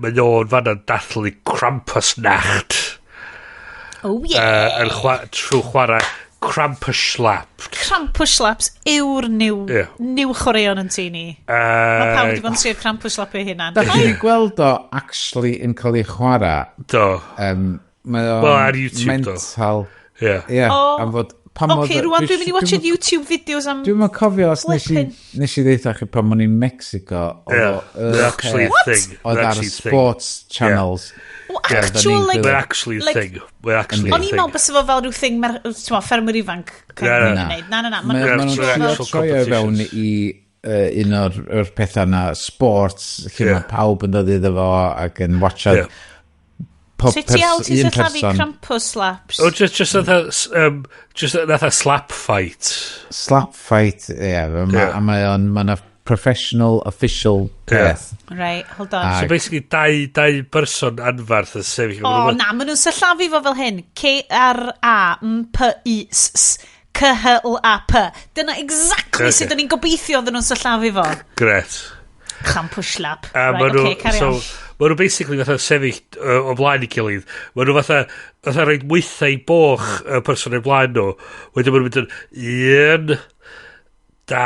nhw'n fanna'n dathlu Krampusnacht. Oh yeah! Yn trwy chwarae Krampus Slap. Krampus Slaps yw'r new chwaraeon yn tŷ ni. Mae pawb wedi bod yn trio Krampus Slap eu hunan. Da chi wedi gweld o actually yn cael ei chwarae? Do. Mae o'n Wel, ar YouTube, do. mental. Ie. Ie, O. am fod... Pan Oce, rwan dwi'n mynd i watch YouTube videos am... Dwi'n mynd cofio os nes i, Flippin'. nes i ddeutha chi pan o'n i'n Mexico. Oedd Ie. o y They're actually a peth thing. Oedd They're ar actually a thing. sports channels. Oh, Yeah. actual, like... They're actually a like- thing. They're actually a O'n i'n thing. meddwl bysa fo fel rhyw thing, ti'n meddwl, ffermwyr ifanc kind Na, of na. yn neud. Na, na, na. Mae Ma'n ma nhw'n actual trio actual troi o fewn competitions. i un o'r pethau na, sports, lle mae pawb yn dod iddo fo ac yn watchad pob Sut ti awl ti'n un sillafu person. Krampus Slaps? Oh, just fatha slap fight. Slap fight, ie. Yeah, A mae o'n, mae yna professional, official peth. Right, hold on. So basically, dau berson anfarth yn sefyll. O, na, maen nhw'n sillafu fo fel hyn. K-R-A-M-P-U-S-S K-H-L-A-P. Dyna exactly sut o'n i'n gobeithio oedden nhw'n sillafu fo. Gret. Krampus Slap. A Right, ma' nhw, okay, carry so, on. ma' nhw basically fatha sefyll o flaen i gilydd. Ma' nhw fatha rhoid mwythau i boch y person o'r blaen nhw. Wedyn ma' nhw'n mynd yn 1, 2,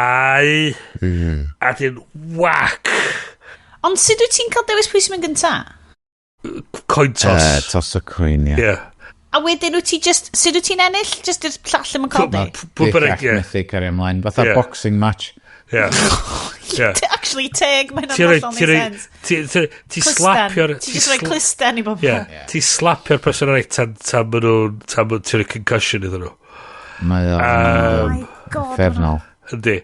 a dyn whack. Ond sut wyt ti'n cael dewis pwy sy'n mynd gynta? Coin toss. Toss a coin, ie. Yeah. A wedyn wyt ti just... Sut wyt ti'n ennill? Just i'r llall ddim yn codi? Pwy bynnag, Di'r ie. methu cario ymlaen. Fatha boxing match. Ie. Ie. Actually, teg, mae'n Ti roi- hollol ti neud roi- sense. Ti Clusten. slapio'r... Ti just rhoi clusten i bobl. Ie. Ti slapio'r person eraill tan ma' nhw'n... Tan ma' ti'n rhoi concussion iddyn nhw. Mae o'n Oh my God, uffernol. Yndi.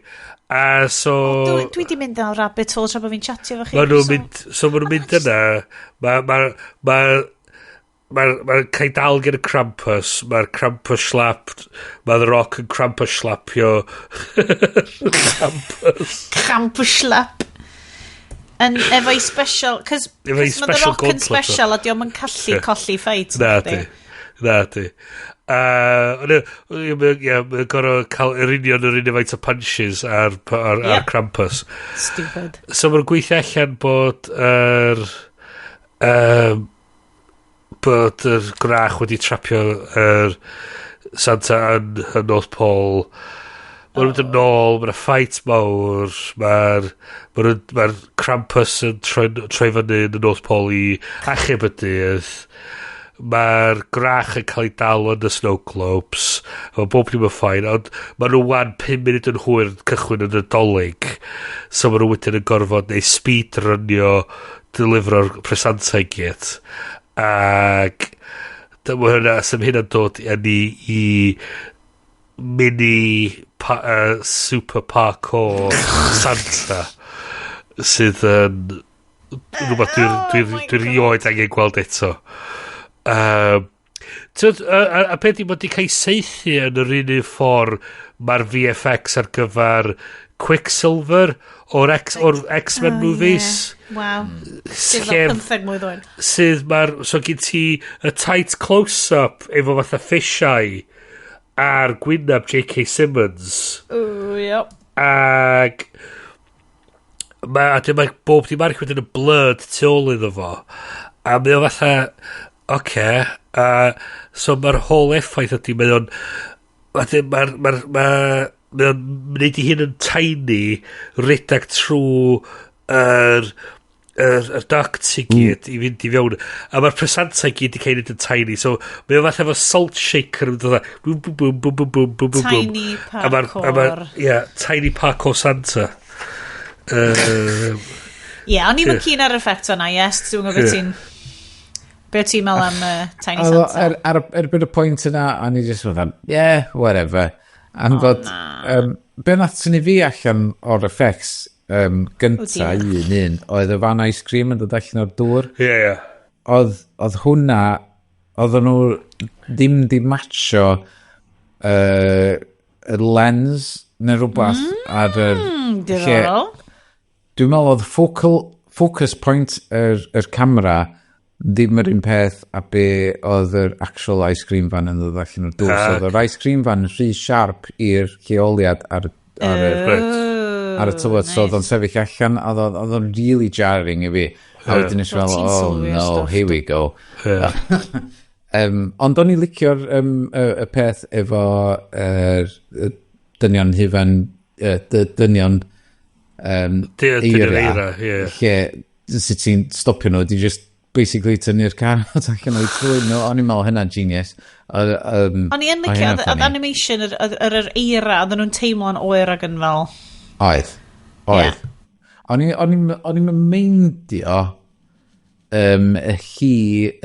A so... Dwi di mynd ar rabbit hole tra bod fi'n chatio efo chi. Ma' nhw'n mynd... So ma' nhw'n mynd yna... Mae... Ma, ma, Mae'r ma cael dal gen y Krampus, mae'r Krampus slap, mae The Rock yn Krampus slapio Krampus. Krampus slap. Yn efo'i special, cos Efo'i mae The special Rock yn gauntlet o. special a diolch yn callu colli fight. Na nacdi? di. Na di. Ie, mae'n gorau cael yr union yr union faint o punches ar Krampus. Stupid. So mae'n gweithio allan bod yr gwrach wedi trapio yr Santa yn y North Pole. Mae'n mynd yn ôl, mae'n fight mawr, mae'r ma Krampus yn troi fyny yn y North Pole i achub y dydd. Mae'r gwrach yn cael ei dal yn y snow globes. Mae bob dim yn fine, ond mae nhw wan 5 munud yn hwyr yn cychwyn yn y Dolig. So mae nhw wedyn yn gorfod neu speedrunio delifro'r presantau i gyd. Ac dyma hynna, sy'n hynna'n dod â ni i mini super parkour Santa sydd yn rhywbeth dwi'n dwi, Oh my dwi rioed angen gweld eto. Tyd, a beth i bod di cael ei saethu yn yr un un ffordd mae'r VFX ar gyfer Quicksilver o'r X-Men Oh, movies. yeah. Wow. Sydd fel 15 mlwydd oed. Sydd mae'r... So gen ti y tight close-up efo fatha fisheye ar gwynab J.K. Simmons. Ooh, yep. Ag mae a dyma bob dim arall wedyn yn blurred tu ôl iddo fo. A mae o fatha, oce, so mae'r whole effaith ydy, mae o'n, wedyn mae o'n gwneud i hun yn tiny, redag trwy yr ducts i gyd i fynd i fewn. A mae'r presantau i gyd i cael ei wneud yn tiny. So mae o fatha efo salt shaker yn mynd fatha boom, boom, boom, boom, boom, boom, boom, boom. Tiny A ma'r parkour. Ie, tiny parkour Santa. Ie, o'n i'n Ie. keen ar yr effect o'na, yes. Dwi'n gwybod beth ti'n... Be ti'n meddwl am Tiny Oedd o- Santa? Erbyn y pwynt yna, o'n i just fatha, yeah, whatever. Am fod, be nath tynnu fi allan o'r effects gynta O, un un, oedd y fan ice cream yn dod allan o'r dŵr. Ie, ie. Oedd hwnna, oedden nhw ddim di matcho y lens neu rhywbeth ar yr... Diddorol. Dwi'n meddwl oedd focus point yr camera ddim yr un peth a be oedd yr actual ice cream van yn ddod allan o'r dŵr. So oedd yr ice cream van yn rhy sharp i'r lleoliad ar y tywod. So oedd o'n sefyll allan, a oedd o'n really jarring i fi. A wedyn nes i Wel, fel, ti'n oh sylwi ar no, stwff. here we go. Ond o'n i licio'r y peth efo y dynion hufen, dynion Dynion eira, eira, ie. Lle sut ti'n stopio nhw, di just basically tynnu'r carrot allan o'i trwyn nhw. O'n i'n meddwl hynna'n genius. O'n i yn oedd licio, hynna'n oedd funny. animation yr eira, oedden nhw'n teimlo'n oer ac yn fel... Oedd. Oedd. O'n i'n meindio hi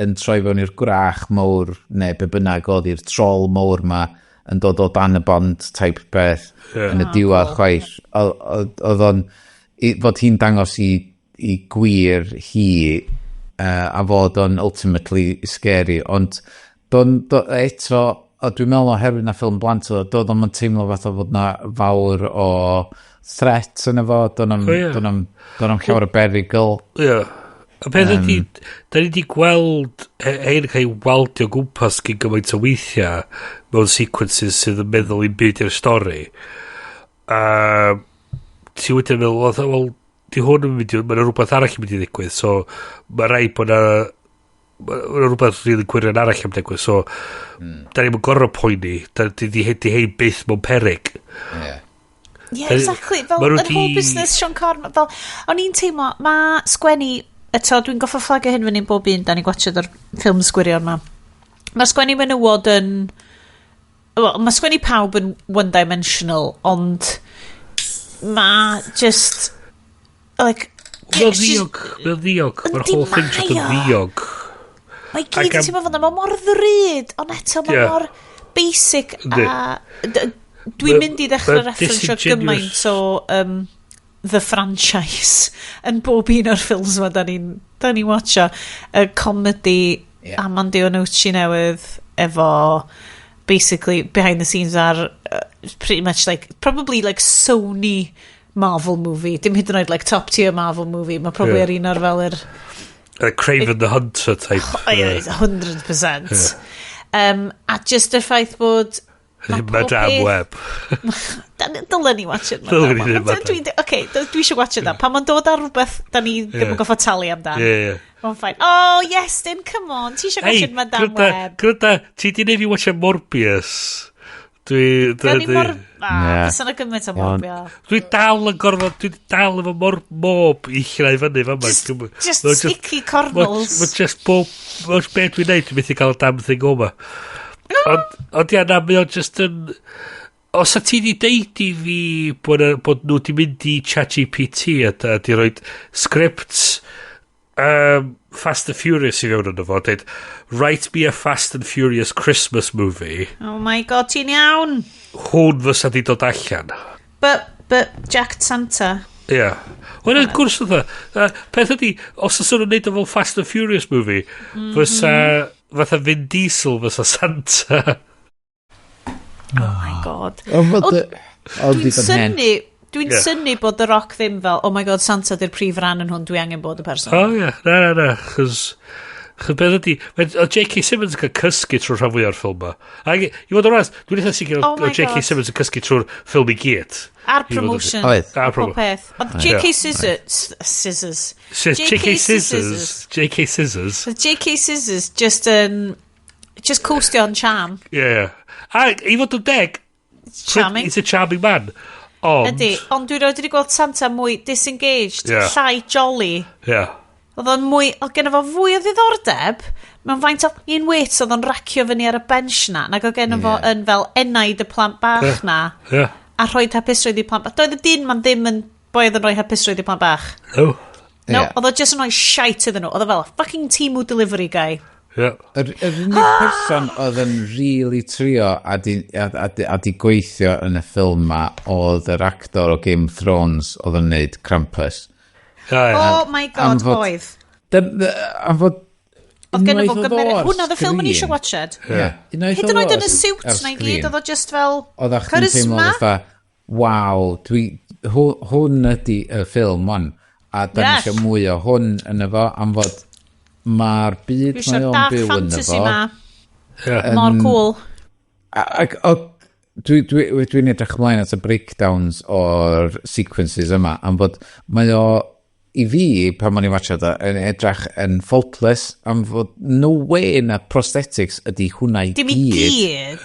yn troi fewn i'r gwrach mawr, neu be bynnag oedd i'r troll mawr ma yn dod o dan y bont type beth yn y diwedd chwaith. Oedd o'n, fod hi'n dangos i gwir hi a fod o'n ultimately scary, ond eto, o, dwi'n meddwl oherwydd na ffilm blant oedd o, doedd o'm yn teimlo fatha fod na fawr o threat yn efo, do'n am, O, ie. do'n am llawer o berygl. Ie. Y peth ydi, da ni wedi gweld hein yn cael ei waldio gwmpas gyn gymaint o weithiau mewn sequences sydd yn meddwl i'n byd i'r stori. A ti wedyn yn meddwl, wel, di hwn yn mynd i, mae yna rhywbeth arall yn mynd i ddigwydd, so mae rhaid bod na mae yna rhywbeth rili gwirion arall am digwydd, so da ni'n gorfod poeni, da di hein byth mewn peryg. Yeah. Yeah, exactly. Fel, ma' nhw yr whole business Sean Corn, fel, o'n i'n teimlo, mae sgwennu, eto, dwi'n goffa fflagio hyn fyny bob un, da ni'n gwachod o'r ffilm sgwirion ma. Mae sgwennu menywod yn... Wel, mae sgwennu pawb yn one-dimensional, ond mae just... Like, Mae'n ddiog, mae'n ddiog, mae'r Yndi, whole thing just yn mae o. ddiog. Mae gyd yn teimlo fel mae mor ddrud, ond eto mae mor basic a... Dwi'n mynd i ddechrau referensio gymaint o the franchise yn bob un o'r ffilms ma da ni'n watcha. Y comedy Armando Iannucci newydd efo basically behind the scenes ar pretty much like probably like Sony Marvel movie. Dim hyd yn oed like top tier Marvel movie. Mae probably ar un o'r fel yr Kraven the Hunter type. Oh, yeah, 100%. Yeah. A just y ffaith bod Madame Web. Dylen ni watch it. Madame Web. Okay, dwi eisiau watch it da. Pan mae'n dod ar rhywbeth da ni ddim yn goffa talu amdan. Yeah. Mae'n fine. Oh, yes, dim, come on. Ti eisiau watch it Madame Web. Gwrda, ti di neud fi watch Morbius. Dwi... Fysa na gymaint o Morbius. Dwi dal yn gorfod, dwi dal efo mob i llnau fyny fama. Just sticky cornels. Mae just bob, be dwi'n neud, dwi'n methu cael y damn thing oma. Ond ia, na, mae o just yn... Os a ti di deud i fi bod nhw di mynd i ChatGPT a di roed scripts Fast and Furious i fewn yno fo, deud, write me a Fast and Furious Christmas movie. Oh my god, ti'n iawn! Hwn fysa di dod allan. But Jack Santa. Ie. Yeah. Wel, yn gwrs oedd o. Peth ydi, os oes nhw'n neud o fel Fast and Furious movie, fysa fatha Vin Diesel fysa Santa. Oh my god. Dwi'n synnu bod The Rock ddim fel, oh my god, Santa di'r prif ran yn hwn, dwi angen bod y person. Oh ie, yeah. Na, chos beth ydi, o J.K. Simmons yn cael cysgu trwy'r rhan fwy o'r ffilm ma. Ac i fod yn onest, dwi'n eitha sicr o J.K. Simmons yn cysgu trwy'r ffilm i gyd. A'r promotion. A'r promotion. Peth. Ond J.K. Scissors. J.K. Scissors. J.K. Scissors. J.K. Scissors just yn... Just coastio on charm. Ie. A i fod yn deg, charming. He's a charming man. Ond... Ydy, ond dwi roed wedi gweld Santa mwy disengaged, llai jolly. Yeah. Oedd o'n mwy, oedd genno fo fwy o ddiddordeb mewn faint o un weights oedd o'n racio fyny ar y bench na, nag oedd genno fo yn fel enaid y plant bach na, a rhoi hapusrwydd i plant bach. Doedd y dyn ma'n ddim yn boi oedd yn rhoi hapusrwydd i plant bach. No. No, oedd o just yn rhoi shite iddyn nhw. Oedd o fel a fucking Temu delivery guy. Yeah. Yr unig person oedd yn really trio a di gweithio yn y ffilm ma oedd yr actor o Game of Thrones oedd yn neud Krampus. Oh my god, oedd. Am fod... Oedd gen fo gymeriad... Hwna oedd y ffilm yn eisiau watched. Hyd yn oed yn y suit na i gyd, oedd o just fel charisma. Waw, hwn ydi y ffilm, wan. A da ni eisiau mwy o hwn yn efo, am fod mae'r byd mae o'n byw yn efo. Mor cool. Ac dwi'n edrych ymlaen at y breakdowns o'r sequences yma, am fod mae o, i fi, pan o'n i'n watchad o, yn edrych yn faultless, am fod no way na prosthetics ydy hwnna i gyd. Dim i gyd.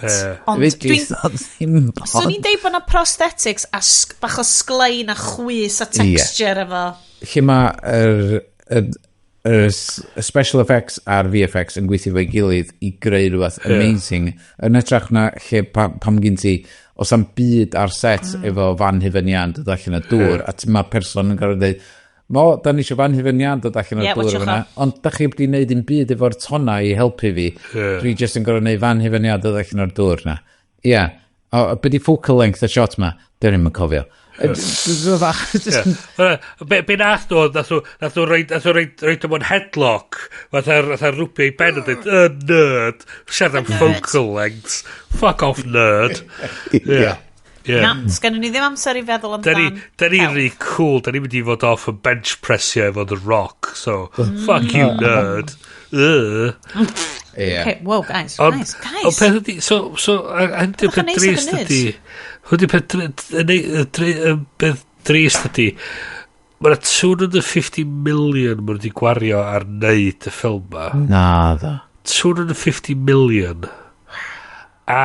Ond dwi'n... So ni'n deud bod na prosthetics a bach o sglein a chwys a texture efo. Lle mae'r special effects a'r VFX yn gweithio fo'i gilydd i greu rhywbeth amazing. Yn edrych na lle pam gen ti, os am byd ar set efo fan hufen iâ'n dod allan o dŵr, a mae person yn gorfod dweud, mo, da ni eisiau fan hufen iâ'n dod allan o'r dŵr efo na, ond da chi wedi gwneud un byd efo'r tonnau i helpu fi, dwi jyst yn gorfod gwneud fan hufen iâ'n dod allan o'r dŵr na. Ie. Yeah. Be di focal length y shot ma? Dwi'n ddim yn cofio. Be nath nhw, nath nhw roed nhw'n headlock, fatha rwbio i ben a dweud, nerd, siarad am focal lengths, fuck off nerd. Yeah. Na, sgennon ni ddim amser i feddwl amdan. Da ni rhy cool, da ni'n mynd i fod off yn bench pressio efo The Rock, so fuck you nerd. Yeah. Okay, whoa, guys, guys, guys. Ond peth ydi, so, hyn di'r peth drist ydi, hwn di'r peth drist ydi, mae'na 250 million maen nhw wedi gwario ar wneud y ffilm ma. Na, dda. 250 million. A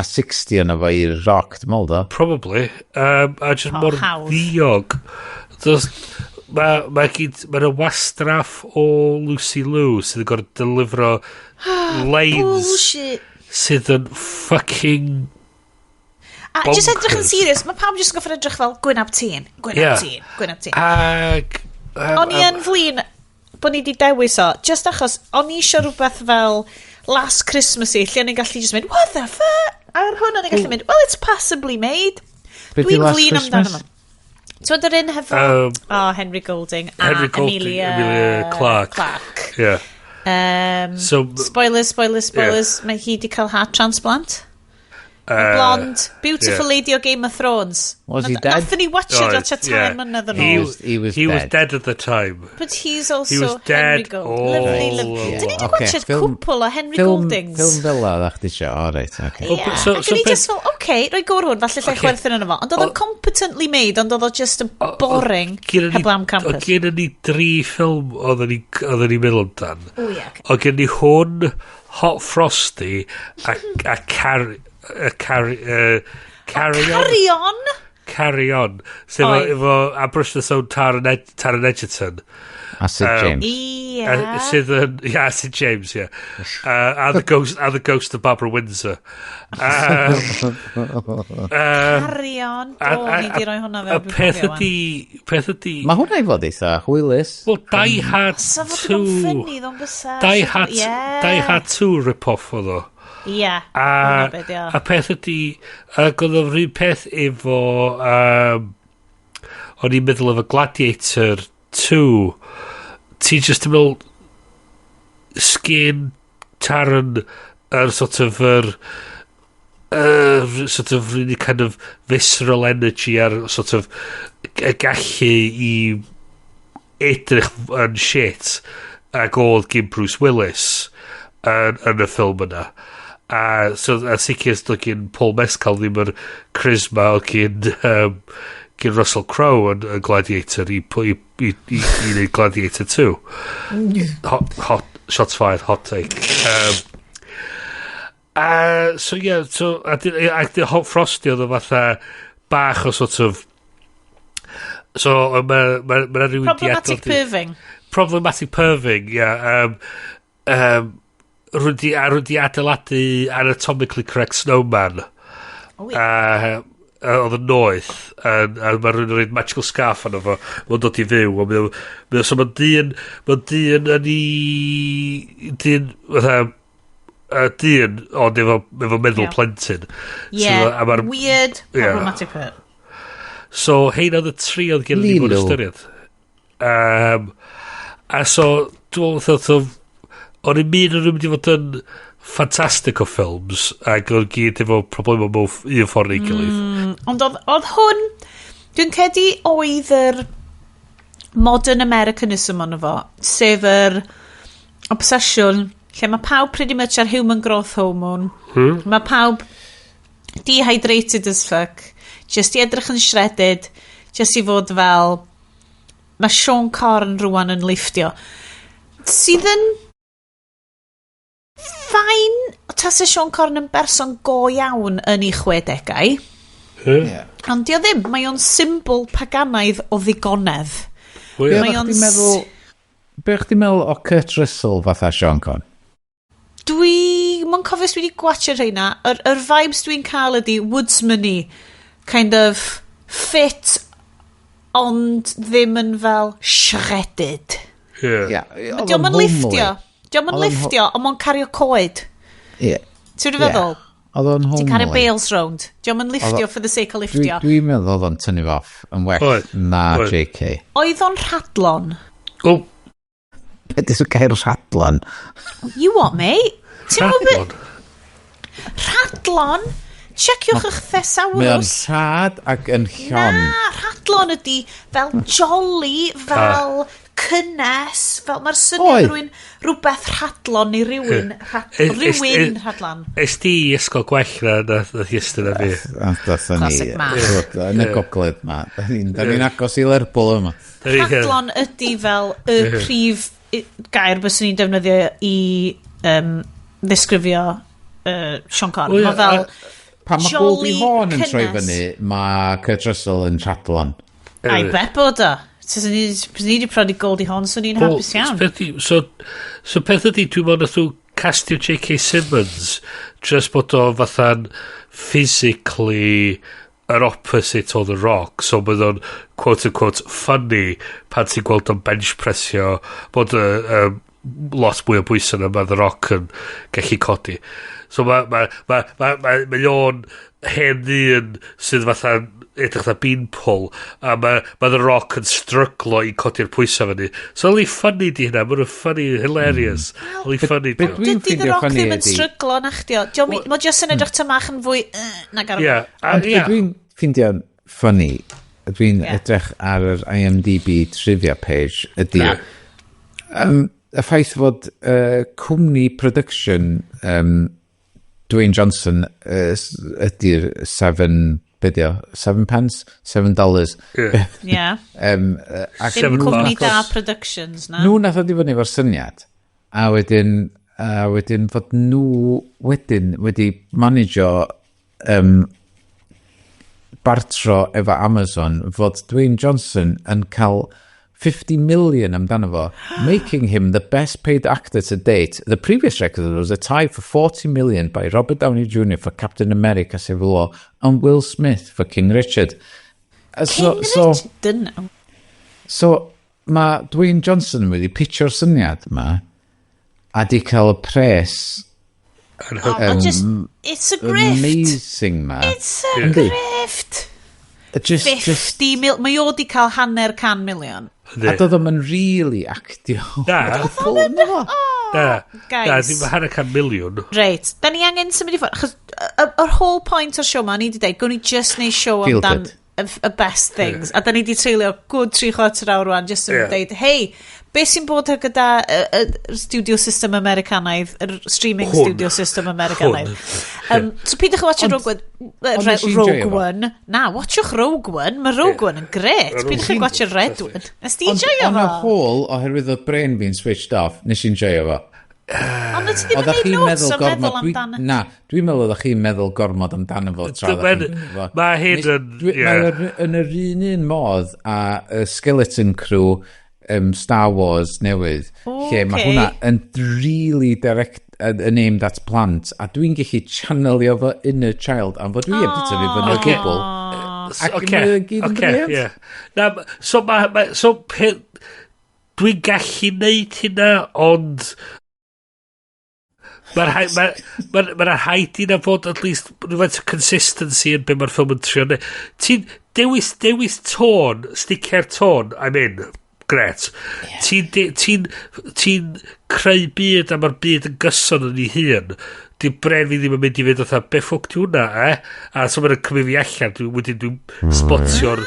60 yna fo i'r Rock, dwi'n meddwl, do? Probably. A just mor ddiog. Mae yna wastraff o Lucy Liu sydd yn gorfod delifro lines sydd yn fucking A just edrych yn serious, mae pawb just yn gorfod edrych fel Gwyn ap Tîn, Gwyn ap Tîn, Gwyn ap Tîn. Ag... O'n i yn flin bod ni di dewis o, just achos o'n i eisiau rhywbeth fel Last Christmas i, lle o'n i'n gallu just mynd, what the fuck? A ar hwn o'n i'n gallu mynd, well, it's passably made. Dwi'n flin amdano fo. Ti'n yr un hefo... Henry Golding a Henry Golding, Emilia Clarke. Yeah. So, Spoilers, spoilers, spoilers. Yeah. Mae hi di cael heart transplant. Blonde, beautiful lady o Game of Thrones. Was he dead? Nathon ni watch it at a time mlynedd yn ôl. He was he dead. Was dead at the time. But he's also He was Henry dead Gold. all Lovely, lovely. along. Dyn ni di watch it cwpl o Henry Goldings. Ffilm fel la, ddech chi isio. O, reit, oce. Oh, Yeah. so- Ac so o'n i just fel, oce, okay, roi gor hwn, falle lle chwerthin yno fo. Ond oedd o'n competently made, ond oedd o just yn boring, heblaw am Oedd campus. gen ni dri ffilm oedden ni meddwl amdan. O, ie, ocê. Oedd gen ni hwn, Hot Frosty, a Carry On. Carry On? Carry On. Sef Oedd. efo Aberystwyth's own Taron Egerton. A Sid James. Ie. Sydd yn... Ia, Sid James, ie. And the Ghost of Barbara Windsor. Carry On. Do, ni di roi hwnna Y fewn. Dwi'n peth cofio wan. ydi... Peth ydi... Mae hwnna i fod eitha hwylus. Wel, Die Hard Sa fod 2... yn funny ddo'n bysa. Die Hard, Ie. Die Hard 2 rip-off oedd o. Ie. A, Hwnna be' 'di o. a peth ydi, ac oedd o'r un peth efo, o'n i'n meddwl efo Gladiator 2, ti just yn meddwl, sgyn Taron yr sort of yr sort of really kind of visceral energy a'r sort of y gallu i edrych yn shit ac oedd gyn Bruce Willis yn y ffilm yna. A, so, a sicr oedd gyn Paul Mescal ddim yr charisma oedd gyn Russell Crowe yn Gladiator i wneud Gladiator 2. Hot, shots fired, hot take. A, so yeah, so, a di Hot Frosty oedd o fatha bach o sort of. So, mae ma rhywun 'di Problematic perving. Problematic perving, yeah. Rwy'n di adeiladu anatomically correct snowman. Oh, yeah. A oedd yn noeth, a mae rhywun yn rhoi magical scarf arno fo, mae'n dod i fyw, a so mae dyn yn i, dyn, fatha, dyn, ond efo meddwl plentyn. Yeah, So, a ma'r- weird, Ie. problematic perv. So, hein oedd y tri oedd gen i fod Lilo. ystyried. A so, dwi'n meddwl, o'n i'n mynd yn mynd i fod yn ffantastig o ffilms, ac oedd gyd efo problemau mewn un ffordd neu gilydd. Ond oedd hwn, dwi'n credu oedd yr modern Americanism ono fo, sef yr obsesiwn lle mae pawb pretty much ar human growth hormone. Mae pawb dehydrated as fuck, just i edrych yn shredded, just i fod fel, mae Sean Corn rwan yn liftio. Sydd yn fine tasa Sean Corn yn berson go iawn yn ei 60au. Yeah. Ond di o ddim, mae o'n symbol paganaidd o ddigonedd. Wel, Be Mae oeddach o'n chdi'n meddwl... Be o'ch chdi'n meddwl o Kurt Russell fatha Sean Conn? Dwi... Mae'n cofio os dwi wedi gwatchio rheina. Yr vibes dwi'n cael ydi woodsman-y. Kind of fit, ond ddim yn fel shredded. Ie. Yeah. Dio'm yn liftio. Dio'm yn Oedd o'n liftio, ond mae'n cario coed. Ie. Ti'n yeah. feddwl? Oedd o'n homely. Ti'n cario bales round. Dio'm yn liftio Oedd o- for the sake of Dwi'n liftio. dwi meddwl oedd o'n tynnu fo off yn well Oedd. na Oedd. JK. Oedd o'n rhadlon. O, Be dis o gair rhadlon? You what, mate? Ti'n gwybod rhadlon. be- Rhadlon? Checiwch eich Mae o'n thesaurus. rhad ac yn llon. Na, rhadlon ydi fel jolly, fel cynnes, fel mae'r syniad Oedd. rhywun rhywbeth rhadlon neu rhywun, rhywun rhadlon. Es di i ysgol gwell na Iestyn a fi. A Dathon ni, Classic math. t'wod, yn y gogledd ma. Da ni'n agos i Lerpwl yma. Da ni- Rhadlon ydi fel y prif gair byswn ni'n defnyddio i ddisgrifio Sean Conn. Wel, ie, Mae fel Pan mae jolly Goldie Hawn yn troi cynnes. fyny, mae Kurt Russell yn rhadlon. I bet bod o. Taswn ni wedi prodi Goldie Hawn, swn i'n Wel, hapus iawn. So peth ydi, dwi'n meddwl nath nhw castio J.K. Simmons just bod o fatha'n physically yr opposite o The Rock, so bydd o'n quote unquote funny pan ti'n gweld o'n bench pressio bod y lot mwy o bwysau na mae The Rock yn gallu codi. So mae ma, ma, ma, ma, mae o'n hen ddyn sydd fatha edrych fatha beanpole, a mae The Rock yn stryglo i codi'r pwysau fyny. So really funny di hynna, mae'n funny, hilarious. Really funny di. Dydy The Rock ddim yn stryglo na chdi o. Mae jyst yn edrych tymach yn fwy nag ar. Ond dwi'n ffeindio'n funny, dwi'n edrych ar yr IMDb trivia page, ydy y ffaith fod cwmni production Dwayne Johnson ydy'r 7, be di o? 7 pence? $7. Yeah. Dim cwmni da productions, na. Nhw nath o di fyny efo'r syniad. A wedyn fod nhw wedyn wedi managio bartro efo Amazon fod Dwayne Johnson yn cael 50 million amdano fo, making him the best paid actor to date. The previous record was a tie for 40 million by Robert Downey Jr. for Captain America Civil War and Will Smith for King Richard. So, King Richard? Dyna. So, mae Dwayne Johnson wedi pitcho'r syniad ma a di cael y pres Oh, just, it's a grift. Amazing ma. It's a grift. Just, 50 just, mil... Mae o di cael 500 miliwn. A doedd o'm yn really actio. Na. Na. Na. Guys. Na, ddim 500 miliwn. Reit, da ni angen symud i ffwrdd. Achos yr whole point o'r show ma, ni wedi dweud, gwn ni just neud show Feel amdan good. y best things. A da ni wedi treulio good 75 rwan, just yn deud, "Hey, beth sy'n bod ar gyda y studio system Americanaidd, yr streaming Hwn. studio system Americanaidd?" Hwn. So peidiwch â watch Rogue One. Ond nes i Rogue enjoyo fo. One. Na, watchwch Rogue One. Mae Rogue One yn gret. Rogue Peidiwch â watch Red One. Nes di Ond enjoyo on a fo? whole, oherwydd oedd brain fi'n switched off, nes i enjoyo fo. Ond ti ddim yn Oeddech neud chi'n notes meddwl o meddwl gormod... amdano. Na, dwi'n meddwl oeddech chi'n meddwl gormod amdano fo tra oeddech chi'n gwylio fo. Mae hyn yn ie. Mae yn yr un modd a y Skeleton Crew Star Wars newydd, lle mae hwnna yn really direct yn aimed at plant, a dwi'n gallu channelio fo inner child am fod dwi heb di tyfu fyny o gwbl. Ac mae o gyd yn brilliant. Ie. Na, so ma, so dwi'n gallu neud hynna, ond mae'n rhaid ma rhaid i na fod at least rhywfaint o consistency yn be mae'r ffilm yn trio neud. Ti'n dewis tôn, sticio'r tôn, I'm in. Gret. Ti'n ti creu byd a mae'r byd yn gyson yn ei hun. Di bren fi ddim yn mynd i fynd fatha, "Be ffwc di hwnna, eh?" A so mae'n cymryd fi allan, dwi'n wedyn dwi'n spotio'r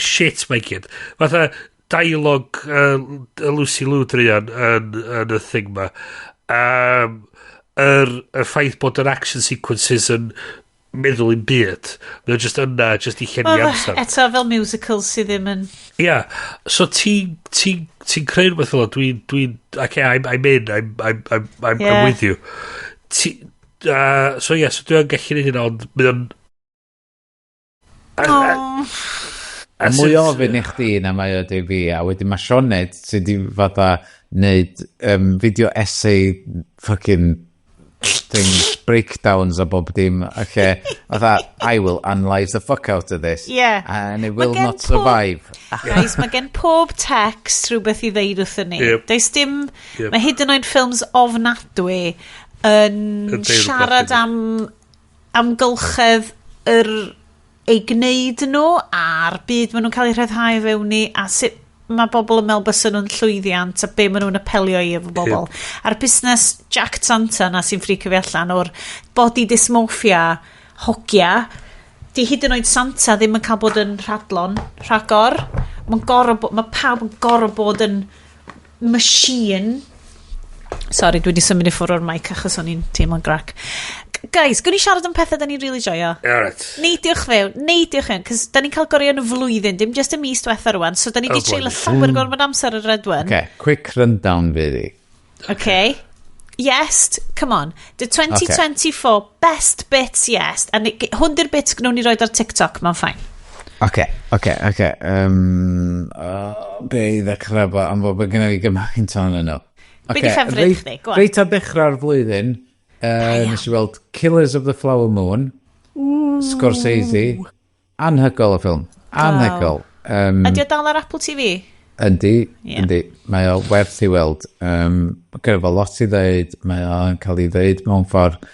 shit mae gyd. Fatha dialog Lucy Liu druan yn y thing ma. Y ffaith bod yr action sequences yn meddwl i'n byd. Mae o just yna, just i llenwi amser. Eto fel musicals sydd ddim yn. Ia, yeah. So ti'n ti, ti creu rhywbeth fel o, dwi'n, okay, I'm in, I'm with you. So yeah, so dwi'n gallu neud hynna, ond mae o'n Oh. A Mwy since- ofyn i chdi na mae o di fi, a wedyn mae Sioned sydd wedi fatha neud video essay fucking things, breakdowns a bob dim, a lle, fatha, "I will analyse the fuck out of this." And it will Ma' gen not survive. Guys, mae gen pob text rhywbeth i ddeud wrthyn ni. Does dim. Mae hyd yn oed ffilms ofnadwy yn Yn deud rhywbeth siarad i ni. am amgylchedd yr ei gwneud nhw a'r byd maen nhw'n cael eu rhyddhau fewn i a sut mae bobl yn meddwl bysa nhw'n llwyddiant a be maen nhw'n apelio i efo bobl. A'r busnes Jack Santa na sy'n ffricio fi allan o'r body dysmorphia hogia, di hyd yn oed Santa ddim yn cael bod yn rhadlon rhagor. Mae pawb yn gorfod bod yn machine. Sorry, dwi wedi symud i ffwrdd o'r mic achos o'n i'n teimlo'n grac. Guys, gwni siarad am pethau da ni'n really joio. Alright. Neidiwch fewn, neidiwch fewn, cos da ni'n cael gorau yn y flwyddyn, dim just y mis diwetha rwan, so da ni Oh, wedi treulio blimey. llawer gormod amser ar Red One. Okay, quick rundown fydd i. Okay. Yes, come on. The 2024 best bits, yes. And hwn di'r bits gnawn ni roed ar TikTok, mae'n fine. Oce. Be i ddechrau bo, am fod gen i gymaint o'n nhw. Be 'di ffefryn chdi? Go on. Reit ar ddechrau'r flwyddyn, nes i weld Killers of the Flower Moon, Scorsese, anhygoel o ffilm. Anhygoel. Ydy o dal ar Apple TV? Yndi, Ie. yndi. Mae o werth i weld. Mae gyda fo lot i ddeud, mae o'n cael ei ddeud mewn ffordd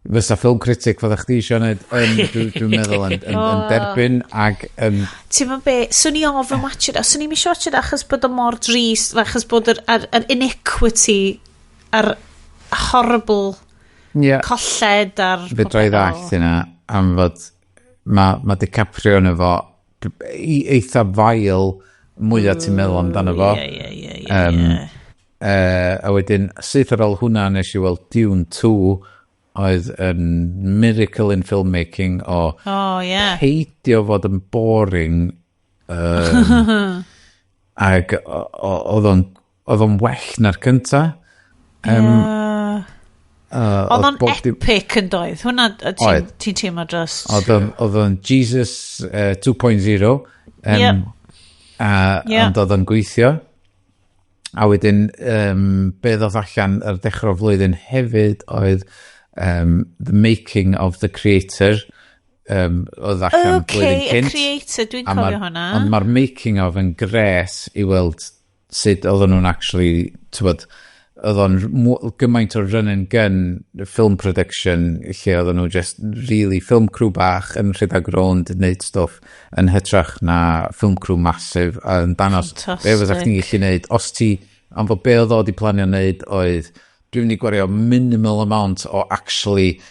Fysa film critic fydda chdi, Sioned, yn, dwi'n meddwl, yn derbyn ag yn. Ti'n meddwl be, swn i ofyn watch it, swn i'n eisiau watch it achos bod o mor drist, achos bod yr inequity a'r horrible colled a'r. Fedra i ddallt hynna am fod mae DiCaprio yn efo eitha vile mwyaf ti'n meddwl amdano fo. Ie, ie, ie, ie. A wedyn, syth ar ôl hwnna nes i weld Dune 2, oedd yn miracle in filmmaking o peidio fod yn boring, ac oedd o'n well na'r cynta. Oedd o'n epic yn doedd? Hwna, ti'n ti teimlo dros. Oedd o'n Jesus 2.0. Ond oedd o'n gweithio. A wedyn, be ddoth allan ar dechrau flwyddyn hefyd oedd The Making of the Creator. Oedd allan blwyddyn cynt. The Creator, dwi'n cofio hwnna. Ond mae'r making of yn gres i weld sut oedden nhw'n actually, tywod, oedd o'n gymaint o run and gun film production lle oedden nhw just really film crew bach yn rhedeg rownd yn neud stwff yn hytrach na film crew massive a yn danos be fysa chdi'n gallu neud os ti ond fod be oedd o di planio neud oedd dwi'n mynd i gwario minimal amount o actually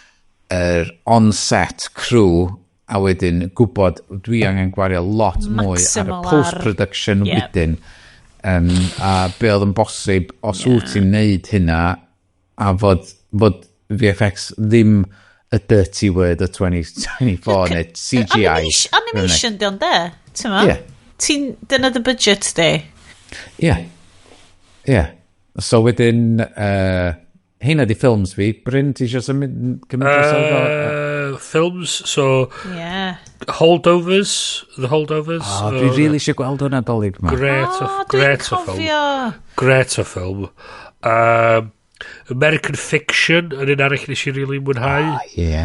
yr on-set crew a wedyn gwybod dwi angen gwario lot mwy ar y post-production wedyn. A be oedd yn bosib os wyt ti'n neud hynna a fod VFX ddim y dirty word o 2024 neu CGI. Animation di ond de, ti'n ma? Yeah. Ti'n, dyna dy budget di. Ie. So wedyn, heina di ffilms fi. Bryn, ti eisiau symud cymryd drosodd? Films, so Holdovers, The Holdovers. Oh, dwi really eisiau gweld hwnna Dolig ma. Great, oh, great o ffilm. Great o ffilm. American Fiction yn un arall nes i really mwynhau. Oh, ie.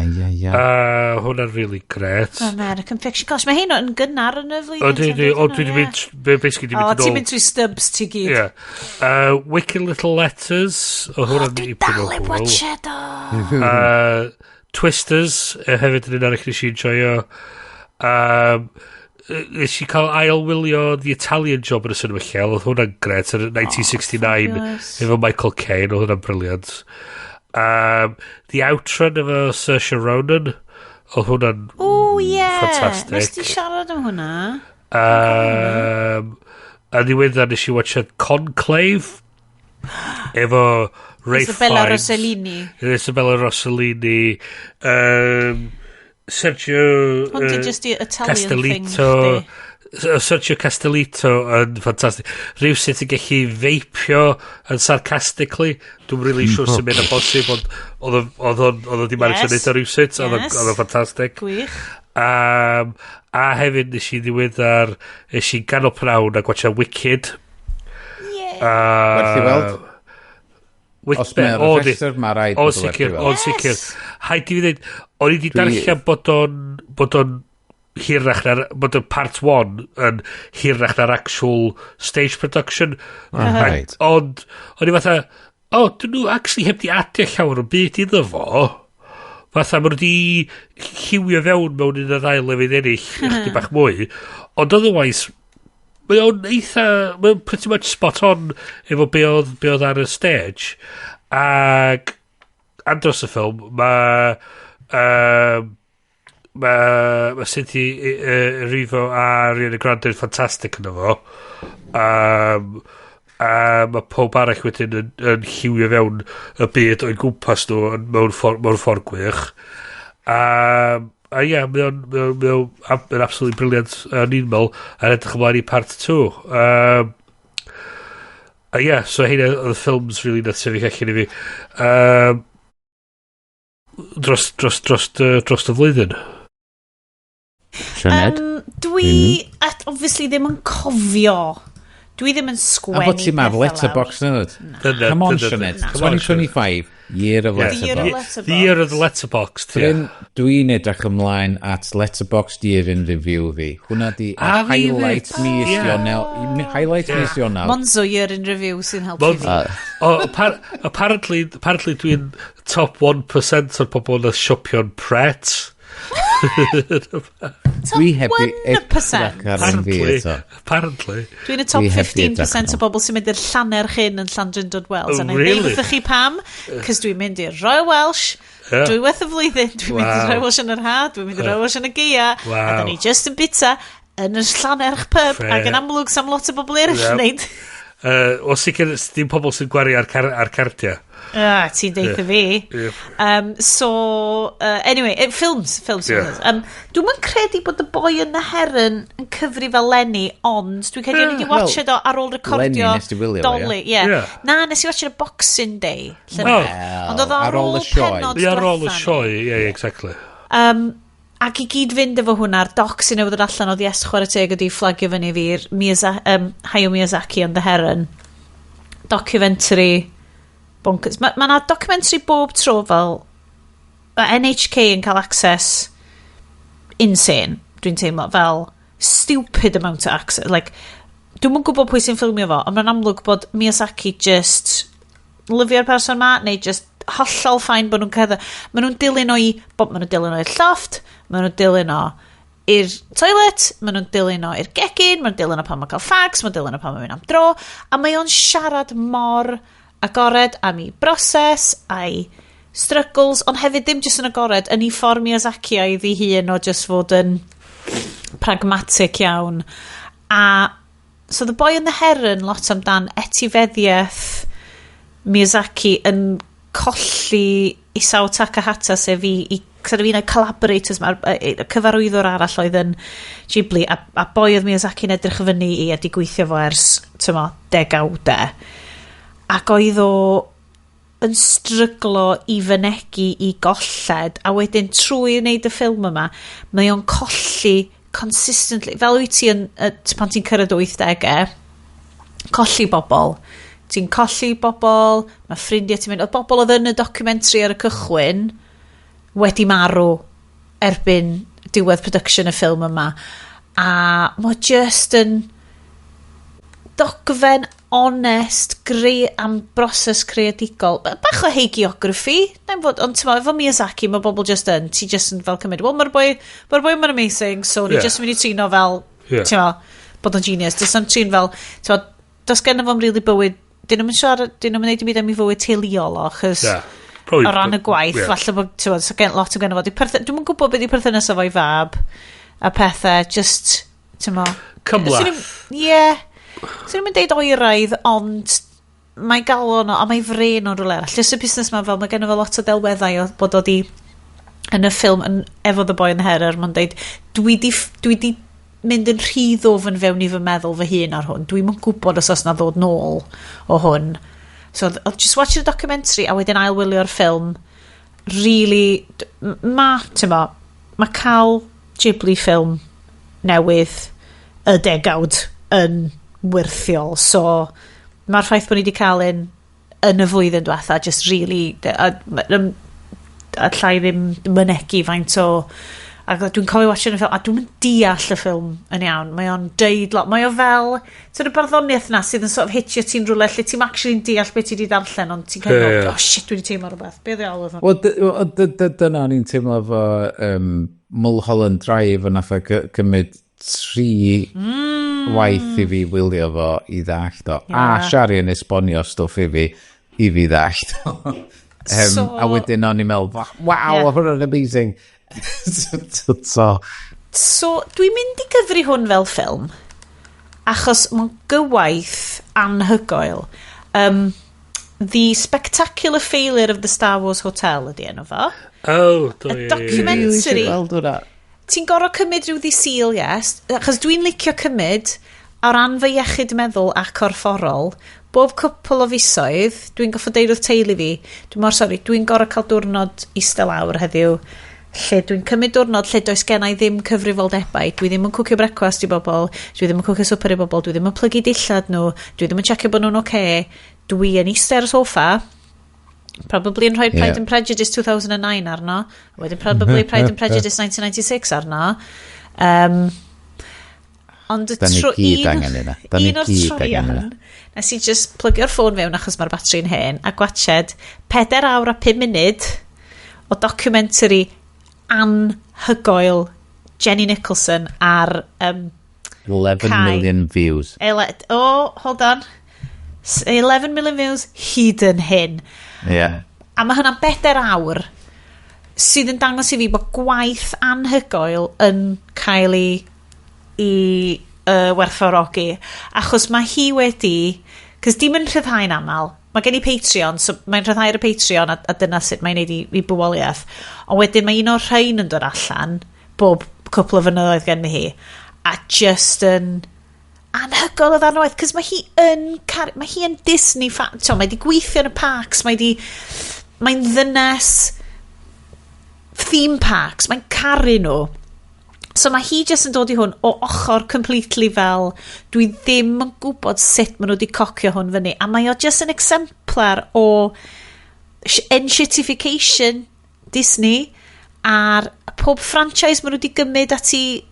Hwnna'n really great. American Fiction. Gosh, mae hyn yn gynnar yn y flwyddyn. O, dwi wedi mynd, basically di mynd yn ôl. Ti'n mynd trwy stubs ti gyd. Yeah. Wicked Little Letters. O, hwnna'n dwi dal heb watched o. Twisters, hefyd yn un arall nes i enjoyo. Nes i cael ail wylio The Italian Job yn y cinema lleol, oedd hwnna'n gret, yn 1969, efo Michael Caine, oedd hwnna'n brilliant. The Outrun efo Saoirse Ronan, oedd hwnna'n O, ie. ffantastig. Nes ti siarad am hwnna? A ddiweddar nes i watchad Conclave, efo Ralph Isabella Fiennes. Rossellini. Isabella Rossellini. Sergio Hwn di just the Italian Castellito. thing, Sergio Castellito yn ffantastig. Rhywsut yn gallu feipio yn sarcastically. Dwi'n really sure sy'n mynd yn bosib, ond oedd o di manage yes. o rhywsut. Oedd o'n ffantastig. Gwych. A hefyd nes i ddiweddar, nes i ganol pnawn a gwatcha Wicked. Yeah. Werth i weld? Os mae ar y rhestr, mae rhaid bod o sicr, o'n sicr. Haid i fi ddweud, o'n i wedi darllen bod o'n hirach na'r, bod y part 1 yn hirach na'r actual stage production. Ond, o'n i fatha, o, oh, dyn nhw actually heb di adio llawer o byd iddo fo. Fatha, maen nhw wedi lliwio fewn mewn un o ddau lefydd eraill, ychydig bach mwy. Ond otherwise, mae o'n eitha, mae o'n pretty much spot on efo be oedd ar y stage. Ac andros y ffilm, mae Cynthia Erivo a Ariana Grande yn ffantastig yno fo. A mae pob arall wedyn yn lliwio fewn y byd o'i gwmpas nhw mewn ffordd gwych. A ie, mae o'n absolutely brilliant yn un meddwl, a edrych ymlaen i part 2. A ie, so heina oedd y ffilms really nath sefyll allan i fi dros y flwyddyn. Sianed? Dwi, obviously, ddim yn cofio. Dwi ddim yn sgwennu A bod ti'n ar pethau lawr. Letterboxd yn dod? Come on, Sianed. 2025. Year of Yeah. The Year of Letterboxd. Letterboxd. The Year of the Letterboxd. Bryn, Yeah. dwi'n edrych ymlaen at Letterboxd Year in Review fi. Hwna di A fi highlight hefyd. mis Yeah. Ionawr. Highlight mis Ionawr. Monzo Year in Review sy'n helpu fi. Oh, apparently dwi'n top 1% o'r pobl na siopio'n Pret. Dwi heb i 1%. edrych ar un fi eto. Apparently. Dwi'n y top Dwi heb di edrych 15% o arno. bobl sy'n mynd i'r Llannerch Inn yn Llandrindod Wells. Oh, A na i really? ddeud wrthych chi pam, cos dwi'n mynd i'r Royal Welsh, Yeah. dwywaith y flwyddyn, dwi'n mynd i'r Wow. Royal Welsh yn yr ha, dwi'n mynd i'r Royal Welsh yn y gaea, a Wow. da ni just yn bita yn y Llannerch pub, Fair. ac yn amlwg sam lot o bobl eraill Yep. yn neud. O sicr, dim pobl sy'n gwario ar cardiau. Ah, ti'n deitha fi. Yep. So, anyway, films, films. Yeah. Films. Dwi'n yn credu bod The Boy and the Heron yn cyfri fel Lenny, ond dwi'n credu o'n i wedi Well, watched o ar ôl recordio Lenny nes di wylio fo, Dolly. ie? Yeah. Yeah. Na, nes i watched y Boxing Day. llynedd. Oh. Ond oedd o ar ôl y sioe. pennod Ie, ar ôl y diwetha ni. sioe, ie, exactly. Ac i gyd fynd efo hwnna'r doc sy'n newydd ddod allan oedd Yes chwarae teg wedi fflagio fyny fi'r Hayao Miyazaki and the Heron documentary bonkers. Mae ma 'na documentary bob tro fel ma NHK yn cael access insane, dwi'n teimlo, fel stupid amount of access. Like, dwi'm yn gwybod pwy sy'n ffilmio fo, ond mae'n amlwg bod Miyazaki just lyfio'r person ma, neu just hollol fine bod nhw'n cerdded. Maen nhw'n dilyn o i, bob, maen nhw'n dilyn o i'r llofft, maen nhw'n dilyn o i'r toilet, maen nhw'n dilyn o i'r gegin, maen nhw'n dilyn o pan mae'n cael fags, maen nhw'n dilyn o pan mae'n mynd am dro, a mae o'n siarad mor agored am ei broses a'i struggles, ond hefyd ddim jyst yn agored, yn ei ffordd Miyazaki a'i hun o just fod yn pragmatic iawn. A so The Boy and the Heron lot amdan etifeddiaeth Miyazaki yn colli Isao Takahata sef i sort of un o'i collaborators mae'r y cyfarwyddwr arall oedd yn Ghibli a boi oedd Miyazaki'n edrych i fyny i a di gweithio fo ers tymo, degawdau ac oedd o yn stryglo i fynegi i golled a wedyn trwy wneud y ffilm yma mae o'n colli consistently fel wyt ti yn, pan ti'n cyrraedd 80au colli bobl ti'n colli bobl mae ffrindiau ti'n mynd oedd bobl oedd yn y documentary ar y cychwyn wedi marw erbyn diwedd production y ffilm yma a mae just yn dogfen onest greu am broses creadigol bach o hagiography na'n fod, ond ti'n efo Miyazaki mae bobl just yn ti just yn fel cymryd wel mae'r boi mae'r boi ma'n amazing so ni just yn mynd i trin o fel ti'n mo, bod o'n genius does am trin fel ti'n mo, does gen fo'm really bywyd dyn nhw'n siarad dyn nhw'n neud i byd am ei fywyd teuluol o achos Probably, o ran y gwaith, falle bod, ti'n gwbod, so gen, lot o gen fo. Dwi'm yn gwybod beth di perthynas efo'i fab a pethau, just, ti'n mo. Cymhleth. Ie. Swn i'm yn deud oeraidd, ond mae galon o, a mae fren o'n rhywle arall. Just y busnes ma fel, mae gen fo lot o delweddau o bod o di yn y ffilm yn, efo The Boy and the Heron, mae'n deud, dwi di mynd yn rhy ddwfn fewn i fy meddwl fy hun ar hwn. Dwi'm yn gwybod os oes na ddod nôl o hwn. So, oedd just watch the documentary a wedyn ailwylio'r ffilm, really, ma, ti'n mo, ma cael Ghibli ffilm newydd y degawd yn wyrthiol. So, mae'r ffaith bod ni wedi cael un yn y flwyddyn diwetha, just really, a llai ddim mynegi faint o ac dwi'n cofio watching y ffilm a dwi'n deall y ffilm yn iawn mae o'n deud lot mae o fel sort of barddoniaeth na sydd yn sort of hitio ti'n rhywle lle ti'n actually'n deall beth ti wedi darllen ond ti'n kind of Ie, ie. oh shit dwi wedi teimlo rhywbeth be oedd oedd Wel, dyna o'n i'n teimlo efo Mulholland Drive yn nath o cymryd 3 waith i fi wylio fo i ddallt o. A Shari yn esbonio stwff i fi ddallt o. A wedyn o'n i'n meddwl, waw, yeah. hwnna'n amazing. So, So, dwi'n mynd i gyfri hwn fel ffilm, achos mae'n gywaith anhygoel. The Spectacular Failure of the Star Wars Hotel ydy enw fo. Oh, do, Y ie, ie, ie. documentary. Weld hwnna. Ti'n gorfod cymryd rhyw ddydd Sul, yes, achos dwi'n licio cymryd o ran fy iechyd meddwl a corfforol, bob cwpl o fisoedd, dwi'n goffo deud wrth teulu fi, dwi'n mor sori, dwi'n gorfod cael diwrnod eistedd lawr heddiw, lle dwi'n cymryd diwrnod lle does gen i ddim cyfrifoldebau, dwi ddim yn cwcio brecwast i bobl, dwi ddim yn cwcio swper i bobl, dwi ddim yn plygu dillad nhw, dwi ddim yn checio bod nhw'n oce, dwi yn eistedd ar y soffa, Probably yn rhoi Pride and Prejudice 2009 arno. A wedyn probably Pride and Prejudice 1996 arno. Ond y Da ni tro gyd un, angen hynna. Da ni un o'r gyd angen hynna. troion, nes i just plygio'r ffôn fewn achos mae'r batri'n hen a gwatched 4 awr a 5 munud o documentary anhygoel Jenny Nicholson ar 11 Kai. million views. Oh, hold on. 11 million views hyd yn hyn. Yeah. A mae hwnna'n 4 awr sydd yn dangos i fi bod gwaith anhygoel yn cael ei werthfawrogi. Achos mae hi wedi... Cos dim yn rhyddhau'n aml. Mae gen i Patreon, so mae'n rhyddhau ar y Patreon a dyna sut mae'n neud i bywoliaeth. Ond wedyn mae un o'r rhain yn dod allan bob cwpl o flynyddoedd gen hi. A just yn anhygoel o ddarn o waith, cos mae hi yn Disney fan, so, mae di gweithio yn y parks, mae'n ddynes theme parks, mae'n caru nhw. So mae hi just yn dod i hwn o ochr completely fel, dwi ddim yn gwybod sut maen nhw wedi cocio hwn fyny. A mae o just yn exemplar o enshittification Disney a'r pob franchise maen nhw wedi gymryd at i,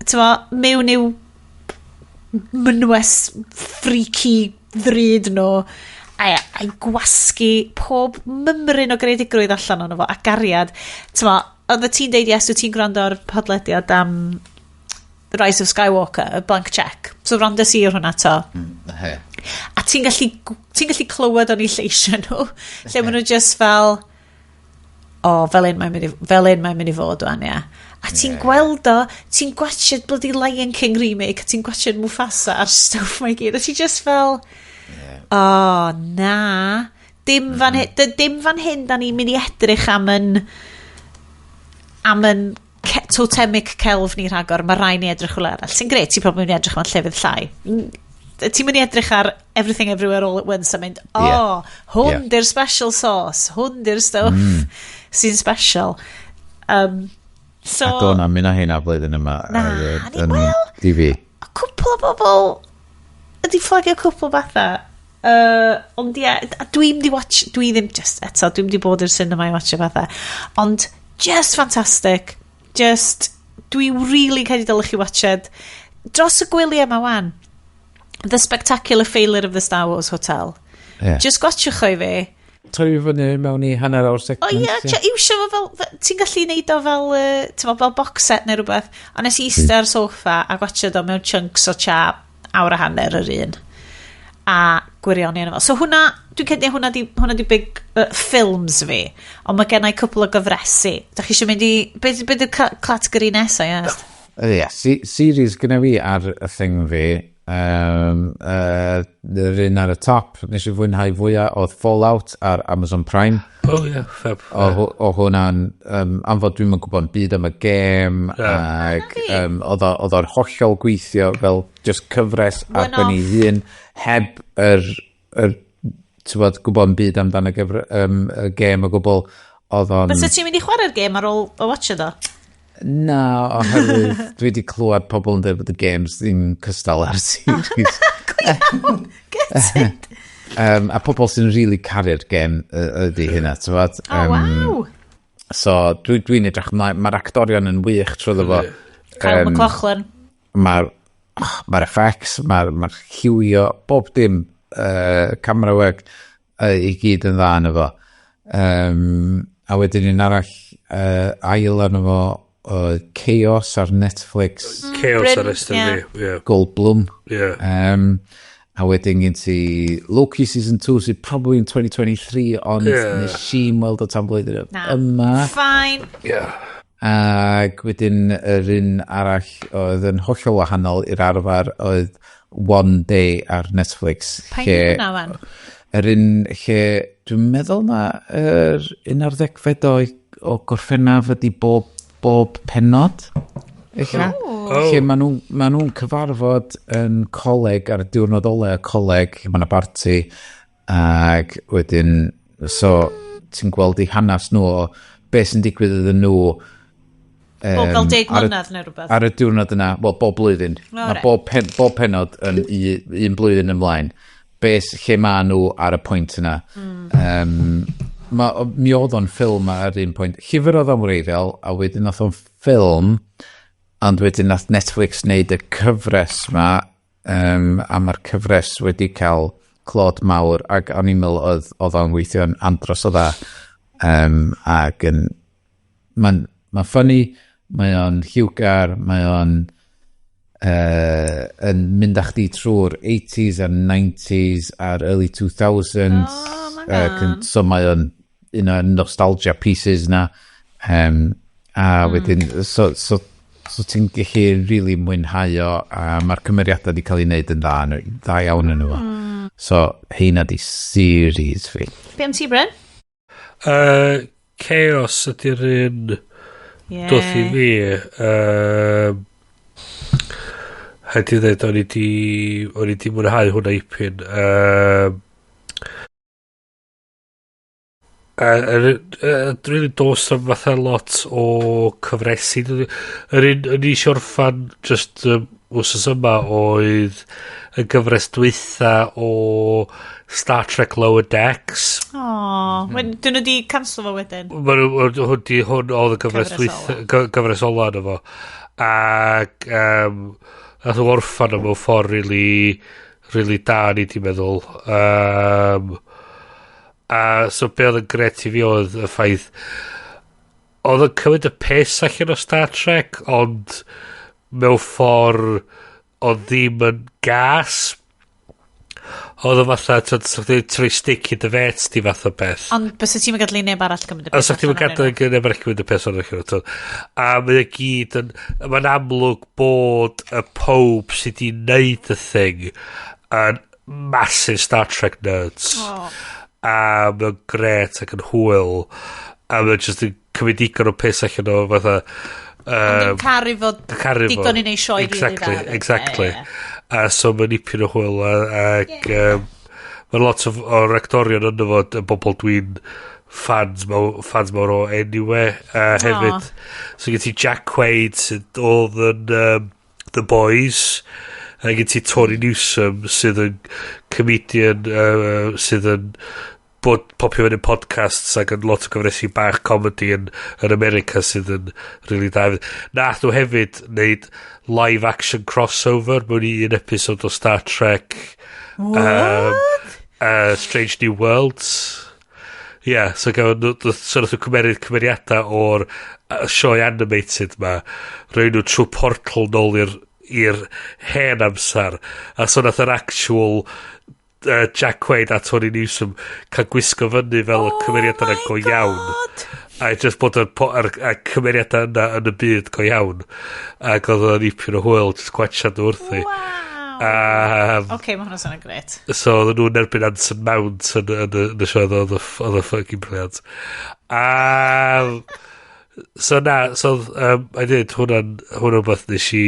t'mo, mewn i'w mynwes freaky ddrud nhw a'i gwasgu pob mymryn o greadigrwydd allan ono fo a gariad. T'mo, oedd ti'n deud yes, wyt ti'n gwrando ar podlediad am The Rise of Skywalker, y Blank Check. So wrandes i ar hwnna to. He. A ti'n gallu clywed o'n eu lleisiau nhw. Lle maen nhw just fel, o, oh, fel un mae'n mynd i fod wan, ia. A ti'n gweld o, ti'n gwatchad bloody Lion King remake, a ti'n gwatchad Mufasa a'r stwff mae gyd. A ti'n just fel, oh, na. Dim fan hyn, dim fan hyn da ni'n mynd i edrych am yn totemic celf ni rhagor. Mae rhaid ni edrych rhywle arall. Sy'n grêt, ti'n probably mynd i edrych mewn llefydd llai. Ti'n mynd i edrych ar Everything Everywhere All at Once a mynd, oh, hwn di'r special sauce, hwn di'r stuff sy'n special. So, A do na, mynd â hynna blwyddyn yma. Na, yn wel, TV. A cwpl o bobl ydi fflagio cwpl o bethau. Ond ie, a dwi'n di watch, dwi ddim just, eto, dwi'n di bod i'r cinema i watch bethau. Ond just fantastic. Just, dwi really credu dylech chi watched. Dros y gwyliau yma wan, The Spectacular Failure of the Star Wars Hotel. Just watchwch o i fi. Torri fyny mewn i hanner awr segment. O ie, yeah, iwsio fo fel, ti'n gallu neud o fel, t'mo, fel box set neu rhywbeth. A nes i eistedd ar soffa a gwatchad o mewn chunks o cha awr a hanner yr un. A gwirioni yna fo. So hwnna, dwi'n credu hwnna di big films fi. Ond mae gen i cwpl o gyfresi. Da chi eisiau mynd i, beth yw'r categori nesaf, yes? Ie, series gyda fi ar y thing fi. Yr un ar y top, nes i fwynhau fwyaf, oedd Fallout ar Amazon Prime. Oh, yeah, fab. O hwnna'n, am fod dwi'n gwybod byd am y gêm, ac oedd o'n hollol gweithio fel just cyfres ar ben ei hun, heb yr ti'n gwybod yn byd amdan y gêm o gwbl. Oedd o'n... Bysa ti'n mynd i chwarae'r gêm ar ôl o watch o? Na, oherwydd dwi wedi clywed pobl yn dweud bod y games ddim cystal ar series. Go iawn, get it. A pobl sy'n really caru'r gêm ydy hynna, ti'n fod? Oh, waw. So, dwi edrych ymlaen, mae'r actorion yn wych trwy fo. Kyle MacLachlan. Mae'r ma effects, mae'r ma lliwio, bob dim, camera work, i gyd yn dda yna fo. A wedyn un arall, ail arno fo, Chaos ar Netflix. Chaos Bryn, ar restr fi, ie. Goldblum. Ie. A wedyn gen ti Loki Season 2 sydd probably in 2023, ond nes i'n weld o tan blwyddyn Na. yma. Fine. Ac wedyn yr un arall oedd yn hollol wahanol i'r arfer oedd One Day ar Netflix. Pa un yw hwnna, wan? Yr un lle dwi'n meddwl na yr 11 o Gorffennaf ydy bob pennod. Ella. Oh. Lle maen nhw'n ma nhw cyfarfod yn coleg ar y diwrnod ola y coleg, lle mae yna barti, ac wedyn, so ti'n gweld eu hanes nhw o beth sy'n digwydd iddyn nhw Bob fel 10 ar y- mlynedd neu rhywbeth. Ar y diwrnod yna, wel, bob blwyddyn. O, Mae reit. bob pennod yn un blwyddyn ymlaen. Beth, lle ma nhw ar y pwynt yna. Mi oedd o'n ffilm ar un pwynt. Llyfr oedd o'n wreiddiol, a wedyn nath o'n ffilm, ond wedyn nath Netflix wneud y cyfres ma, a mae'r cyfres wedi cael clod mawr, ac o'n i'n meddwl oedd o'n weithio'n andros o dda. Ac yn... Mae'n ma funny, mae o'n lliwgar, mae o'n yn mynd â chdi trwy'r 80s a'r 90s a'r early 2000s. Oh, my God. So mae o'n un o'r nostalgia pieces na. A wedyn, so ti'n gallu really mwynhau o, a mae'r cymeriadau wedi cael ei wneud yn dda, dda iawn yn nhw. So, heina di series fi. Be am ti, Bryn? Chaos ydy'r un doth i fi. Rhaid i ddweud, o'n i di mwynhau hwnna ipyn. A really dos am fatha lot o cyfresi. Yr un o'n i eisiau orffan just wsos yma oedd y gyfres dwytha o Star Trek Lower Decks. O, dyn nhw di cancel fo wedyn. Ma' hwn oedd y gyfres Cyfres dwytha, gyfres ola yno fo. Ac nath o orffan o mewn ffordd really, really da ni di meddwl. A so be oedd yn gret i fi oedd y ffaith oedd yn cymryd y piss allan o Star Trek, ond mewn ffordd oedd ddim yn gas. Oedd o fatha, t'od, sa chdi troi stick i dy fets di fath o beth. Ond bysa ti'n gadael i neb arall gymryd y A piss sa chdi'n allan gadael ohonyn nhw. neb arall gymryd y piss o'r allan. A mae o gyd yn... Mae'n amlwg bod y pob sydd wedi wneud y thing yn massive Star Trek nerds. Oh. A mae'n gret ac yn hwyl. A mae'n just yn cymryd digon o piss allan o fatha... Ond yn caru fod Caru fo. digon i neud sioe rili Exactly, dda. exactly. Ie, ie. A so mae'n ipyn o hwyl ac mae lot o'r actorion ynddo fo y bobl dwi'n fans mawr o anyway. Hefyd, so gen ti Jack Quaid sydd oedd yn The Boys, a gen ti Tony Newsom sydd yn comedian sydd yn bod popio fyny podcasts ac yn lot o gyfresi bach comedy yn America sydd yn really da. Nath nhw hefyd wneud live action crossover mewn i un episode o Star Trek Strange New Worlds. Yeah, so gafon nhw, so nath nhw cymeryd cymeriadau o'r sioe animated ma, rhoi nhw trwy portal nôl i'r hen amser, a so nath yr actual Jack Quaid a Tony Newsom cael gwisgo fyny fel y cymeriadau yna go iawn. A just bod y cymeriadau yna yn y byd go iawn. Ac oedd o'n ipyn o hwyl, just gwatchad nhw wrthi. Wow. Oce, mae hwnna'n swnio'n gret. So oedden nhw'n erbyn Anson Mount yn y sioe, oedd y fucking brilliant. So na, so I did, hwnna'n beth nes i...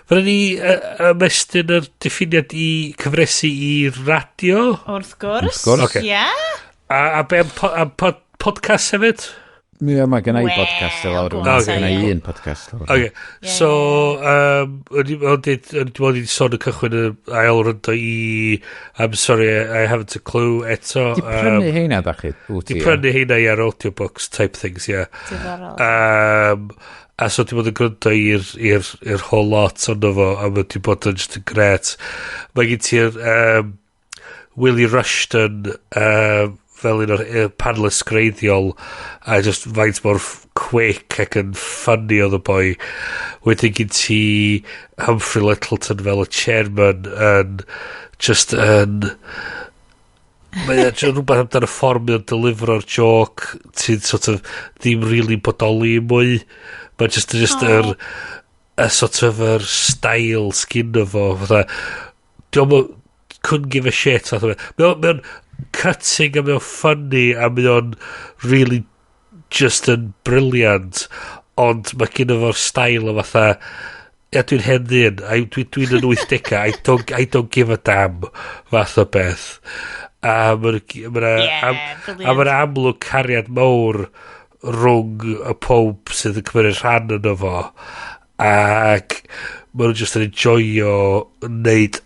Fydda ni ymestyn yr diffiniad i cyfresu i radio? Wrth gwrs. Wrth gwrs. Ocê. Ie. A be am podcast hefyd? Mi mae gen i Wel, podcast i lawr. go on, Mae te, gen i ie. un podcast lawr. Okay. So, o'n i wedi sôn y cychwyn y ail ryndo i I'm Sorry, I Haven't a Clue eto. Di prynu heina, da chi? Wyt Di ti, ie? prynu heina i ar audiobooks type things, yeah. Diddorol. A so di bod yn gwrando i'r whole lot ond fo, a mae di bod yn just yn gret. Mae gen ti'r Willie Rushton fel un o'r panelists greiddiol a just faint mor quick ac yn funny oedd y boi. Wedyn gen ti Humphrey Lyttelton fel y chairman yn just yn mae o jyst rhywbeth amdano y ffordd mae o'n delifro'r joke ti'n sort of ddim really bodoli mwy. Mae just yr y sort of yr style sgyn fo fatha dio'm couldn't give a shit fath o beth. Mae o'n cutting a mae o'n funny a mae o'n really just yn brilliant, ond mae gen fo'r style o fatha, ia, dwi'n hen ddyn, dwi'n yn 80au, I don't give a damn fath o beth. A mae'n ma Yeah, a mae'n amlwg cariad mawr rhwng y pob sydd yn cymryd rhan yno fo, ac maen nhw just yn enjoyo wneud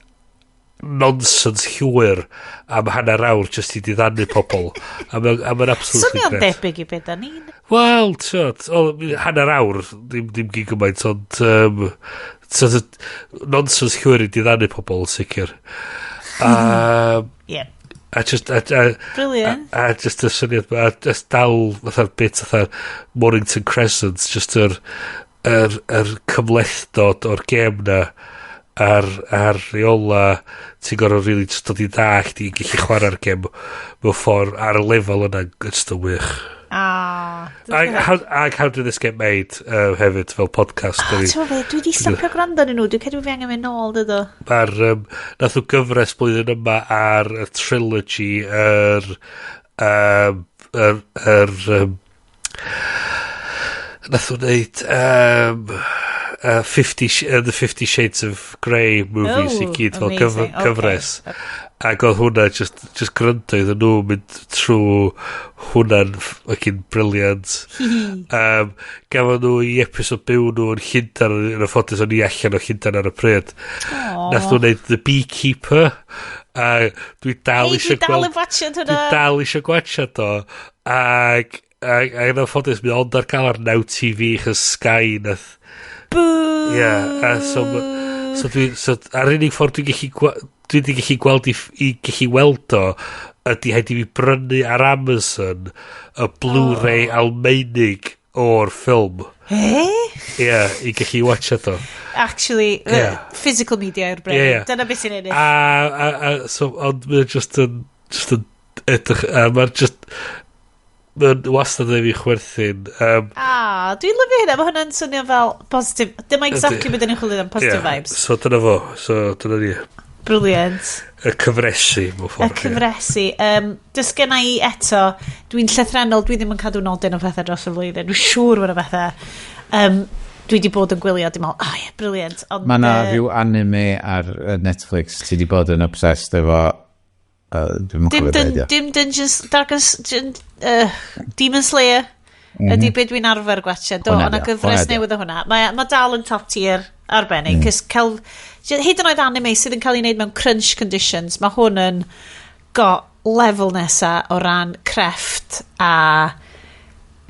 nonsense llwyr am hanner awr just i diddanu pobl. A mae'n absolutely Swnio'n great. debyg i beth da ni'n. Wel, ti'od, hanner awr, ddim gyn gymaint, ond so, nonsense llwyr i diddanu pobl, yn sicr. A just, Brilliant. A just y syniad, a just dal fatha'r bit fatha'r Mornington Crescent, just yr cymhlethdod o'r gêm na, a'r reola ti'n gorfod really just dod i ddallt i gallu chwarae'r gêm mewn ffordd ar y lefel yna, just yn wych. Ah. Ag How Did This Get Made hefyd fel podcast. Oh, ti'n fe, dwi di stopio gwrando arnyn nhw. Dwi'n credu fi angen mynd nôl, dydw. Mae'r, nath nhw gyfres blwyddyn yma ar y trilogy, yr nath nhw wneud The 50 Shades of Grey movies Oh, i gyd fel amazing, okay. cyfres. Ac oedd hwnna just gryndo iddyn nhw mynd trwy hwnna'n fucking brilliant. Gafon nhw i episode byw nhw yn Llundain, yn y ffodus o'n i allan o Llundain ar y pryd. Nath nhw wneud The Beekeeper. A dwi dal Hey, eisiau dwi dal gweld yn watchad dwi hwnna. dal eisiau gwachad o. Ac yn anffodus, mae ond ar gael ar Now TV, chos Sky nath Boo! Ie, yeah, a so dwi, so a'r unig ffordd dwi wedi gallu gweld i gallu weld o ydy rhaid i fi brynu ar Amazon y Blu-ray Almaenig o'r ffilm. Eh? Ie, yeah, i gallu watchad o. Actually, physical media yw'r brain. Ie. Dyna beth sy'n ennill. A so, ond mae'n just yn edrych, a mae'n just, mae'n wastad yn fi chwerthin. Ah, dwi'n lyfio hynna. Mae hwnna'n swnio fel positive. Dyma exactly beth ni'n chwilio am, positive vibes. So dyna fo, so dyna ni. Brilliant. Y cyfresu, mewn Y ffordd. ie. cyfresu. Does gen i eto, dwi'n llythrenol, dwi ddim yn cadw nodyn o pethau dros y flwyddyn. Dwi'n siŵr bod y pethau. Dwi wedi bod yn gwylio, dwi'n meddwl, oh yeah, brilliant. Ond, Mae na rhyw anime ar Netflix ti di bod yn obsessed efo. Dwi'n Dim, cofio dun, beth ydi o. dim Dungeons, Dark Demon Slayer ydy be dwi'n arfer gwachio. Do, Hwnna o'na 'di o, gyfres hwnna 'di o. newydd o hwnna. Mae dal yn top tier arbennig. Cys cael, hyd yn oed anime sydd yn cael ei wneud mewn crunch conditions, mae hwn yn got lefel nesa o ran crefft a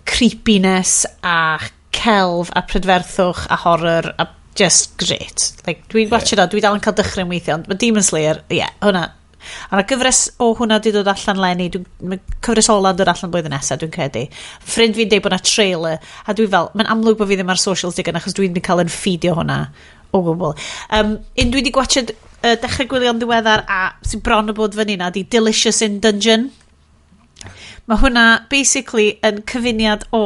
creepiness a celf a prydferthwch a horror a just great. Like, dwi'n yeah. watchio o, dwi dal yn cael dychryn weithio, ond mae Demon Slayer, ie, yeah, hwnna. A mae gyfres o hwnna di dod allan leni, mae cyfres ola'n dod allan blwyddyn nesaf, dwi'n credu. Ffrind fi'n deud bod na trailer, a dwi fel, mae'n amlwg bod fi ddim ar socials digon, achos dwi'n cael yn feedio hwnna o gwbl. Un dwi wedi gwachod dechrau gwylio'n ddiweddar a sy'n bron o bod fyny na, di Delicious in Dungeon. Mae hwnna basically yn cyfuniad o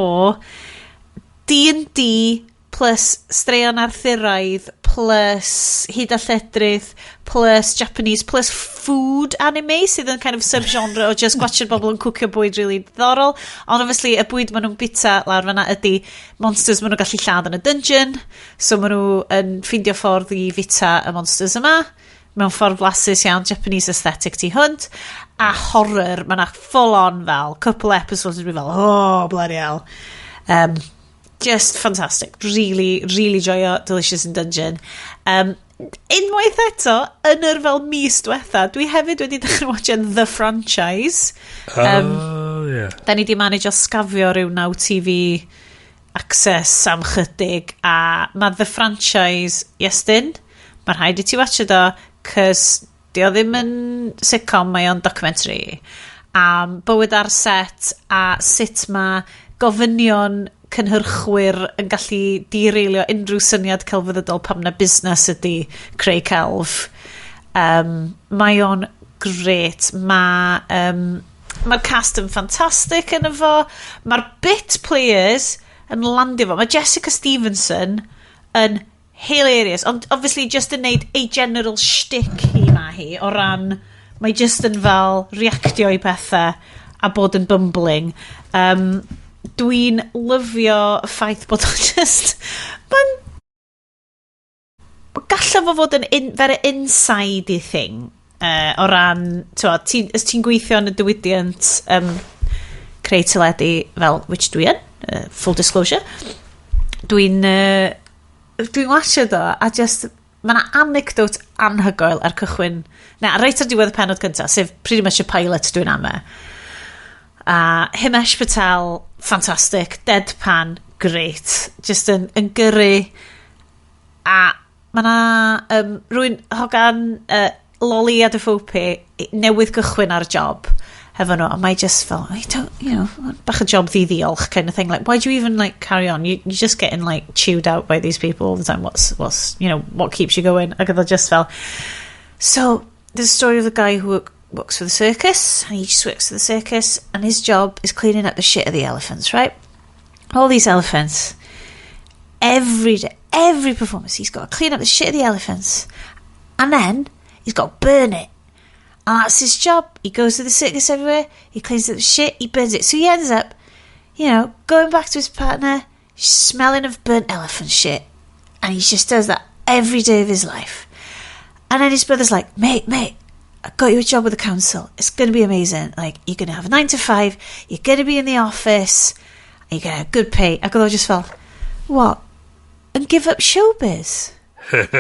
D&D plus straeon Arthuraidd plus hyd a lledrith plus Japanese plus food anime sydd yn kind of subgenre o just gwachod bobl yn cwcio bwyd really diddorol, ond obviously y bwyd maen nhw'n bita lawr fanna ydy monsters maen nhw'n gallu lladd yn y dungeon, so maen nhw yn ffeindio ffordd i fita y monsters yma mewn ffordd flasus iawn, Japanese aesthetic tu hwnt, a horror. Mae 'na full on fel couple episodes dwi fel, oh bloody hell, just fantastic. Really, really joio Delicious in Dungeon. Unwaith eto, yn yr fel mis diwetha, dwi hefyd wedi dechrau watching The Franchise. Oh, yeah. Da ni di manage o scafio rhyw Now TV access am chydig, a mae The Franchise, Iestyn, mae'n rhaid i ti watch o, cys di o ddim yn sitcom, mae o'n documentary am bywyd ar set a sut mae gofynion cynhyrchwyr yn gallu derailio unrhyw syniad celfyddydol pam na busnes ydy creu celf. Mae o'n great. Mae'r cast yn ffantastig yn efo. Mae'r bit players yn landio fo. Mae Jessica Stevenson yn hilarious. Ond obviously just yn neud ei general shtick hi ma hi o ran mae just yn fel reactio i pethau a bod yn bumbling. Dwi'n lyfio y ffaith bod o'n just... Mae'n gallai fo fod yn very inside thing o ran, ti'n ti gweithio yn y diwydiant creu teledu fel, which dwi yn, full disclosure, dwi'n watchio do, a just Mae yna anecdote anhygoel ar cychwyn... Na, reit ar diwedd y penod cyntaf, sef pretty much y pilot dwi'n ame. A Himesh Patel, fantastic. Deadpan, great. Just yn gyrru. A mae yna rwy'n hogan Loli Adefope newydd gychwyn ar job hefo nhw, a mae just fel, I don't, bach o job ddi-ddiolch kind of thing. Like, why do you even, like, carry on? You're just getting, like, chewed out by these people all the time. What keeps you going? Ac oedd o just fel, so, there's a story of the guy who works for the circus, and he just works for the circus, and his job is cleaning up the shit of the elephants, right? All these elephants, every day, every performance, he's got to clean up the shit of the elephants, and then he's got to burn it. And that's his job. He goes to the circus everywhere, he cleans up the shit, he burns it. So he ends up, going back to his partner, smelling of burnt elephant shit. And he just does that every day of his life. And then his brother's like, mate, I got you a job with the council. It's going to be amazing. Like, you're going to have a 9 to 5, you're going to be in the office, and you're going to have good pay. Ac oedd o just fel, what? And give up showbiz? Ac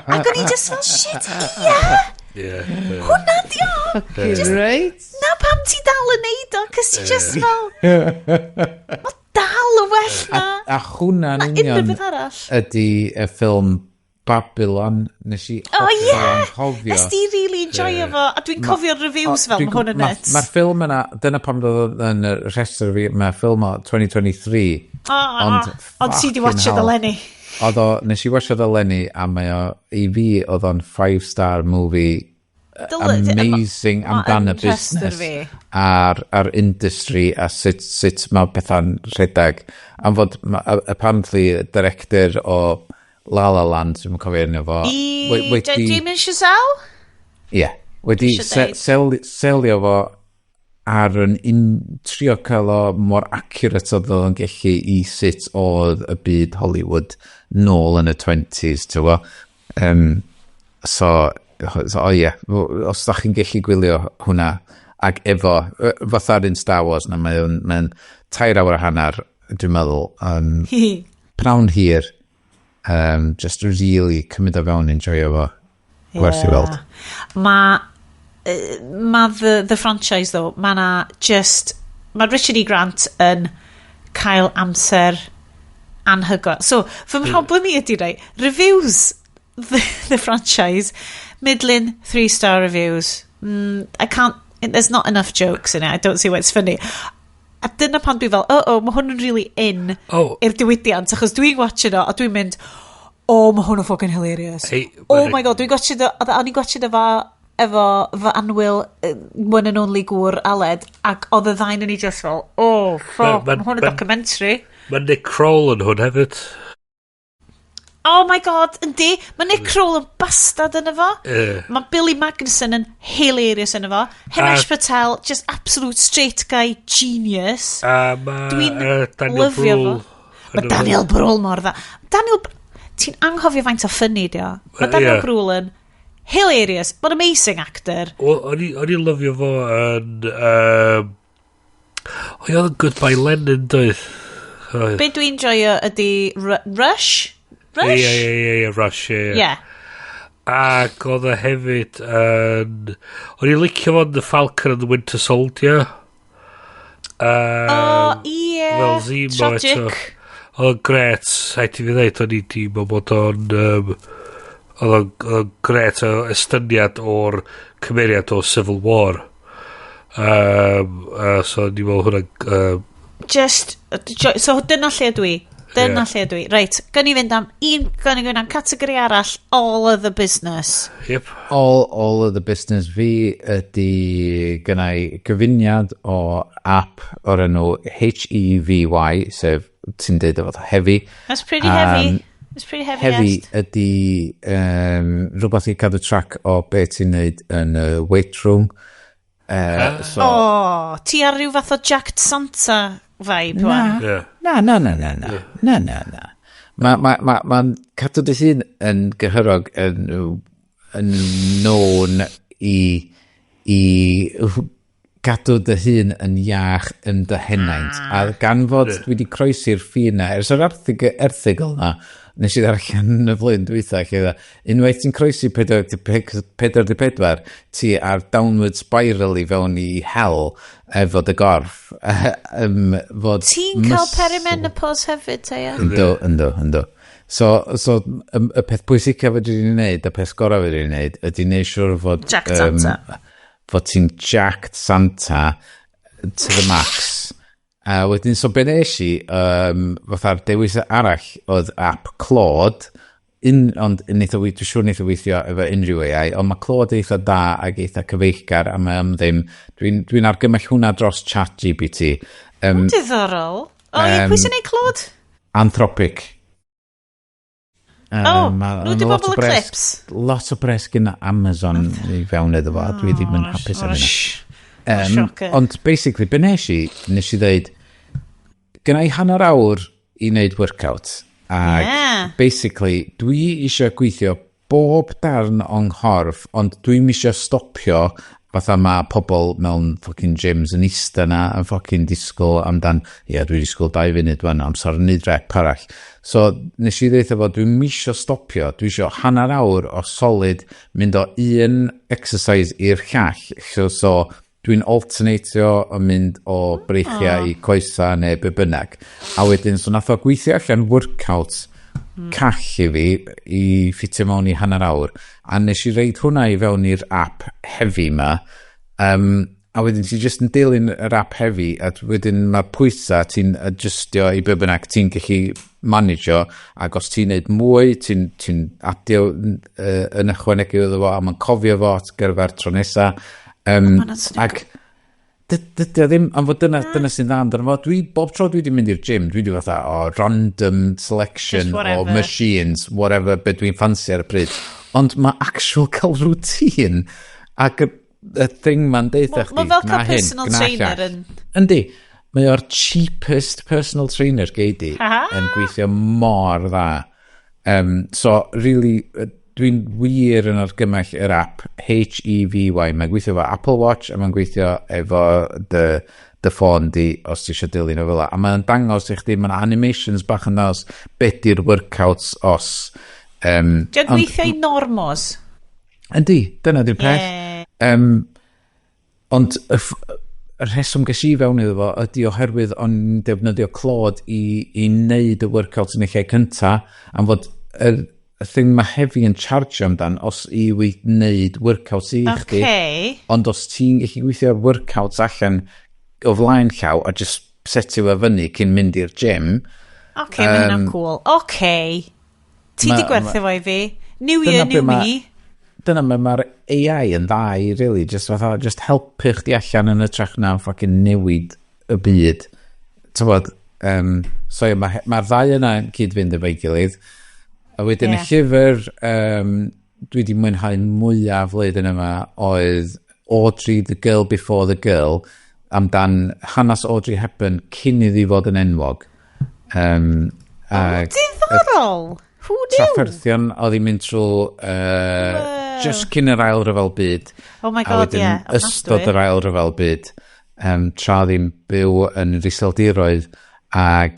o'n i just fel, shit, ia! Hwna di o! Just, right? Na pam ti dal yn neud o, cos ti just fel... Mae dal yn well na. A hwnna'n Na unrhyw union beth arall. ydy y ffilm Babylon. Nes i O hollol ie! anghofio. Nes di really enjoyo fo, a dwi'n cofio'r reviews fel, mae hwn yn nuts. Mae'r ffilm yna, dyna pam dod yn y rhestr fi, mae'r ffilm o 2023. O, Ond ond ti di fucking watchio hell. eleni. Oedd o, nes i watchio eleni, a mae o, i fi, oedd o'n 5-star movie amazing ma' amdan y yn rhestr busnes fi. a'r industry a sut mae pethau'n rhedeg. Am fod, apparently, director o La La Land, dwi'n cofio enw fo. I Damien Chazelle? Ie. Wedi Isio deud. selio fo ar yn trio cael o mor accurate oedd o'n gallu i sut oedd y byd Hollywood nôl yn y 20s, ti'n gwbo? So, o ie, os da chi'n gallu gwylio hwnna, ac efo, fatha'r un Star Wars na, mae o'n 3 awr a hanner, dwi'n meddwl, pnawn hir, just really cymryd o fewn, enjoyo fo, gwerth i weld. Mae the franchise though, mae na just, mae Richard E. Grant yn cael amser anhygoel. So, fy mhroblem i ydy rai, reviews the franchise, middling 3-star reviews. I can't, there's not enough jokes in it. I don't see why it's funny. A dyna pan dwi fel, oh, mae hwn yn really in i'r diwydiant, achos dwi'n watching o, a dwi'n mynd, oh, mae hwn yn fucking hilarious. Hey, oh my God, dwi'n watching o, o'n i'n watching o efo fy annwyl one and only gŵr Aled, ac oedd y ddau yn ni just fel, oh, fuck, mae hwn yn documentary. Mae Nick Kroll yn hwn hefyd. Oh my God, yndi, mae Nick Kroll yn bastard yn efo. Mae Billy Magnuson yn hilarious yn efo. Himesh Patel, just absolute straight guy genius. A mae Dwi'n Daniel lyfio Brühl. fo. Mae Daniel Brühl mor dda. Daniel... Ti'n anghofio faint o funny di o. Mae Daniel Brühl yn hilarious. Mae'n amazing actor. Wel, o'n i'n lyfio fo yn... O, oedd yn Goodbye Lenin, doedd? Oedd. Be dwi'n joio ydy Rush? Rush? Ie, Rush, ie. Yeah. Ac oedd o hefyd yn... O'n i'n licio fo'n The Falcon and the Winter Soldier. O, ie. Fel Zemo Tragic. eto. Oedd o'n gret, rhaid i fi ddeud, o'n i di meddwl bod o'n... Oedd o'n gret o estyniad o'r cymeriad o Civil War. So ni'n meddwl hwnna... Just... So dyna lle dwi. Dyna lle dwi. Reit, gyn i fynd am un, gyn i fynd am categori arall, all of the business. Yep. All of the business fi ydy gynnau gyfuniad o app o'r enw HEVY, sef ti'n deud efo heavy. That's pretty heavy. It's pretty heavy. Heavy Est. ydy rhywbeth i cadw track o be ti'n neud yn y weight room. So, Oh, ti ar ryw fath o Jacked Santa vibe, Na. wan. Na, na, na, na, na. Na, na, na. Mae ma cadw dy hun yn gyhyrog yn known i Gadw dy hun yn iach yn dy henaint. A gan fod dwi wedi croesi'r ffin na, ers yr erthygl na, nes i ddarllen yn y flwyddyn dwytha, lle dda, unwaith ti'n croesi 44, ti ar downward spiral i fewn i hell efo dy gorff. Fod Ti'n cael perimenopause hefyd, te, ia? Yndw, yndw, yndw. So y peth pwysica fedri di'n neud, y peth gorau fedri di'n neud, ydy neud siŵr fod Jacked Santa. Fod ti'n jacked Santa to the max. A wedyn, so be nes i, fatha'r dewis arall oedd app Claude, ond neith o, dwi'n siŵr neith o weithio efo unrhyw AI, ond mae Claude eitha da ac eitha cyfeillgar a mae am ddim. Dwi argymell hwnna dros Chat GPT. Diddorol. O, ie, pwy sy'n neud Claude? Anthropic. O, nhw 'di lot o bobl y clips? Lot o bres gyda Amazon i fewn iddo fo, a dwi ddim yn hapus am hynna. Shocker. Ond basically, be nes i ddeud, gynna i hanner awr i wneud workout. Ac basically, dwi eisiau gweithio bob darn o'n nghorff, ond dwi'm eisiau stopio fatha mae pobl mewn fucking gyms yn ista na yn fucking disgwyl amdan, ie, yeah, dwi disgwyl 2 funud wan, amser yn neud rep arall. So, nes i ddeud fo, dwi'm eisiau stopio, dwi eisiau hanner awr o solid mynd o un exercise i'r llall. So dwi'n alternatio o mynd o breichiau i coesa neu be bynnag. A wedyn, so nath o gweithio allan workout call i fi i ffitio mewn i hanner awr. A nes i roid hwnna i fewn i'r app Hevy ma. A wedyn ti just yn dilyn yr app Hevy a wedyn mae'r pwysa ti'n adjustio i be bynnag ti'n gallu managio, ac os ti'n neud mwy ti'n ti adio yn ychwanegu iddo fo a mae'n cofio fo at gyfer tro nesa. Ma' hwnna'n swnio Ac dydy o ddim, am fod dyna sy'n dda amdano fo. Dwi, bob tro dwi wedi mynd i'r gym, dwi wedi fatha, o, random selection Just o whatever. machines, whatever, be dwi'n ffansi ar y pryd. Ond mae actual cael routine ac y thing ma'n deud chdi, Ma' fel gna cael hyn, personal gna trainer llall. Yndi, mae o'r cheapest personal trainer gei di yn gweithio mor dda. So, really, dwi'n wir yn argymell yr app Hevy. Mae'n gweithio efo Apple Watch a mae'n gweithio efo dy ffôn di os ti eisiau dilyn o fel 'a. A mae'n dangos i chdi, mae'n animations bach yn dangos be di'r workouts os. Diolch gweithio i normos. Yndi, dyna di'r peth. Yeah. Ond y rheswm ges i fewn iddo fo ydy oherwydd o'n i'n defnyddio Claude i wneud y workout yn y lle cynta, am fod y thing mae Hevy yn charge amdan os i wneud workouts i chdi. Ond os ti'n gallu gweithio'r workouts allan o flaen llaw a just setio fo fyny cyn mynd i'r gym. Okay, mae hynna'n cool. Okay. Ti di gwerthu fo i fi. New year, Dyna be new me. Dyna mae'r AI yn dda i, really, just fatha, just helpu chdi allan yn ytrach na fucking newid y byd. Tybod, so ie, mae'r ma ddau yna yn cyd-fynd efo'i gilydd. A wedyn y llyfr dwi wedi mwynhau mwyaf flwyddyn yma oedd Audrey, The Girl Before the Girl, amdan hanes Audrey Hepburn cyn iddi fod yn enwog. Diddorol! Who knew? Trafferthion oedd hi'n mynd trwy just cyn yr Ail Ryfel Byd. Oh my A God, wedyn ie, ofnadwy. Ystod yr Ail Ryfel Byd, tra oedd hi'n byw yn yr Iseldiroedd ac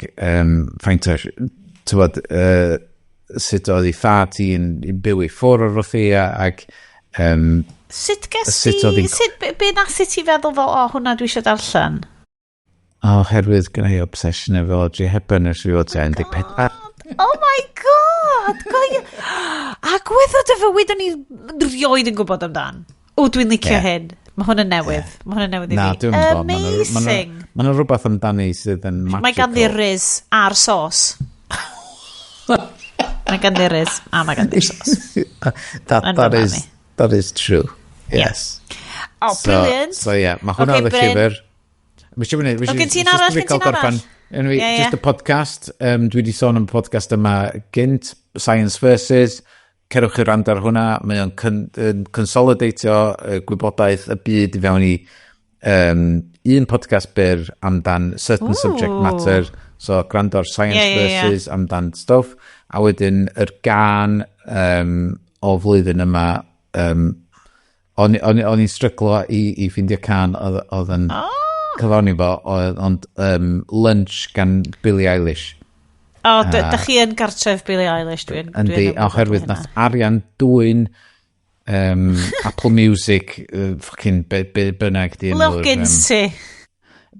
faint o, tywod, sut oedd ei thad hi'n yn byw i ffwrdd o'r wrth hi ac Sut ges Sut ti... oedd hi'n Sut, be nath i ti feddwl fel, o, hwnna dwi eisiau darllen? Oherwydd gyda i obsession efo Audrey Hepburn ers fi fod tua 14. Oh my God! A gweddod y fywyd o'n i rioed yn gwybod amdan. O, dwi'n licio hyn. Mae hwn yn newydd. Mae hwn yn newydd i Na, fi. dwi'n gwybod. Amazing. Mae yna rhywbeth amdani sydd yn magical. Mae ganddi rizz a'r sos. Mae ganddi rizz a mae ganddi'r sos. Yn That fy is, marn i. that is true. Yes. Oh, brilliant. So, yeah, mae hwnna Okay, oedd y Bryn. llyfr. Mae eisiau mynd, O, gen ti'n arall, gen ti'n arall? Anyway, Ie, ie. just y podcast. Dwi wedi sôn am y podcast yma gynt, Science Versus. Cerwch i rando ar hwnna. Mae o'n yn consolidatio gwybodaeth y byd i fewn i un podcast byr amdan certain subject matter. So, gwrando ar Science Ie, ie, ie. Versus amdan stuff. A wedyn, yr gan o flwyddyn yma, O'n i'n stryglo i ffindio can oedd yn cyflawni fo, ond Lunch gan Billie Eilish. O, da chi yn gartref Billie Eilish, dwi'n... Yndi, oherwydd nath arian dwyn Apple Music, fucking be bynnag di enw'r... Logins ti.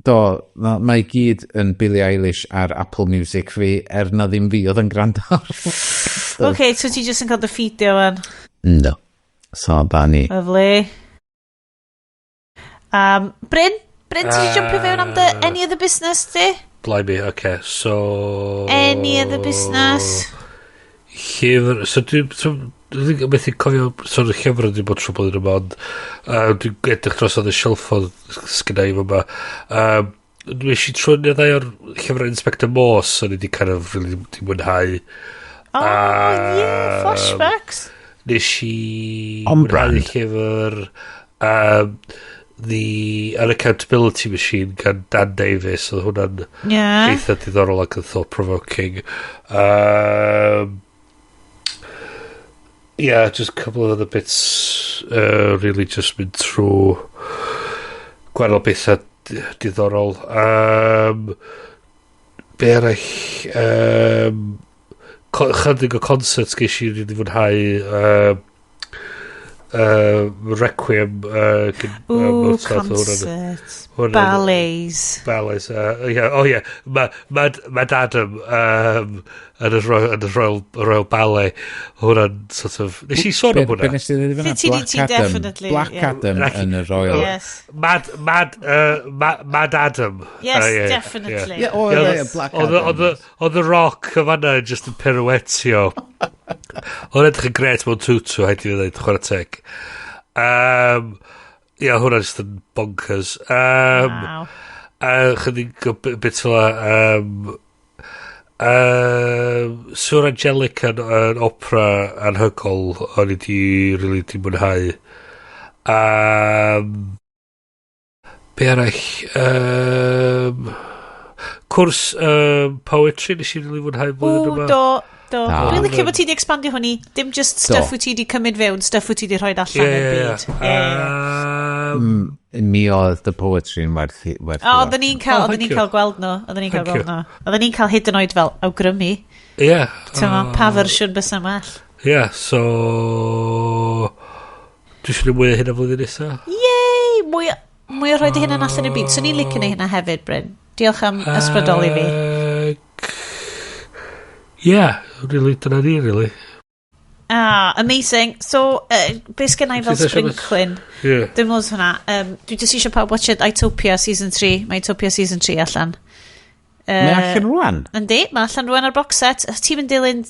Do, mae gyd yn Billie Eilish ar Apple Music fi, er na ddim fi oedd yn gwrando ar. OK, so ti jyst yn cael dy ffidio fan? No. So, da ni. Lovely. Bryn? Bryn, ti wedi jumpio fewn am dy any other business ti? Blimey, OK, so... Any other business? Llyfr... So, dwi'n methu cofio sort of llyfr wedi bod trwy blwyddyn yma, ond dwi'n edrych dros oedd y shelffodd sgynna i fyma. Nes i trwy neu ddau o'r llyfr Inspector Morse, o'n i wedi kind of really di mwynhau. Oh, yeah, flashbacks. Nes i mwynhau llyfr The Unaccountability Machine gan Dan Davies, oedd hwnna'n eitha diddorol ac yn thought-provoking. Yeah, just a couple of other bits really just mynd trwy gwahanol bethau diddorol. Be arall, chydig o concerts ges i really fwynhau. Requiem Ooh, concerts. Ballets. Ballets. Yeah, oh yeah. Mad Adam yn y Royal Ballet. Hwna'n sort of... Nes i sôn am hwnna? Be nes i ddweud fyna? Black Adam. Black Adam yn y Royal... Yes. Mad Adam. Yes, definitely. Yeah, oh, yeah, Black Adam. Oedd The Rock o fanna just yn pirouetio. Oedd edrych yn gret mewn tutu, haid i fi ddweud, chwarae teg. Ia, hwnna just yn bonkers. Wow. A chydig o bit fel Sir Angelica yn opera anhygol o'n i di really di mwynhau. Be arall? Cwrs poetry nes i really mwynhau blwyddyn yma. Do. Dwi'n licio bod ti di expandio hwn i, dim just stuff wyt ti di cymryd fewn, stuff wyt ti di rhoi allan i'r byd. Mi oedd the poetry yn werth. O, oedden ni'n cael gweld nhw. Oedden ni'n cael gweld nhw. Oedden ni'n cael hyd yn oed fel awgrymu. Ie. Ti'n pa fersiwn bysa well. Ie, so... Dwi'n siŵr mwy o hynna flwyddyn nesaf. Yay! Mwy o rhoi dy hynna'n allan i'r byd. So ni'n licio neud hynna hefyd, Bryn. Diolch am ysbrydoli fi. Yeah, really, dyna ni, really. Ah, amazing. So, be sgen i fel sprinkling? Yeah. Dim loads hwnna. Dwi jyst eisiau pawb watched Itopia Season 3. Mae Itopia Season 3 allan. Mae allan rwan? Yndi, mae allan rwan ar box set. Ti'n mynd dilyn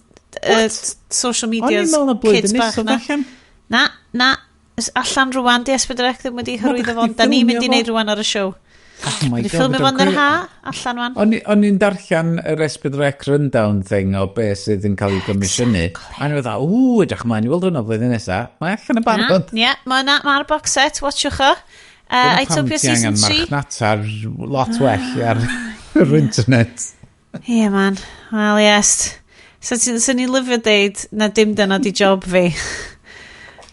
social media's kids bach na. Na, allan rwan, di S4C ddim wedi hyrwyddo fo. Da ni'n mynd i wneud rwan ar y show. Oh my Wedi God. ffilmio fo'n yr ha, allan wan. O'n i'n darllen yr S4C rundown thing o be sydd yn cael ei gomisiynu. A o'n i'n meddwl, ww, edrych ymlaen i weld hwnna flwyddyn nesaf. Mae allan y barod. Ie, mae yna, box set, watchwch o. Itopia Season 3. Dyna pam ti angen marchnata lot well ar yr internet. Ie, yeah, man. Wel, yes. So, so ni'n lyfio deud na dim dyna di job fi.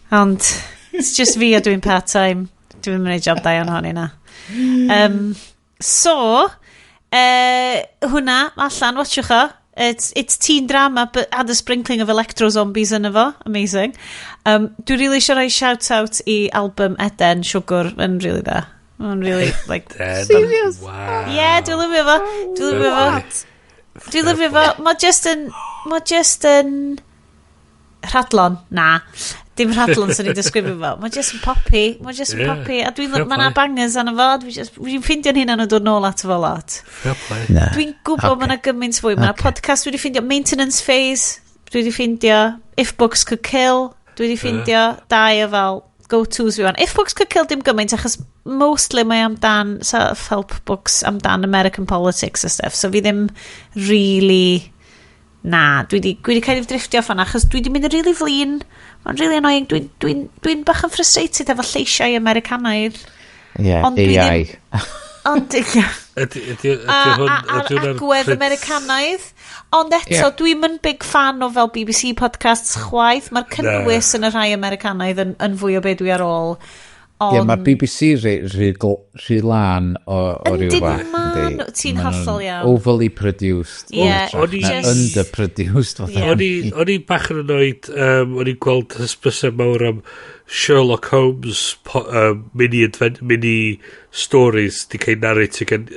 Ond, it's just fi a dwi'n part-time. Dwi'n mynd i job da iawn ohoni na. So, hwnna, allan, watchwch o. It's teen drama, but add a sprinkling of electro-zombies yn efo. Amazing. Dwi'n really eisiau rhoi shout-out i album Eden, Siwgr, yn really dda. Mae'n really, like... Serious? Wow. Yeah, dwi'n lyfio fo. Dwi'n lyfio fo. Dwi'n lyfio fo. Mae just yn... Rhadlon. Na. Dim rhadlon sy'n ei disgrifio fo. Mae just yn poppy. Mae just yn poppy. A dwi'n... Mae na bangers arno fo. Dwi'n ffeindio'n hynna'n yn dod nôl ato fo lot. Fair play. Dwi'n gwybod mae yna gymaint fwy. Mae yna podcast dwi wedi ffeindio Maintenance Phase. Dwi wedi ffeindio If Books Could Kill. Dwi wedi ffeindio dau o fel go-tos fi wan. If Books Could Kill dim gymaint achos mostly mae amdan self-help books amdan American politics a stuff. So fi ddim really... Na, dwi wedi kind of drifftio off hwnna achos dwi wedi mynd yn really flin. Mae'n really annoying. Dwi'n bach yn frustrated efo lleisiau Americanaidd. Yeah, ond dwi AI. Ond, Ydy a'r agwedd Americanaidd. Ond eto, dwi'n yn big fan o fel BBC podcasts chwaith. Mae'r cynnwys yn y rhai Americanaidd yn fwy o be dwi ar ôl. Ie, yeah, mae BBC rhy lân o ryw Yndyn, fath. ma' Yndi. ti'n Ma' nhw'n hollol iawn. Overly produced. Ie, yn hytrach na underproduced, fatha. O'n i bach yn annoyed, o'n i'n gweld hysbyseb mawr am Sherlock Holmes mini stories di cael narratio gan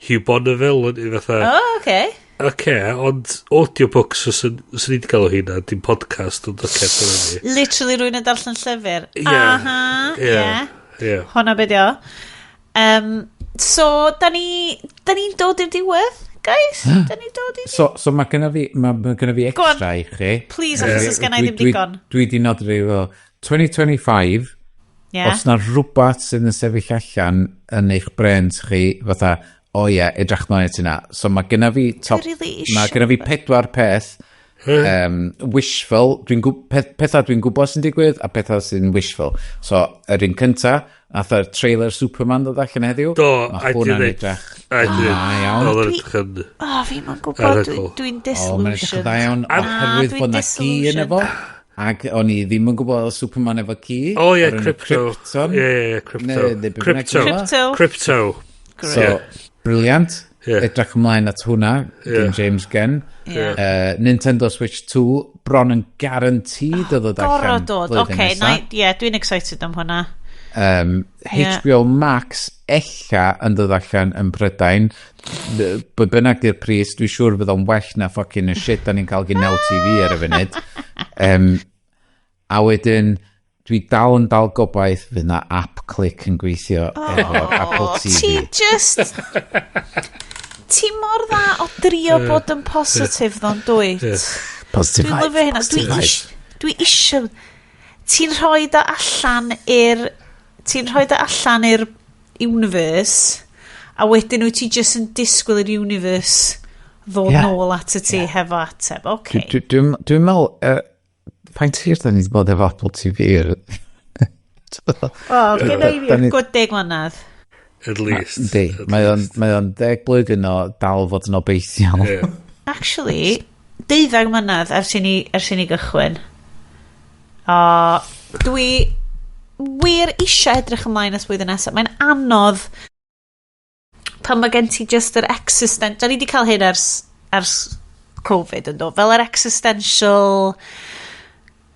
Hugh Bonneville, o'n i fatha, Oh, okay. Oce, ond audiobooks os ni wedi cael o hynna, dim podcast, ond oce, dyna ni. Literally rwy'n yn darllen llyfr. Ie. Aha, Ie. ie. Ie. Hwna be dio. So, da ni'n dod i'r diwedd, guys? Da ni'n dod i'r... So mae gynna fi, ma gynna fi Go on. extra i chi. Please, achos oes genna i ddim digon. Dwi di nodi fel 2025, os na rhywbeth sydd yn sefyll allan yn eich brains chi, fatha, o ie, edrych mlaen at hynna. So mae gynna fi top, Dwi really isio mae gynna fi pedwar peth, wishful, pethau dwi'n gwybod sy'n digwydd, a pethau sy'n wishful. So, yr un cynta, nath yr trailer Superman ddod allan heddiw. Do, Mae a hwnna'n did edrych A yn did. dda iawn. Oedd o'n edrych yn O, fi'n ma'n gwybod, anhygoel. dwi'n O, mae'n edrych yn dda disillusioned. iawn, oherwydd dwi'n bod na ci yn efo. Ac o'n i ddim yn gwybod oedd Superman efo ci. O ie, o'r enw crypto. Krypton. Ie, crypto. Neu be bynnag Crypto. yw o. Crypto. Crypto. So, brilliant. Ie. Edrych ymlaen at hwnna, gen James Gunn. Ie. Nintendo Switch 2, bron yn guaranteed o ddod Gorod allan dod. blwyddyn Oce, nesa. ie, dwi'n excited am hwnna. HBO Max ella yn dod allan yn Prydain. Be bynnag di'r pris, dwi'n siŵr fydd o'n well na fucking y shit da ni'n cael gen Now TV ar y funud. A wedyn, dwi dal yn dal gobaith fydd na app Clic yn gweithio efo'r Apple TV. Ti just... Ti mor dda o drio bod yn positif ddo'n dwyt. Positive Dwi'n lyfio hynna. Dwi isio... Ti'n rhoi da allan i'r... Ti'n rhoi da allan i'r universe a wedyn wyt ti just yn disgwyl i'r universe ddod nôl at y ti hefo ateb. Okay. Dwi'n meddwl, faint hir da ni wedi bod efo Apple TV? O, gen i fi good 10 mlynedd. At least. Yndi, mae o'n 10 blwyddyn o dal fod yn obeithiol. Ie. Actually, 12 mlynedd ers i ni gychwyn. O, dwi wir eisiau edrych ymlaen at blwyddyn nesaf. Mae'n anodd pan mae gen ti just yr existential... Da ni wedi cael hyn ers Covid yn do. Fel yr existential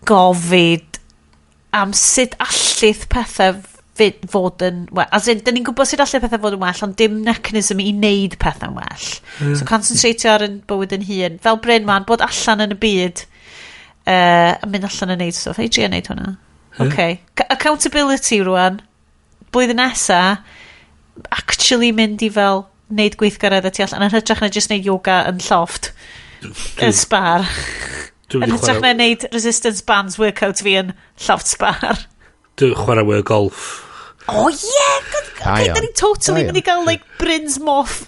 gofid am sut allith pethau fod yn well. As in, da ni'n gwybod sut allith pethau fod yn well, ond dim mechanism i wneud pethau'n well. So concentratio ar yn bywyd yn hun. Fel Bryn man, bod allan yn y byd a mynd allan yn neud stwff. Ei, trio neud hwnna. Okay. Accountability rwan. Blwyddyn nesa, actually mynd i fel neud gweithgaredd y tu allan. Yn hytrach na just neud yoga yn llofft. Yn Spar. Dwi'n Yn mynd i hytrach chwarae na neud resistance bands workout fi yn llofft Spar. Dwi'n chwarae mwy o golf. Oh yeah! Good, Da okay, iawn. da ni totally Da mynd i gael like Bryn's morph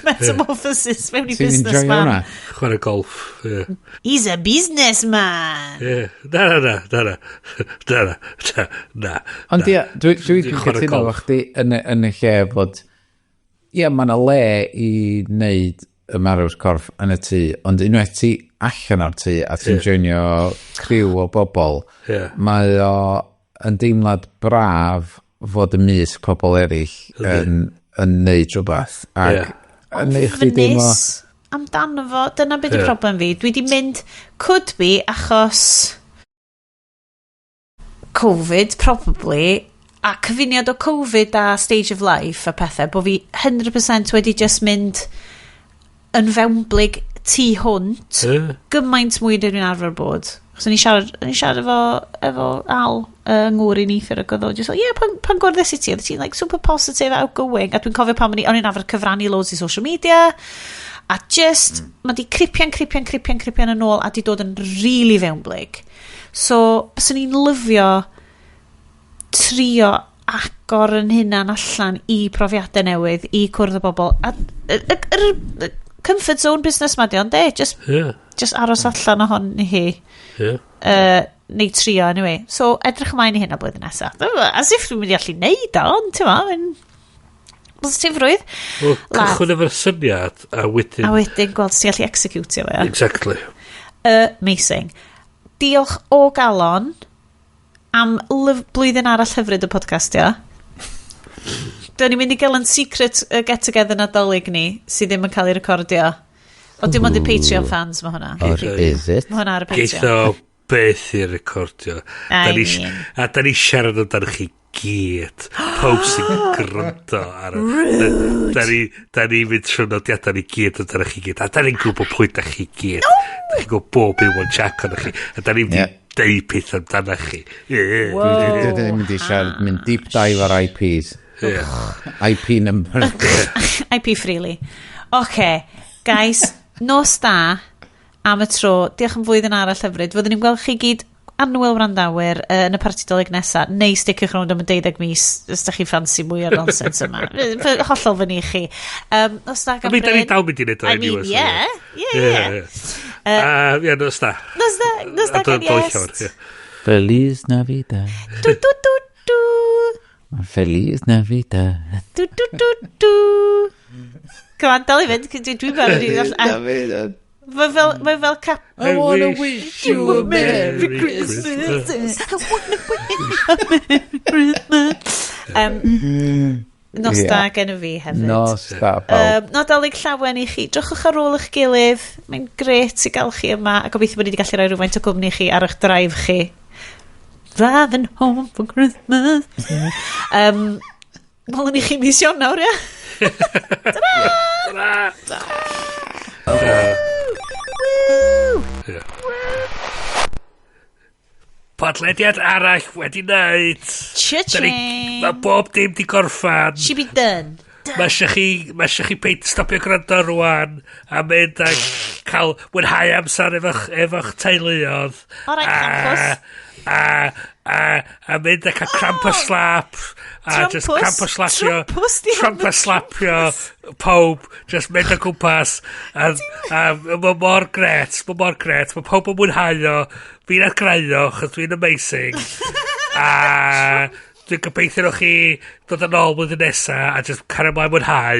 metamorphosis mewn i Ti'n enjoyo businessman. hwnna? Chwarae golf. Ie. He's a businessman. Ie. Na, na, na, na, na. Na, na, na, na. Ond ia, dwi Dwi'n chwarae cytuno golf. efo chdi yn y lle bod, ia, mae yna le i wneud ymarfer corff yn y tŷ, ond unwaith ti allan o'r tŷ a ti'n joinio criw o bobl, mae o yn deimlad braf fod ymysg pobl eraill yn neud rhywbeth ac yn neud chdi deimlo Ofnus amdano fo. Dyna beth yw problem fi. Dwi di mynd, could be, achos Covid, probably, a cyfuniad o Covid a stage of life a pethau, bod fi 100% wedi just mynd yn fewnblyg tu hwnt, gymaint mwy na dwi'n arfer bod. Achos o'n i siarad efo Al ngŵr i neithiwr ac oedd o just like, yeah, pan gwrddes i ti, oedd ti'n like super positive, outgoing, a dwi'n cofio pan o'n i'n arfer cyfrannu loads i social media, a just, mae di cripian, cripian, cripian, cripian yn ôl, a di dod yn really fewnblyg. So, byswn i'n lyfio trio agor yn hunan allan i profiadau newydd, i cwrdd â bobl. A y comfort zone business ma di ond de, just, just aros allan ohoni hi. Neu trio, anyway. So, edrych ymlaen i hynna blwyddyn nesaf. As if dwi'n mynd i allu neud o, ond ti'n ma, positifrwydd. Wel, cychwyn efo'r syniad, a wedyn... A wedyn gweld ti'n gallu executio fe. Exactly. Amazing. Diolch o galon am blwyddyn arall hyfryd y podcastio. Dyn ni'n mynd i gael yn secret get-together Nadolig ni, sydd ddim yn cael ei recordio. O, dim ond i Patreon fans mae hwnna. Or is it? Mae hwnna ar y Patreon. Geith o beth i recordio. I mean. A da ni siarad amdano chi gyd. Pob sy'n gwrando ar... Rude. Da ni mynd trwy nodiadau ni gyd amdano chi gyd. A da ni'n gwybod pwy da chi gyd. No! Da chi'n gwybod bob un one jack ond chi. A da ni'n mynd i deud peth amdano chi. Dwi ddim mynd i siarad, mynd deep dive ar IPs. Yeah. IP number. IP freely. OK, guys, nos da am y tro. Diolch am flwyddyn arall hyfryd. Fyddwn ni'n gweld chi gyd annwyl wrandawyr yn y parti Dolig nesa, neu sticiwch rownd am y 12 mis os da chi ffansi mwy o'r nonsens yma. Hollol fyny i chi. Nos da I gan mean, da ni Bryn. dal mynd i neud o I mean, anyway. so yeah. Yeah, yeah. Ie, nos da. Nos da, nos da A gan doedd Iest. llawer, ie. Feliz Navidad. Du, du, du, du. Feliz Navidad. Du, du, du, du. Come on, dal i fynd. Dwi'n barod i... Navidad. Mae fel cap... I wanna wish you a Merry Christmas. I wanna wish you a Merry Christmas. Nos da gen i fi hefyd. Nos da, bawb. Nadolig llawen i chi. Drychwch ar ôl eich gilydd. Mae'n gret i gael chi yma. A gobeithio bod ni wedi gallu rhoi rhywfaint o gwmni chi ar eich drive chi. Driving home for Christmas. Welwn i chi mis Ionawr, ia? Ta-ra! Woo! Ie. Podlediad arall wedi wneud. Cha-ching! Mae bob dim di gorffan. She be done. Mae eisiau chi, mae eisiau chi peid stopio gwrando rwan a mynd a cael mwynhau amser efo'ch teuluodd. Alright, Krampus. A mynd a cael Krampus slap. A just Trumpus. Krampus slapio. Trumpus, di hwn. Krampus slapio pob. Just mynd o gwmpas. A mae mor gret. Mae mor gret. Mae pob yn mwynhau o. Fi'n argrau o, chos dwi'n amazing. A dwi'n gobeithio nhw chi dod yn ôl blwyddyn nesa a just cario ymlaen mwynhau.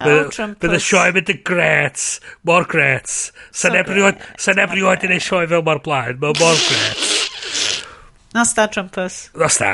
Oh, Trumpus. Bydd y sioe mynd yn gret, mor gret. Sa So neb rioed, sa neb rioed yn ei sioe fel mor blaen. Mae mor gret. Nos da, Trumpus. Nos da.